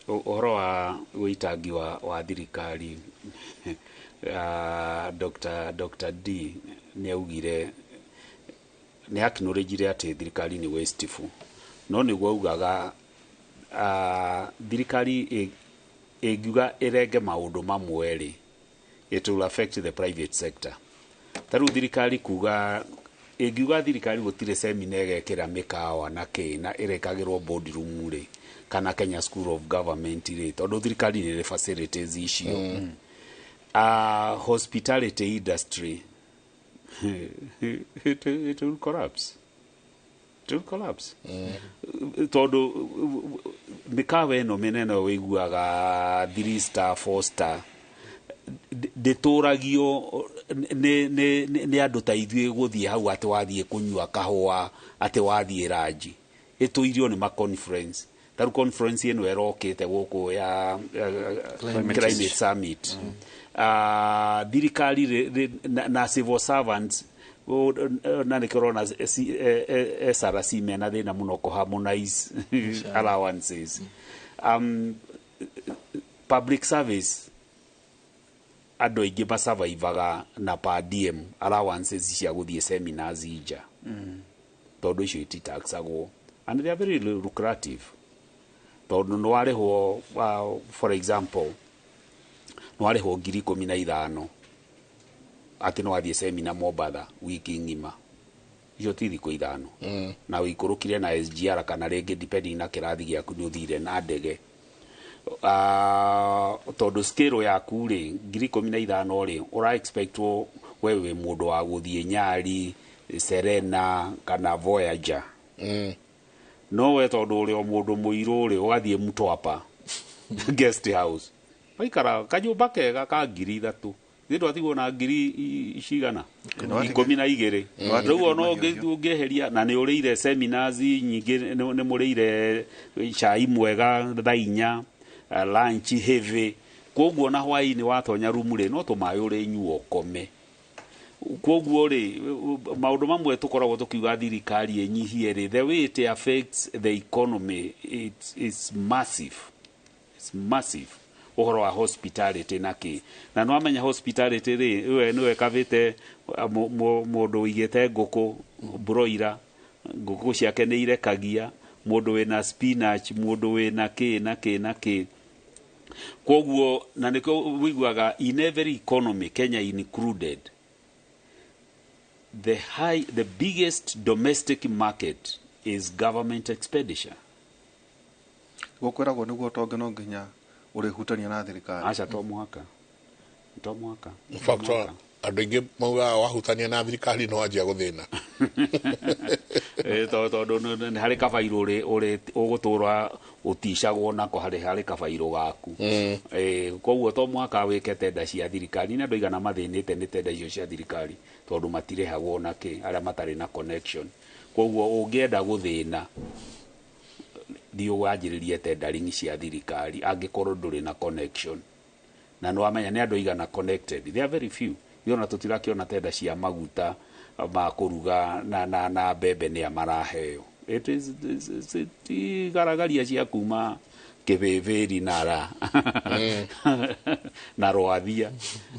Speaker 14: Ũhoro wa ũitangi wa thirikari, Dr. D nĩ augire nĩ acknowledgire atĩ thirikari nĩ wasteful, no nĩguo augaga thirikari ĩngiuga ĩrenge maũndũ mamwe rĩ, it will affect the private sector. Ta rĩu thirikari kuga ĩngiuga thirikari gũtirĩ semina ĩgekĩra mĩkawa na kĩ na ĩrekagĩrwo boardroom rĩ, kana Kenya School of Government rĩ, tondũ thirikari nĩ ĩrĩ facilities icio. Hospitality industry it will collapse. It will collapse. Tondũ mĩkawa ĩno mĩnene wĩiguaga 3 star 4 star ndĩtũragio nĩ andũ ta ithuĩ gũthiĩ hau atĩ wathiĩ kũnyua kahũa atĩ wathiĩ ranji, ĩtũirio nĩ ma conference. Ta rĩu conference ĩno ĩrokĩte gũkũ ya climate summit, thirikari na civil servants na nĩkĩo ũrona SRC mena thĩna mũno kũ harmonize allowances. Public service Andũ aingĩ masurvivaga na per diem allowances cia gũthiĩ seminars nja, tondũ icio ititaxagwo and they are very lucrative, tondũ nĩ warĩhwo, for example, nĩ warĩhwo 15,000 atĩ nĩ wathiĩ seminar Mombatha wiki ng'ima, icio ti thikũ 5, na ũikũrũkire na SGR kana rĩngĩ, depending na kĩrathi gĩaku, nĩ ũthire na ndege, tondũ scale yaku rĩ, 15,000 rĩ, ũra expectwo we wĩ mũndũ wa gũthiĩ Nyali, Serena kana Voyager. No we tondũ ũrĩ o mũndũ mũirũ rĩ, ũgathiĩ Mtwapa guest house, waikara kanyũmba kega ka 3,000, thĩ ndwatigwo na ngiri cigana, 12. Rĩu ona ũngĩeheria na nĩ ũrĩire seminars nyingĩ, nĩ mũrĩire cai mwega thaa 4, lunch heavy, koguo na hwaĩ-inĩ watonya rumu rĩ, no tũmaĩ ũrĩnyua ũkome. Koguo rĩ, maũndũ mamwe tũkoragwo tũkiuga thirikari ĩnyihie rĩ, the way it affects the economy, it's massive, it's massive. Ũhoro wa hospitality na kĩ, na nĩ wamenya hospitality rĩ, we nĩwe kavĩte mũndũ ũigĩte ngũkũ broiler, ngũkũ ciake nĩ irekagia, mũndũ wĩna spinach, mũndũ wĩna kĩ na kĩ na kĩ. Koguo na nĩkĩo wĩiguaga in every economy, Kenya included, the biggest domestic market is government expenditure.
Speaker 12: Gũkwĩragwo nĩguo ũtonge no nginya ũrĩhutania na thirikari.
Speaker 14: Aca, to mũhaka, to mũhaka.
Speaker 11: In fact, andũ aingĩ maugaga wahutania na thirikari no wanjia gũthĩna.
Speaker 14: Tondũ nĩ harĩ kabairũ ũrĩ ũgũtũra ũticagwo nako, harĩ kabairũ gaku. Koguo to mũhaka wĩke tenda cia thirikari. Nĩ andũ aigana mathĩnĩte nĩ tenda icio cia thirikari, tondũ matirĩhagwo na kĩ, arĩa matarĩ na connection. Koguo ũngĩenda gũthĩna, thiĩ wanjĩrĩrie tendering cia thirikari angĩkorwo ndũrĩ na connection. Na nĩ wamenya nĩ andũ aigana connected? They are very few. Ithuĩ ona tũtirakĩona tenda cia maguta ma kũruga na mbembe nĩa maraheo. It is ti garagaria cia kuma kĩbĩbĩri na na rwathia,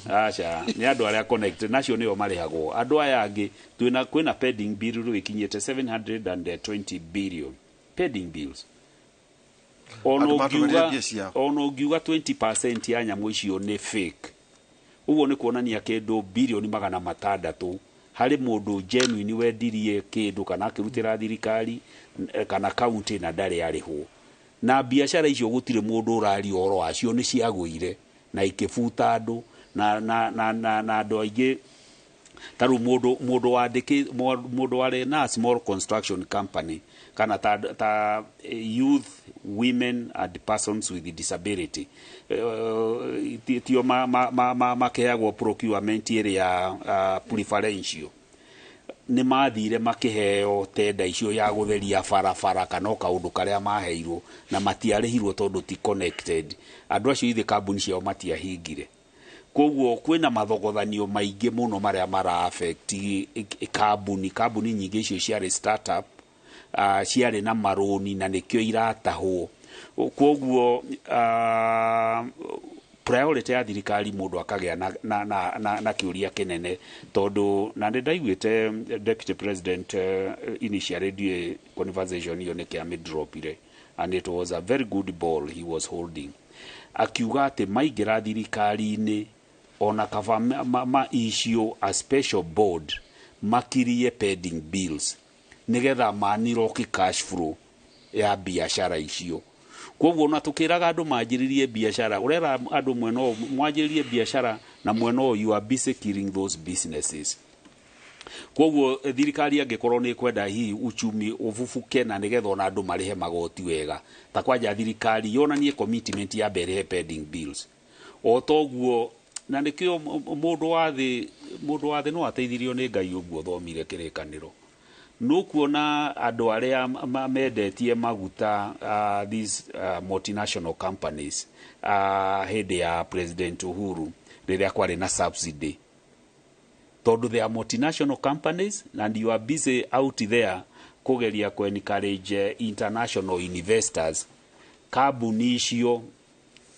Speaker 14: aca, nĩ andũ arĩa connected nacio nĩo marĩhagwo. Andũ aya angĩ twĩna, kwĩna pending bill rĩu ĩkinyĩte 720 billion pending bills. Ona
Speaker 12: Andũ matũmĩrire
Speaker 14: ũngiuga
Speaker 12: mbia ciao.
Speaker 14: Ona ũngiuga 20% ya nyamũ icio nĩ fake, ũguo nĩ kuonania kĩndũ 600 birioni harĩ mũndũ genuine wendirie kĩndũ kana akĩrutĩra thirikari kana county na ndarĩ arĩhwo. Na biacara icio gũtirĩ mũndũ ũraria ũhoro wacio, nĩ ciagũire na ikĩbuta andũ na andũ aingĩ. Ta rĩu mũndũ wandĩkĩ, mũndũ warĩ na small construction company kana ta youth, women and persons with disability, tio makeagwo procurement ĩrĩa preferential, nĩ mathire makĩheo tenda icio ya gũtheria barabara kana o kaũndũ karĩa maheirwo, na matiarĩhirwo tondũ ti connected. Andũ acio ithe kambuni ciao matiahingire. Koguo kwĩna mathogothanio maingĩ mũno marĩa mara affect kambuni nyingĩ icio ciarĩ startup, ciarĩ na marũni na nĩkĩo iratahwo. Koguo priority ya thirikari, mũndũ akagĩa na kĩũria kĩnene, tondũ na nĩ ndaiguĩte deputy president, initially ndiũĩ conversation iyo nĩkĩ amĩdropire, and it was a very good ball he was holding, akiuga atĩ maingĩra thirikari-inĩ ona kaba ma issue a special board makirie pending bills nigetha maniroki cash flow ya biacara icio. Koguo ona tukiraga andũ manjĩrĩrie biacara, ũrera andũ mwena ũyũ mwanjĩrĩrie biacara na mwena ũyũ you are busy killing those businesses. Koguo thirikari angĩkorwo nĩ kwenda hihi uchumi ũbubuke na nĩgetha ona andũ marĩhe magoti wega, ta kwanja thirikari yonanie commitment ya mbere ĩrĩhe pending bills. O toguo na nĩkĩo mũndũ wa thĩ no ateithirio nĩ Ngai ũguo thomire kĩrĩkanĩro, nũkuona andũ arĩa mendetie maguta, these multinational companies, hĩndĩ ya President Uhuru rĩrĩa kwarĩ na subsidy, tondũ they are multinational companies and you are busy out there kũgeria ku encourage international investors, kambuni icio.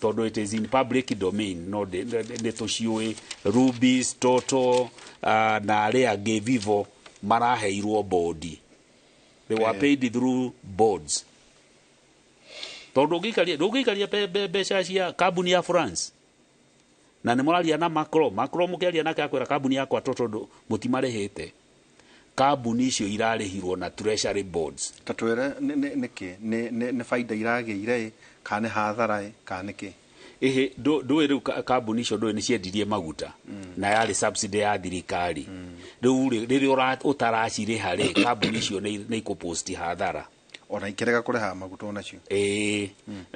Speaker 14: Tondu it is in public domain, no nĩ tũciũĩ. Rubis, Toto na arĩa angĩ, Vivo, maraheirwo bond. They were paid through bonds, tondũ ndũngĩikaria mbeca cia kambuni ya France na nĩ mũraria na Macron. Macron mũkĩaria nake akwĩra kambuni yakwa Toto mũtimarĩhĩte. Kambuni icio irarĩhirwo na treasury bonds.
Speaker 12: Ta twĩre nĩkĩ, nĩ baida iragĩire kana nĩ hathara kana nĩkĩ?
Speaker 14: Ĩhĩ, ndũĩ rĩu kambuni icio ndũĩ nĩ ciendirie maguta na yarĩ subsidy ya thirikari. Rĩu rĩ, rĩrĩa ũtaracirĩha rĩ, kambuni icio nĩ ikũpost hathara.
Speaker 12: Ona ikĩrega kũrĩha maguta onacio.
Speaker 14: Ĩĩ,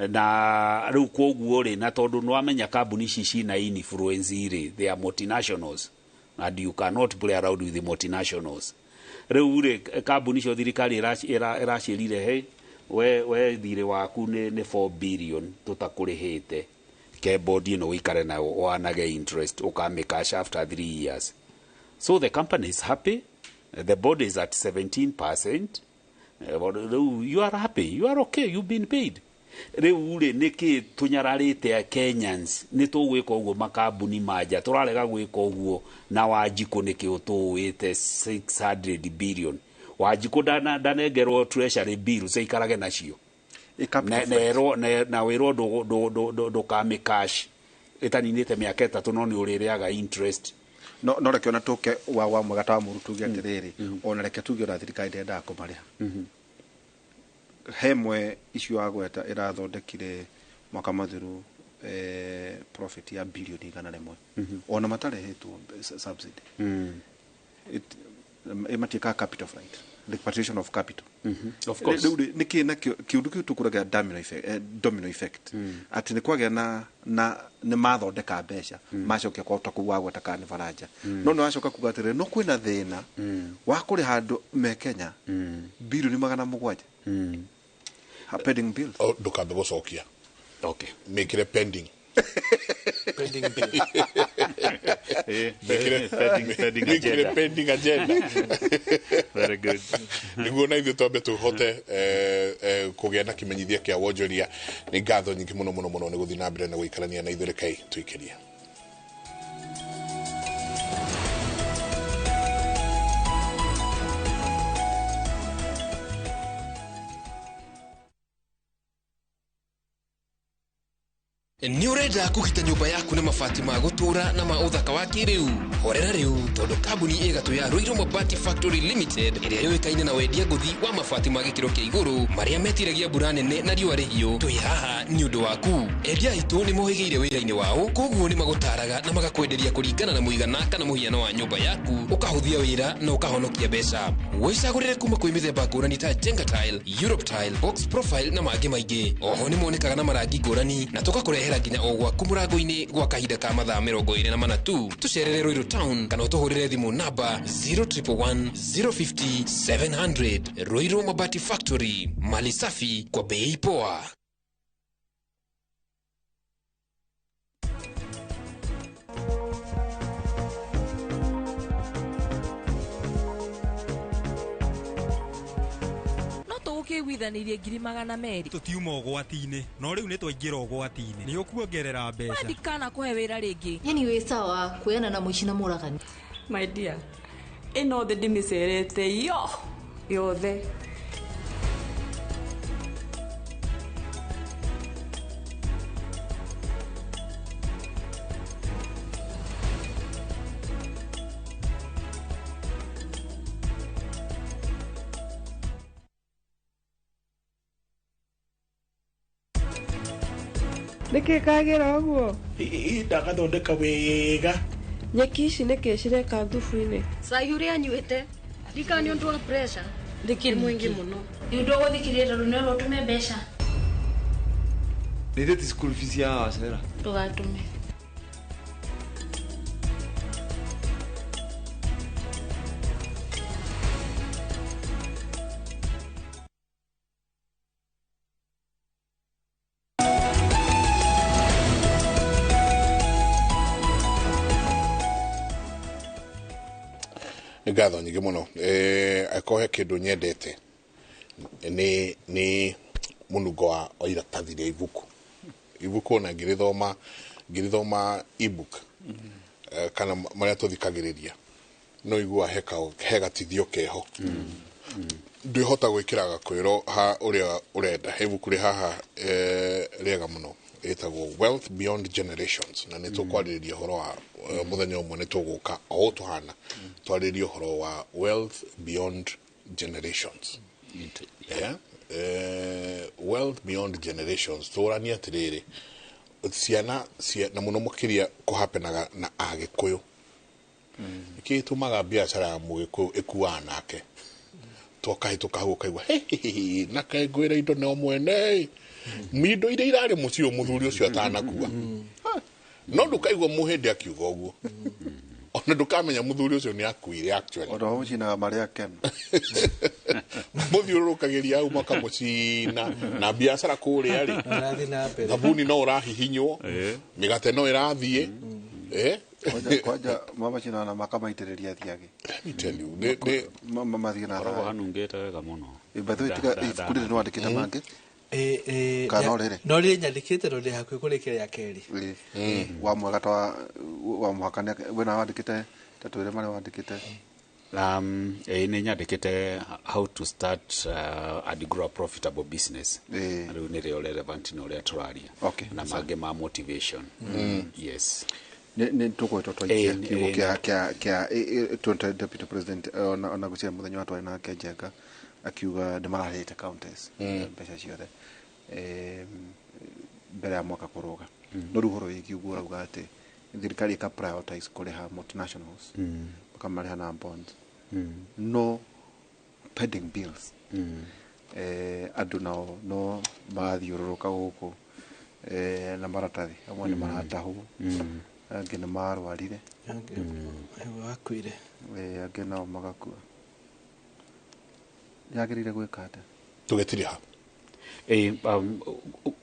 Speaker 14: na rĩu koguo rĩ, na tondũ nĩwamenya kambuni ici cina influence rĩ, they are multinationals and you cannot play around with the multinationals. Rĩu rĩ, kambuni icio thirikari ĩraciĩrire, "Hey, we thirĩ waku nĩ 4 billion tũtakũrĩhĩte, ke bond ĩno ũikare nayo wanage interest, ũkamĩ cash after 3 years." So the company is happy. The bond is at 17%. Rĩu you are happy, you are okay, you've been paid. Rĩu rĩ, nĩkĩ tũnyararĩte Kenyans? Nĩ tũgwĩka ũguo makambuni manja, tũrarega gwĩka ũguo na Wanjikũ nĩkĩ ũtũĩte 600 billion? Wanjikũ ndanengerwo treasury bills aikarage nacio na wĩrwo ndũkamĩ cash ĩtaninĩte mĩaka 3, no nĩ ũrĩrĩaga interest.
Speaker 12: No reke ona tũke wa mwega ta mũru, tuge atĩrĩrĩ, ona reke tuge ona thirikari ndĩrendaga kũmarĩha. Hemwe icio wagweta ĩrathondekire mwaka mũthiru profit ya bilioni 100, ona matarĩhĩtwo subsidy. Matiĩkaga capital flight, repatriation of capital.
Speaker 14: Of course.
Speaker 12: Rĩu rĩ, nĩkĩ nakĩo kĩũndũ kĩu tũkũraga domino effect, domino effect, atĩ nĩ kwagĩa na nĩ mathondeka mbeca, macokia kwa ta kũu wagweta kana nĩ baranja, no nĩ wacoka kuga atĩrĩrĩ, no kwĩna thĩna wa kũrĩha andũ me Kenya bilioni 700 pending bills.
Speaker 11: Ndũkambe gũcokia.
Speaker 14: Okay.
Speaker 11: Mĩkĩre pending.
Speaker 13: Pending bill.
Speaker 14: Pending
Speaker 11: Mĩkĩre
Speaker 14: agenda.
Speaker 11: Pending agenda.
Speaker 14: Very good.
Speaker 11: Nĩguo na ithuĩ twambe tũhote kũgĩa na kĩmenyithia kĩa wonjoria. Nĩ ngatho nyingĩ mũno mũno mũno nĩ gũthiĩ na mbere na gũikarania na ithuĩ. Rekei tũikĩrie.
Speaker 4: Nĩ ũrenda kũgita nyũmba yaku na mabati ma gũtũũra na ma ũthaka wa kĩrĩu? Horera rĩu, tondũ kambuni ĩgatũ ya Ruiru Mabati Factory Limited, ĩrĩa yũĩkaine na wendia ngũthi wa mabati ma gĩkĩro kĩa igũrũ marĩa metiragia mbura nene na riũa rĩhiũ, twĩ haha nĩ ũndũ waku. Endia aitũ nĩ mohĩgĩire wĩra-inĩ wao, koguo nĩ magũtaraga na magakwenderia kũringana na mũigana kana mũhiano wa nyũmba yaku, ũkahũthia wĩra na ũkahonokia mbeca. Wĩcagũrĩre kuma kwĩ mĩthemba ngũrani ta Jenga tile, Europe tile, box profile na mangĩ maingĩ. Oho nĩ monekaga na marangi ngũrani na tũgakũrehera nginya o gwaku mũrango-inĩ gwa kahinda ka mathaa 24 tu. Tũcerere Ruiru town kana ũtũhũrĩre thimũ namba 0111 050 700. Ruiru Mabati Factory, mali safi kwa bei poa.
Speaker 5: No tũgũkĩiguithanĩirie 200,000.
Speaker 23: Tũtiuma ũgwati-inĩ, no rĩu nĩ twaingĩra ũgwati-inĩ, nĩ ũkuongerera mbeca.
Speaker 5: Ndikana kũhe wĩra rĩngĩ.
Speaker 24: Yani wĩ sawa kuoyana na mũici na mũragani?
Speaker 25: My dear, ĩno thĩ ndĩmĩcerete yo yothe.
Speaker 26: Nĩkĩ kagĩra ũguo?
Speaker 27: Ndagathondeka wega.
Speaker 26: Nyeki ici nĩkĩ cireka thubu-inĩ?
Speaker 28: Cai ũrĩa anyuĩte ndikana nĩ ũndũ wa pressure
Speaker 26: Nĩkĩ
Speaker 28: nĩ mũingĩ mũno.
Speaker 29: Rĩu ndũgũthikĩrĩria tondũ nĩ ũtũme mbeca.
Speaker 30: Nĩ ti school fees ya wacera.
Speaker 29: Ndũgatũme.
Speaker 11: Nĩ ngatho nyingĩ mũno. Akorwo he kĩndũ nyendete nĩ mũnungo wa iratathi rĩa ibuku. Ibuku ona ngĩrĩthoma ebook, kana marĩa tũthikagĩrĩria, no igua he gatithio keho, ndwĩhota gwĩkĩra gakwĩro ha ũrĩa ũrenda. He ibuku rĩ haha rĩega mũno ĩtagwo Wealth Beyond Generations, na nĩ tũkwarĩrĩria ũhoro wa mũthenya ũmwe, nĩ tũgũka o ũũ tũhana twarĩrĩrie ũhoro wa Wealth Beyond Generations. Yeah. Wealth Beyond Generations, tũranie atĩrĩrĩ, ciana na mũno makĩria kũhapenaga na Agĩkũyũ, nĩkĩ gĩtũmaga biacara ya Mũgĩkũyũ ĩkuaga nake twakahĩtũka hau ũkaigua, "Hey, hey, hey, na kaĩ ngwĩra indo nĩo mwene indo iria irarĩ mũciĩ ũyũ mũthuri ũcio atanakua." No ndũkaigua mũhĩndĩ akiuga ũguo, ona ndũkamenya mũthuri ũcio nĩ akuire actually.
Speaker 12: Ona mũcinaga marĩa akenu.
Speaker 11: Mũthiũrũrũkagĩria hau makamũcina na biacara kũrĩa rĩ,
Speaker 13: Ũrathiĩ na mbere.
Speaker 11: Thabuni no ũrahihinywo, mĩgate no ĩrathiĩ.
Speaker 12: Kwanja mamacinaga na makamaitĩrĩria thiagĩ.
Speaker 11: Let me tell you, nĩ
Speaker 12: mathiĩ na
Speaker 14: Koragwo
Speaker 12: thayũ.
Speaker 14: Hanungĩte wega mũno.
Speaker 12: By the way, tiga ibuku rĩrĩ nĩwandĩkĩte mangĩ? Kana no rĩrĩ?
Speaker 13: No rĩrĩ nyandĩkĩte, no ndĩ hakuhĩ kũrĩkia rĩa kerĩ.
Speaker 12: Wa mwega ta wa mũhaka wĩna wandĩkĩte, ta twĩre marĩa wandĩkĩte.
Speaker 14: Nĩ nyandĩkĩte how to start and grow a profitable business. Rĩu nĩrĩo relevant na ũrĩa tũraria. Na mangĩ ma motivation. Yes.
Speaker 12: Nĩ tũgwetwo twaikia kiugo kĩa 20 deputy president, ona gwĩciria mũthenya wa twarĩ nake Njenga akiuga nĩ mararĩte counties mbeca ciothe mbere ya mwaka kũrũga. No rĩu ũhoro wĩgiĩ ũguo ũrauga atĩ thirikari ĩka prioritize kũrĩha multinationals, makamarĩha na bonds, no pending bills, andũ nao no marathiũrũrũka gũkũ na maratathi, amwe nĩ maratahwo, angĩ nĩ marwarire.
Speaker 13: Wakuire.
Speaker 12: Angĩ nao magakua. Yagĩrĩire gwĩka atĩa?
Speaker 11: Tũgĩtirĩ ha.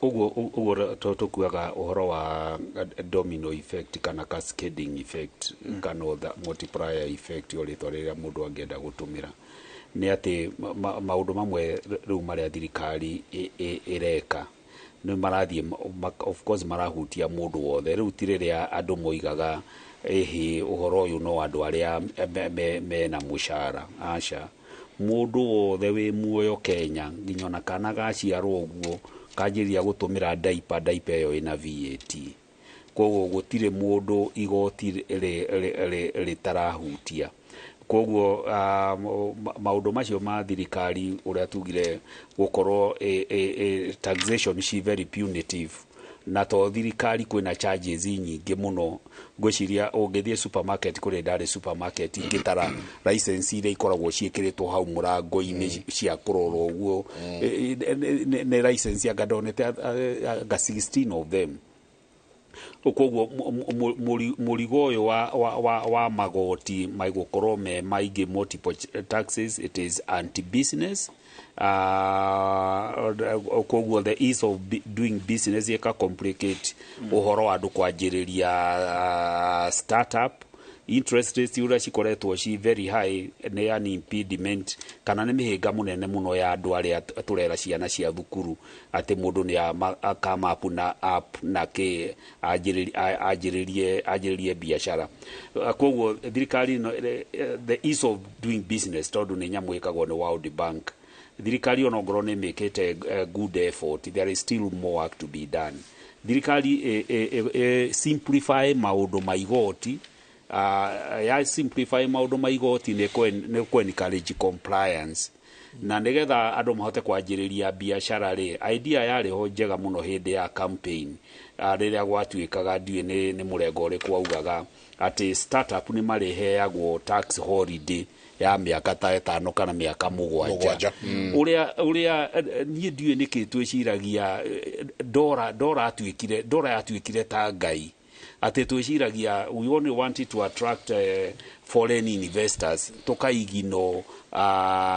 Speaker 14: Ũguo tũkuaga ũhoro wa domino effect kana cascading effect kana the multiplier effect, o rĩtwa rĩrĩa mũndũ angĩenda gũtũmĩra, nĩ atĩ maũndũ mamwe rĩu marĩa thirikari ĩreka nĩ marathiĩ of course marahutia mũndũ wothe. Rĩu ti rĩrĩa andũ moigaga ĩhĩ ũhoro ũyũ no andũ arĩa mena mũcara, aca, mũndũ wothe wĩ muoyo Kenya, nginya ona kana gaciarwo ũguo kanjĩrĩria gũtũmĩra diaper, diaper ĩyo ĩna VAT. Koguo gũtirĩ mũndũ igoti rĩtarahutia. Koguo maũndũ macio ma thirikari ũrĩa tugire gũkorwo taxation ci very punitive, na to thirikari, kwĩna charges nyingĩ mũno. Ngwĩciria ũngĩthiĩ supermarket, kũrĩa ndarĩ supermarket ingĩtara license iria ikoragwo ciĩkĩrĩtwo hau mũrango-inĩ cia kũrorwo ũguo, nĩ license anga ndonete anga 16 of them. Koguo mũrigo ũyũ wa magoti magũkorwo me maingĩ, multiple taxes, it is anti business. Koguo the ease of doing business ĩka complicate ũhoro wa andũ kwanjĩrĩria startup. Interest rates ũrĩa cikoretwo ci very high nĩ an impediment kana nĩ mĩhĩnga mũnene mũno ya andũ arĩa tũrera ciana cia thukuru, atĩ mũndũ nĩ akama up na app na kĩ anjĩrĩrie biacara. Koguo thirikari ĩno, the ease of doing business, tondũ nĩ nyamũ ĩkagwo nĩ World Bank, thirikari ona ongorwo nĩ mĩkĩte good effort, there is still more work to be done. Thirikari simplify maũndũ ma igoti, ya simplify maũndũ ma igoti nĩ kũ encourage compliance na nĩgetha andũ mahote kwanjĩrĩria biacara rĩ. Idea yarĩ ho njega mũno hĩndĩ ya campaign, rĩrĩa gwatuĩkaga ndiũĩ nĩ mũrengo ũrĩkũ augaga atĩ startup nĩ marĩheagwo tax holiday ya mĩaka ta 5 kana mĩaka 7.
Speaker 11: 7.
Speaker 14: Ũrĩa niĩ ndiũĩ nĩkĩ twĩciragia dora yatuĩkire ta Ngai, atĩ twĩciragia we only wanted to attract foreign investors, tukaigino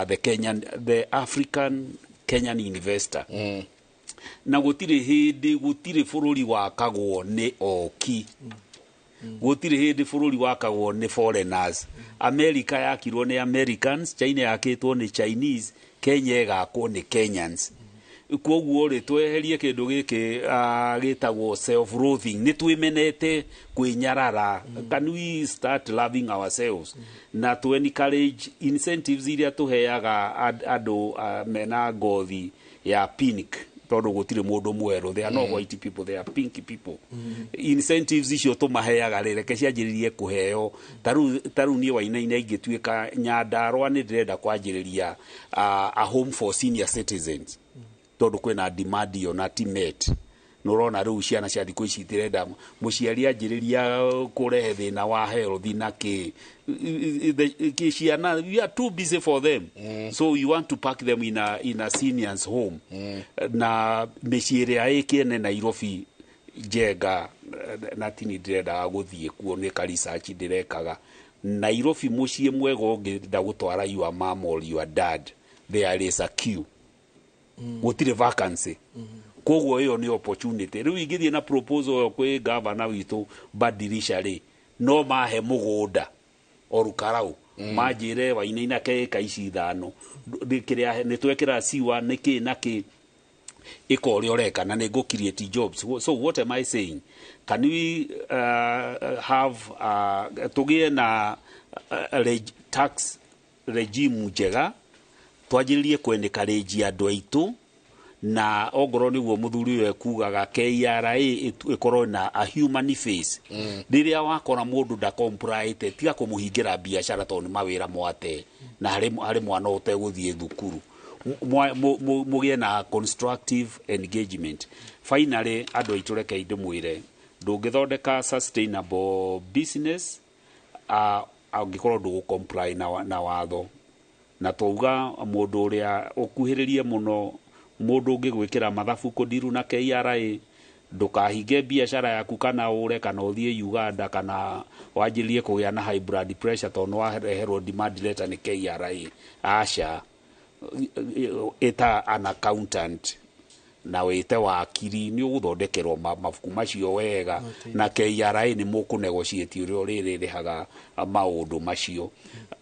Speaker 14: the Kenyan, the African Kenyan investor. Na gũtirĩ hĩndĩ, gũtirĩ bũrũri wakagwo nĩ oki, gũtirĩ hĩndĩ bũrũri wakagwo nĩ foreigners. America yakirwo nĩ Americans, China yakĩtwo nĩ Chinese, Kenya ĩgakwo nĩ Kenyans. Koguo rĩ, tweherie kĩndũ gĩkĩ gĩtagwo self loathing. Nĩ twĩmenete kwĩnyarara. Can we start loving ourselves na to encourage incentives iria tũheaga andũ mena ngothi ya pink, tondũ gũtirĩ mũndũ mwerũ. They are not white people, they are pink people. Incentives icio tũmaheaga rĩ, reke cianjĩrĩrie kũheo tarĩu niĩ Wainaina ingĩtuĩka Nyandarũa, nĩ ndĩrenda kwanjĩrĩria a home for senior citizens, tondũ kwĩna demand ĩyo na ti met. Nĩ ũrona rĩu ciana cia thikũ ici itirenda mũciari anjĩrĩria kũrehe thĩna wa health na kĩ ciana. We are too busy for them, so you want to pack them in a seniors home. Na mĩciĩ ĩrĩa ĩ kĩene Nairobi njenga na tini ndĩrendaga gũthiĩ kuo, nĩ ka research ndĩrekaga. Nairobi mũciĩ mwega ũngĩenda gũtwara your mom or your dad, there is a queue, gũtirĩ vacancy. Koguo ĩyo nĩ opportunity. Rĩu ingĩthiĩ na proposal ĩyo kwĩ gavana witũ Badirisha rĩ, no mahe mũgũnda Orukarau, manjĩre Wainaina ke ĩka ici 5 kĩrĩa nĩ twekĩra siwa nĩ kĩ na kĩ, ĩka ũrĩa ũreka na nĩ ngũ create jobs. So what am I saying? Can we have tũgĩe na tax regime njega, twanjĩrĩrie kwenĩkarĩnjia andũ aitũ, na ongorwo nĩguo mũthuri ũyũ ekugaga KRA ĩkorwo na a human face. Rĩrĩa wakora mũndũ ndakomplaĩte, tiga kũmũhingĩra biacara tondũ nĩ mawĩra mwate na harĩ mwana ũtegũthiĩ thukuru. Mũgĩe na constructive engagement. Finally, andũ aitũ, reke ndĩmwĩre, ndũngĩthondeka sustainable business angĩkorwo ndũgũ comply na watho. Na twauga mũndũ ũrĩa ũkuhĩrĩrie mũno, mũndũ ũngĩgwĩkĩra mathabu kũndiru na KRA, ndũkahinge biacara yaku kana ũre kana ũthiĩ Uganda kana wanjĩrĩrie kũgĩa na high blood pressure tondũ nĩ wareherwo demand letter nĩ KRA. Aca, ĩta an accountant na wĩte wakiri, nĩ ũgũthondekerwo mabuku macio wega, na KRA nĩ mũkũnegotiate ũrĩa ũrĩrĩhaga maũndũ macio.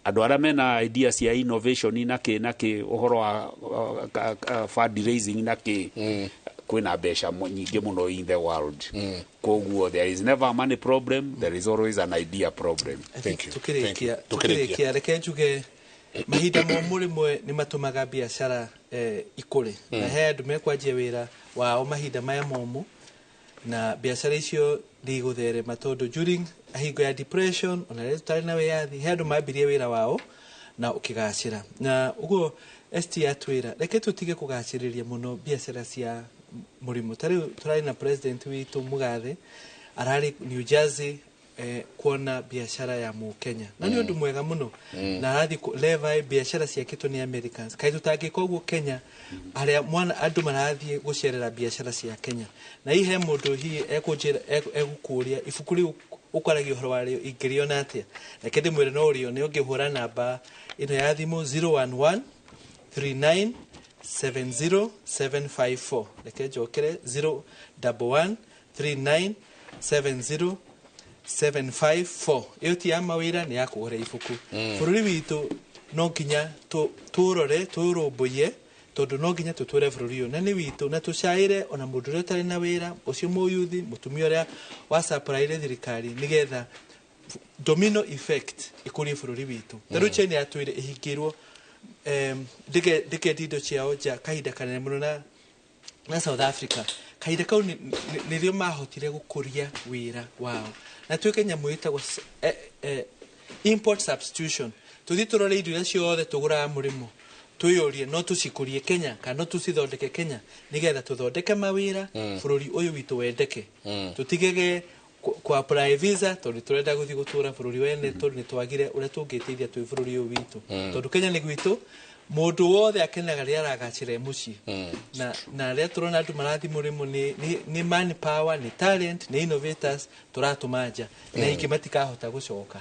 Speaker 14: Andũ arĩa mena idea cia innovation na kĩ na kĩ, ũhoro wa fundraising na kĩ, kwĩna mbeca nyingĩ mũno in the world. Koguo there is never a money problem, there is always an idea problem.
Speaker 11: Thank you.
Speaker 13: Tukĩrĩkia, tukĩrĩkia, reke njuge mahinda momũ rĩmwe nĩ matũmaga biacara ikũre, na he andũ mekwanjia wĩra wao mahinda maya momũ na biacara icio ndigũtherema, tondũ during hingo ya depression, ona rĩrĩa tũtarĩ na wĩyathi, he andũ mambirie wĩra wao na ũkĩgacĩra. Na ũguo ST atwĩra, reke tũtige kũgacĩrĩria mũno biacara cia mũrimũ. Ta rĩu tũrarĩ na president witũ Mũgathe ararĩ New Jersey kuona biacara ya mũkenya, na nĩ ũndũ mwega mũno, na arathiĩ levy biacara ciakĩtwo nĩ Americans. Kaĩ tũtangĩka ũguo Kenya, harĩa mwana andũ marathiĩ gũcerera biacara cia Kenya? Na hihi he mũndũ hihi ekũnjĩra egũkũria ibuku rĩu ũkwaragia ũhoro warĩo ingĩrĩona atĩa? Reke ndĩmwĩre no ũrĩone ũngĩhũra namba ĩno ya thimũ, 011 39 70754. Reke njokere, 011 39 70 754. Ĩyo ti ya mawĩra, nĩ ya kũgũra ibuku. Bũrũri witũ no nginya tũrore, tũrũmbũiye, tondũ no nginya tũtũre bũrũri ũyũ na nĩ witũ, na tũcaĩre ona mũndũ ũrĩa ũtarĩ na wĩra ũcio, mũyuthi, mũtumia ũrĩa wacapraire thirikari, nĩgetha domino effect ĩkũrie bũrũri witũ. Ta rĩu China yatwĩre ĩhingĩrwo ndĩkendia indo ciao nja kahinda kanene mũno na South Africa. Kahinda kau nĩrĩo mahotire gũkũria wĩra wao. Na tuĩke nyamũ ĩtagwo import substitution. Tũthiĩ tũrore indo iria ciothe tũgũraga mũrĩmo, twĩyũrie no tũcikũrie Kenya kana no tũcithondeke Kenya, nĩgetha tũthondeke mawĩra, bũrũri ũyũ witũ wendeke. Tũtigege ku apply visa tondũ tũrenda gũthiĩ gũtũra bũrũri wene, tondũ nĩ twagire ũrĩa tũngĩteithia twĩ bũrũri ũyũ witũ. Tondũ Kenya nĩ gwitũ, mũndũ wothe akenaga rĩrĩa aragacĩra e mũciĩ. Na rĩrĩa tũrona andũ marathiĩ mũrĩmo, nĩ man power, nĩ talent, nĩ innovators tũratũma nja, na ingĩ matikahota gũcoka.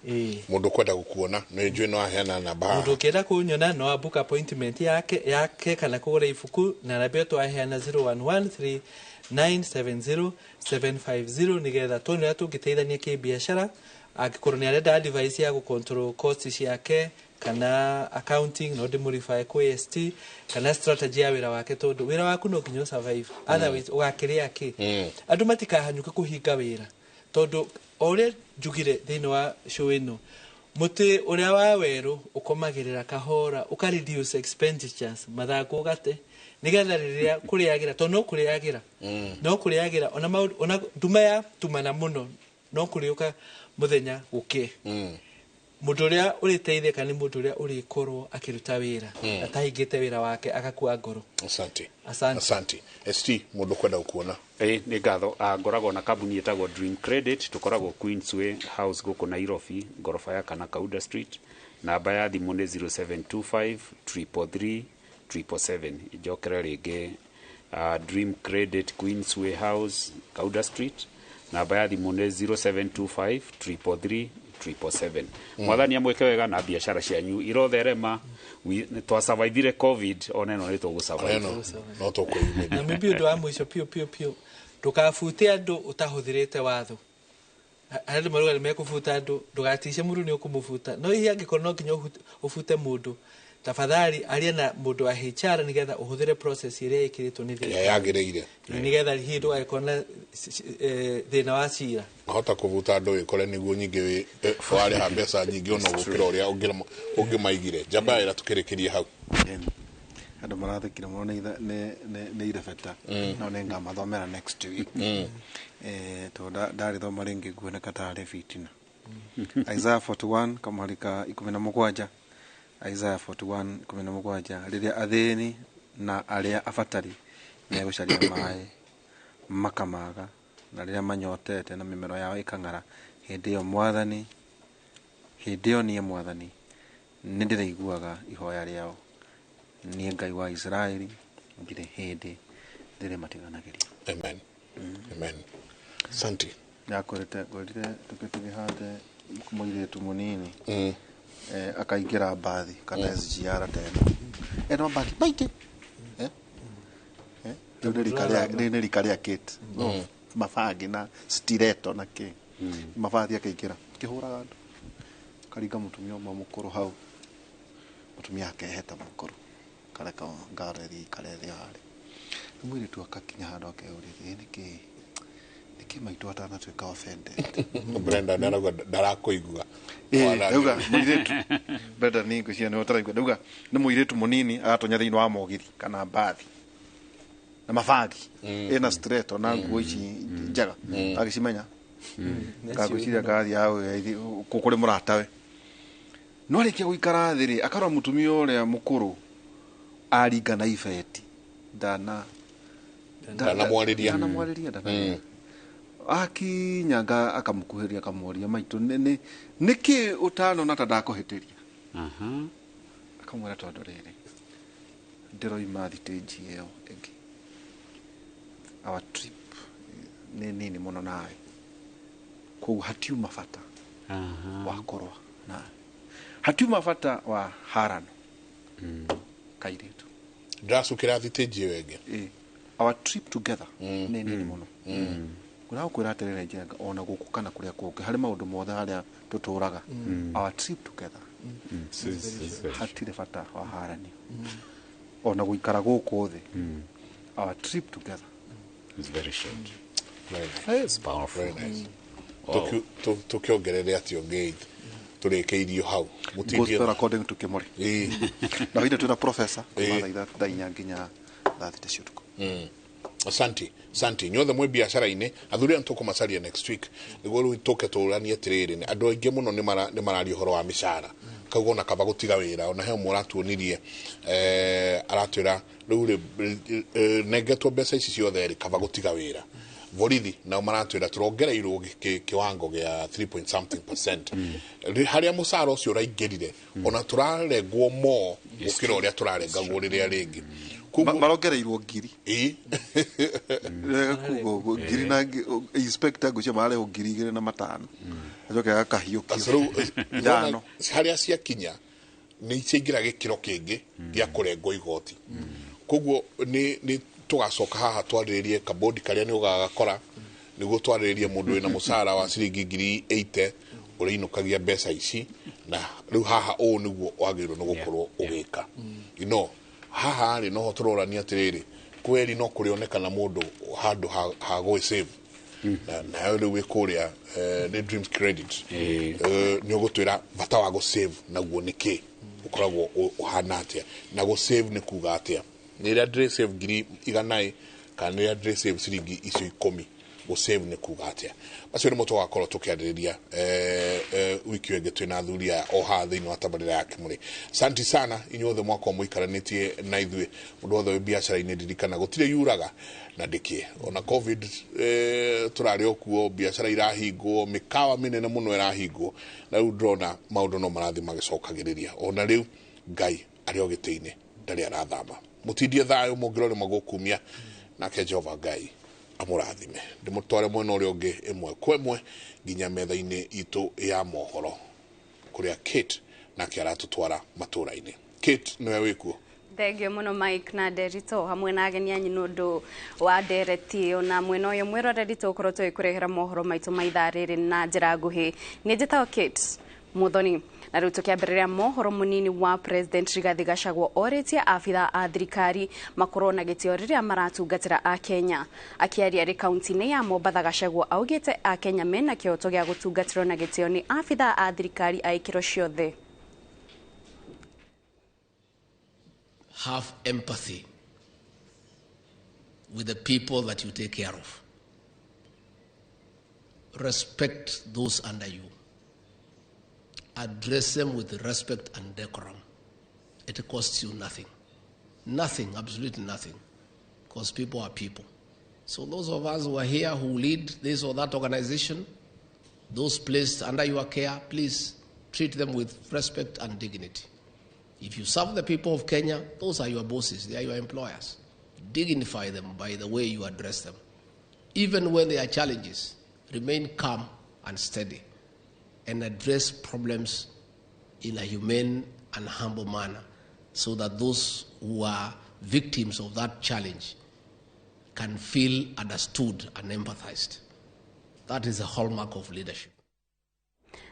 Speaker 13: Ĩĩ.
Speaker 11: Mũndũ ũkwenda gũkuona, nĩ njũĩ no aheana namba haha.
Speaker 13: Mũndũ ũngĩenda kũnyona no a book appointment yake kana kũgũra ibuku, na namba ĩyo twaheana, 0113 970 750, nĩgetha tuone ũrĩa tũngĩteithania kĩbiacara, angĩkorwo nĩ arenda advice ya gũ control cost ciake. Kana accounting no ndĩmũribae kwĩ ST kana strategy ya wĩra wake, tondũ wĩra waku no nginya ũsurvive, otherwise ũgakĩrĩa kĩ? Andũ matikahanyũke kũhinga wĩra, tondũ o ũrĩa njugire thĩinĩ wa show ĩno, mũtĩ ũrĩa wa werũ ũkomagĩrĩra kahora, ũka reduce expenditures, mathangũ ũgate, nĩgetha rĩrĩa kũrĩagĩra, tondũ no kũrĩagĩra, no kũrĩagĩra ona maũndũ, ona nduma ya tumana mũno, no kũrĩũka mũthenya gũkĩ. Mũndũ ũrĩa ũrĩteithĩka nĩ mũndũ ũrĩa ũrĩkorwo akĩruta wĩra atahingĩte wĩra wake agakua ngoro.
Speaker 11: Asante.
Speaker 13: Asante.
Speaker 11: Asante. ST, mũndũ kwenda gũkuona?
Speaker 14: Ĩ, nĩ ngatho. Ngoragwo na kambuni ĩtagwo Dream Credit. Tũkoragwo Queensway House gũkũ Nairobi, ngoroba ya kana Kauda Street. Namba ya thimũ nĩ 0725 333 777. Njokere rĩngĩ, Dream Credit, Queensway House, Kauda Street, namba ya thimũ nĩ 0725 333 777. Mwathani amwĩke wega na biacara cianyu irotherema. Twasurvivire COVID, ona ĩno nĩ tũgũsurvive.
Speaker 11: Ona ĩno no tũkwĩyumĩria.
Speaker 13: Na maybe ũndũ wa mũico piũ piũ piũ, ndũkabute andũ ũtahũthĩrĩte watho. Harĩ andũ marauga nĩ mekũbuta andũ, ndũgatice mũndũ nĩ ũkũmũbuta, no hihi angĩkorwo no nginya ũbute mũndũ, tafadhali aria na mũndũ wa HR nĩgetha ũhũthĩre process ĩrĩa ĩkĩrĩtwo nĩ
Speaker 11: ĩrĩa
Speaker 13: thirikari
Speaker 11: yagĩrĩire,
Speaker 13: nĩgetha hihi ndũgagĩkorwo na thĩna wa cira.
Speaker 11: Ahota kũbuta andũ wĩkore nĩguo nyingĩ warĩha mbeca nyingĩ ona gũkĩra ũrĩa ũngĩmaigire. Njamba ya wĩra, tũkĩrĩkĩrie hau.
Speaker 12: Andũ marathekire mũno nĩ irebeta, no nĩ ngamathomera next week. Tondũ ndarĩthoma rĩngĩ nguoneka tarĩ fitina. Isaiah 41 kamũhari ka 17, Isaiah 41 17: rĩrĩa athĩni na arĩa abatari megũcaria maĩ makamaga, na rĩrĩa manyotete na mĩmero yao ĩkang'ara, hĩndĩ ĩyo mwathani, hĩndĩ ĩyo niĩ mwathani nĩ ndĩrĩiguaga ihoya rĩao, niĩ Ngai wa Isiraeli ndirĩ hĩndĩ ndĩrĩmatiganagĩria.
Speaker 11: Amen, amen. Asante.
Speaker 12: Yakwĩrĩte ngwĩrire tũgĩhande mũirĩtu mũnini, akaingĩra mbathi kana SGR ta ĩno, eno mbathi maingĩ. Rĩu nĩ rika rĩa, rĩu nĩ rika rĩa Kate. No, mabangi na stiletto na kĩ mabathi, akaingĩra kĩhũraga andũ, karinga mũtumia ũmwe mũkũrũ hau, mũtumia akeheta mũkũrũ, kareka ngaro ĩthiĩ ikare thĩ harĩa. Rĩu mũirĩtu akakinya handũ akeyũria, "Ĩ nĩkĩ, nĩkĩ maitũ atanatuĩka offended?"
Speaker 11: Brenda ndarauga ndarakũigua.
Speaker 12: Ndauga mũirĩtu Brenda nĩ ngwĩciria nĩwe ũtaraigua. Ndauga nĩ mũirĩtu mũnini agatonya thĩinĩ wa mũgithi kana mbathi na mabangi, ĩna stiletto na nguo ici njega, agĩcimenya, ngagwĩciria ngathiĩ hau kũrĩ mũratawe, no arĩkia gũikara thĩ rĩ, akarora mũtumia ũrĩa mũkũrũ aringa na ibeti, ndana
Speaker 11: Ndanamwarĩria.
Speaker 12: Ndanamwarĩria, ndana akinya akamũkuhĩrĩria, akamũria, "Maitũ, nĩkĩ ũtanona ta ndakũhĩtĩria?" Akamwĩra, "Tondũ rĩrĩ, ndĩroima thitĩnji ĩyo ĩngĩ, our trip nĩ nini mũno nawe, koguo hatiuma bata wa kũrũa nawe, hatiuma bata wa harano kairĩtu."
Speaker 11: Ndĩracukĩra thitĩnji ĩyo ĩngĩ.
Speaker 12: Ĩ, our trip together nĩ nini mũno. Ngũrakwĩra atĩrĩrĩ Njenga, ona gũkũ kana kũrĩa kũngĩ, harĩ maũndũ mothe harĩa tũtũraga, our trip together hatirĩ bata wa haranio, ona gũikara gũkũ thĩ, our trip together
Speaker 14: It's very short.
Speaker 11: Very nice.
Speaker 14: It's powerful.
Speaker 11: Very nice.
Speaker 14: Wow.
Speaker 11: Tũkĩongerere atĩ ũngĩ tũrĩkĩirio hau.
Speaker 12: Gospel according to Kimori. Na hĩndĩ twĩna professor
Speaker 11: Ĩĩ.
Speaker 12: kuma thaa 4 nginya thaa 6 cia ũtukũ.
Speaker 11: Asante, asante inyuothe mwĩ biacara-inĩ. Athuri aya nĩtũkũmacaria next week nĩguo rĩu tũke tũranie atĩrĩrĩ, andũ aingĩ mũno nĩ mararia ũhoro wa mĩcara, kauga ona kaba gũtiga wĩra. Ona he ũmwe ũratuonirie, aratwĩra rĩu rĩ, nengetwo mbeca ici ciothe rĩ, kaba gũtiga wĩra. Borithi nao maratwĩra tũrongereirwo kĩwango gĩa 3 point something percent. Harĩa mũcara ũcio ũraingĩrire, ona tũrarengwo mo gũkĩra ũrĩa tũrarengagwo rĩrĩa rĩngĩ.
Speaker 12: Marongereirwo ngiri.
Speaker 11: Ĩ.
Speaker 12: Wega kuga ũguo, ngiri na inspector ngwĩciria mararĩhwo 2,500, acoke agakahiũkio
Speaker 11: Aca rĩu,
Speaker 12: ithano.
Speaker 11: Harĩa ciakinya nĩ ciaingĩra gĩkĩro kĩngĩ gĩa kũrengwo igoti. Koguo nĩ tũgacoka haha twarĩrĩrie kabodi karĩa nĩ ũgagakora nĩguo twarĩrĩrie mũndũ wĩna mũcara wa ciringi 80,000 ũrĩinũkagia mbeca ici. Na rĩu haha ũũ nĩguo wagĩrĩirwo nĩ gũkorwo ũgĩka. You know, haha rĩ noho tũrorania atĩrĩrĩ, kweri no kũrĩonekana mũndũ handũ ha gwĩ save. Na nayo rĩu wĩ kũrĩa nĩ Dreams Credit. Nĩ ũgũtwĩra bata wa gũ save naguo nĩ kĩ, ũkoragwo ũhana atĩa, na gũ save nĩ kuga atĩa, nĩ rĩrĩa ndĩrĩ save 100,000 kana nĩ rĩrĩa ndĩrĩ save ciringi icio 10, gũ save nĩ kuga atĩa. Macio nĩmo tũgakorwo tũkĩarĩrĩria wiki ĩyo ĩngĩ twĩna athuri aya o haha thĩinĩ wa tabarĩra ya Kĩmũrĩ. Asante sana inyuothe mwakorwo mũikaranĩtie na ithuĩ. Mũndũ wothe wĩ biacara-inĩ, ririkana gũtirĩ yuraga na ndĩkĩ. Ona COVID tũrarĩ o kuo, biacara irahingwo, mĩkawa mĩnene mũno ĩrahingwo, na rĩu ndĩrona maũndũ no marathiĩ magĩcokagĩrĩria. Ona rĩu Ngai arĩ o gĩtĩ-inĩ, ndarĩ arathama. Mũtindie thayũ mũngĩrorema gũkumia, nake Jehova Ngai amũrathime. Ndĩmũtware mwena ũrĩa ũngĩ ĩmwe kwa ĩmwe nginya metha-inĩ itũ ya mohoro kũrĩa Kate nake aratũtwara matũra-inĩ. Kate, nĩwe wĩkuo.
Speaker 2: Thengio muno Mike na Nderito hamwe na ageni anyu nĩ ũndũ wa ndereti ĩyo. Na mwena ũyũ mwĩroreri tũgũkorwo tũgĩkũrehera mohoro maitũ ma ithaa rĩrĩ na njĩra nguhĩ. Nĩ njĩtagwo Kate Muthoni. Na rĩu tũkĩambĩrĩria mohoro, mũnini wa President Rigathi Gachagua orĩtie abithaa a thirikari makorwo na gĩtĩo rĩrĩa maratungatĩra Akenya. Akĩaria arĩ kaunti-inĩ ya Mombatha, Gachagua augĩte Akenya mena kĩhoto gĩa gũtungatĩrwo na gĩtĩo nĩ abithaa a thirikari a ikĩro ciothe.
Speaker 3: Have empathy with the people that you take care of. Respect those under you. Address them with respect and decorum. It costs you nothing. Nothing, absolutely nothing. Because people are people. So those of us who are here who lead this or that organization, those placed under your care, please treat them with respect and dignity. If you serve the people of Kenya, those are your bosses, they are your employers. Dignify them by the way you address them. Even when there are challenges, remain calm and steady and address problems in a humane and humble manner so that those who are victims of that challenge can feel understood and empathized. That is a hallmark of leadership.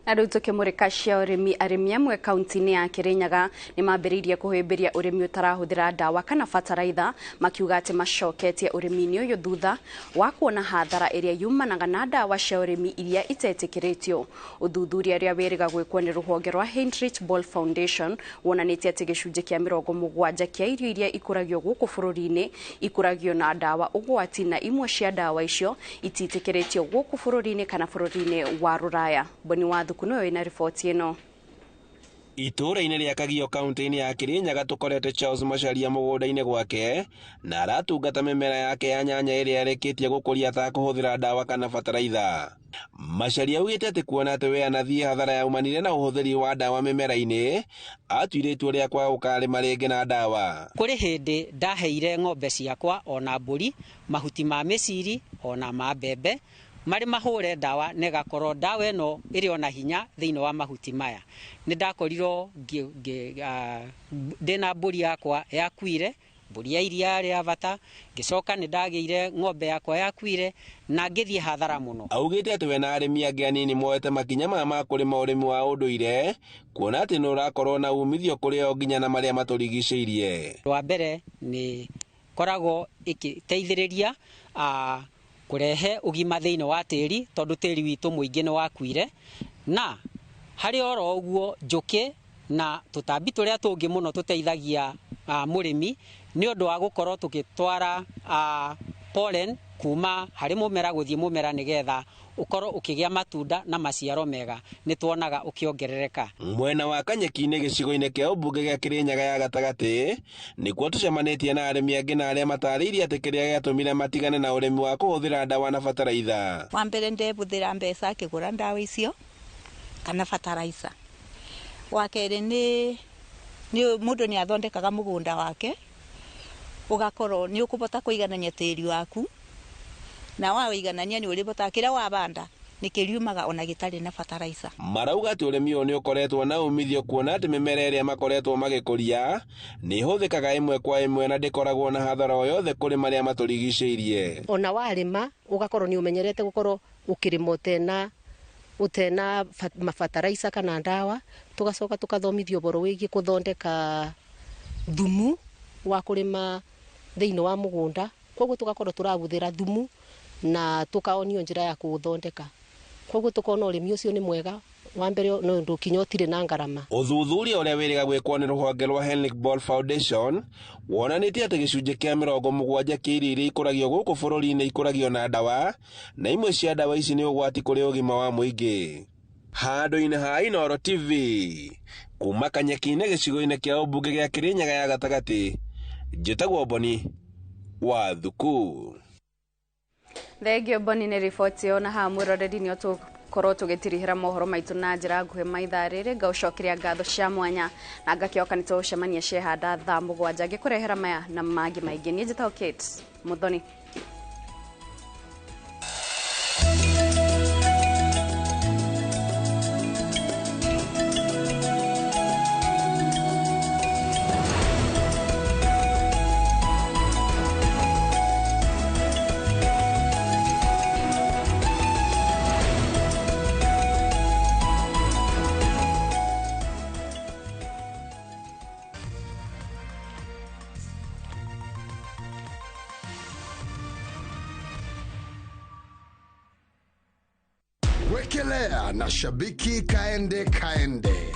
Speaker 2: Na rĩu tũkĩmũrĩka cia ũrĩmi, arĩmi amwe kaunti-inĩ ya Kĩrĩnyaga nĩ mambĩrĩirie kũhĩmbĩria ũrĩmi ũtarahũthĩra ndawa kana bataraitha, makiuga atĩ macoketie ũrĩmi-inĩ ũyũ thutha wa kuona hathara ĩrĩa yumanaga na ndawa cia ũrĩmi iria itetĩkĩrĩtio. Ũthuthuria ũrĩa wĩrĩga gwĩkwo nĩ rũhonge rwa Heinrich Boll Foundation wonanĩtie atĩ gĩcunjĩ kĩa 70 kĩa irio iria ikũragio gũkũ bũrũri-inĩ ikũragio na ndawa ũgwati, na imwe cia ndawa icio ititĩkĩrĩtio gũkũ bũrũri-inĩ kana bũrũri-inĩ wa Rũraya. Boni wa Thuku nĩwe wĩna riboti ĩno.
Speaker 6: Itũũra-inĩ rĩa Kagio kaunti-inĩ ya Kĩrĩnyaga tũkorete Charles Macharia mũgũnda-inĩ gwake na aratungata mĩmera yake ya nyanya ĩrĩa arĩkĩtie gũkũria atakũhũthĩra ndawa kana bataraitha. Macharia augĩte atĩ kuona atĩ we anathiĩ hathara yaumanire na ũhũthĩri wa ndawa mĩmera-inĩ, atuire itua rĩa kwaga gũkarĩma rĩngĩ na ndawa.
Speaker 7: Kũrĩ hĩndĩ ndaheire ng'ombe ciakwa ona mbũri mahuti ma mĩciri ona ma mbembe marĩ mahũre ndawa na ĩgakorwo ndawa ĩno ĩrĩ ona hinya thĩinĩ wa mahuti maya. Nĩ ndakorirwo ndĩna mbũri yakwa yakuire, mbũri ya iria rĩa bata, ngĩcoka nĩ ndagĩire ng'ombe yakwa yakuire na ngĩthiĩ hathara mũno.
Speaker 6: Augĩte atĩ we na arĩmi angĩ anini moete makinya maya ma kũrĩma ũrĩmi wa ũndũire kuona atĩ nĩ ũrakorwo na umithio kũrĩ o nginya na marĩa matũrigicĩirie.
Speaker 7: Wa mbere nĩ koragwo ĩgĩteithĩrĩria kũrehe ũgima thĩinĩ wa tĩri tondũ tĩri witũ mũingĩ nĩ wakuire, na harĩ oro ũguo njũkĩ na tũtambi tũrĩa tũngĩ mũno tũteithagia mũrĩmi nĩ ũndũ wa gũkorwo tũgĩtwara pollen kuma harĩ mũmera gũthiĩ mũmera nĩgetha ũkorwo ũkĩgĩa matunda na maciaro mega, nĩ tuonaga ũkĩongerereka.
Speaker 6: Mwena wa Kanyeki-inĩ gĩcigo-inĩ kĩa ũmbunge gĩa Kĩrĩnyaga ya gatagatĩ nĩkuo tũcemanĩtie na arĩmi angĩ na arĩa matarĩirie atĩ kĩrĩa gĩatũmire matigane na ũrĩmi wa kũhũthĩra ndawa na bataraitha.
Speaker 8: Wa mbere ndebũthĩra mbeca akĩgũra ndawa icio kana bataraitha. Wa kerĩ nĩ mũndũ nĩ athondekaga mũgũnda wake ũgakorwo nĩ ũkũbota kũiganania tĩri waku, na wawĩiganania nĩ ũrĩbotaga kĩrĩa wabanda nĩ kĩriumaga ona gĩtarĩ na bataraitha.
Speaker 6: Marauga atĩ ũrĩmi ũyũ nĩ ũkoretwo na umithio kuona atĩ mĩmera ĩrĩa makoretwo magĩkũria nĩ ĩhũthĩkaga ĩmwe kwa ĩmwe na ndĩkoragwo na hathara o yothe kũrĩ marĩa matũrigicĩirie.
Speaker 9: Ona warĩma ũgakorwo nĩ ũmenyerete gũkorwo ũkĩrĩma ũtena
Speaker 1: Utena mabataraica kana ndawa. Tugacoka tukathomithio ũhoro wĩgiĩ kũthondeka thumu wa kũrĩma thĩinĩ wa mũgũnda. Koguo tugakorwo tũrabuthĩra thumu na tukaonio njĩra ya kũũthondeka. Koguo tukona ũrĩmi ũcio nĩ mwega wa mbere nĩ ũndũ kinya ũtirĩ na ngarama.
Speaker 6: Ũthuthuria ũrĩa wĩrĩga gwĩkwo nĩ rũhonge rwa Henrik Ball Foundation wonanĩtie atĩ gĩcunjĩ kĩa 70 kĩa irio iria ikũragio gũkũ bũrũri-inĩ ikũragio na ndawa, na imwe cia ndawa ici nĩ ũgwati kũrĩ ũgima wa mũingĩ. Handũ-inĩ ha Inooro TV kuma Kanyeki-inĩ gĩcigo-inĩ kĩa ũmbunge gĩa Kĩrĩnyaga ya gatagatĩ, njĩtagwo Boni wa Thuku.
Speaker 2: Thengio Boni nĩ riboti ĩyo. Na haha mwĩroreri nĩ tũkorwo tũgĩtirihĩra mohoro maitũ na njĩra nguhĩ maithaa rĩrĩ. Ngaũcokeria ngatho cia mwanya na ngakĩoka nĩ tũgũcemania ciehanda thaa 7 ngĩkũrehera maya na mangĩ maingĩ. Niĩ njĩtagwo Kate Muthoni.
Speaker 9: Wekelea na shabiki kaende kaende.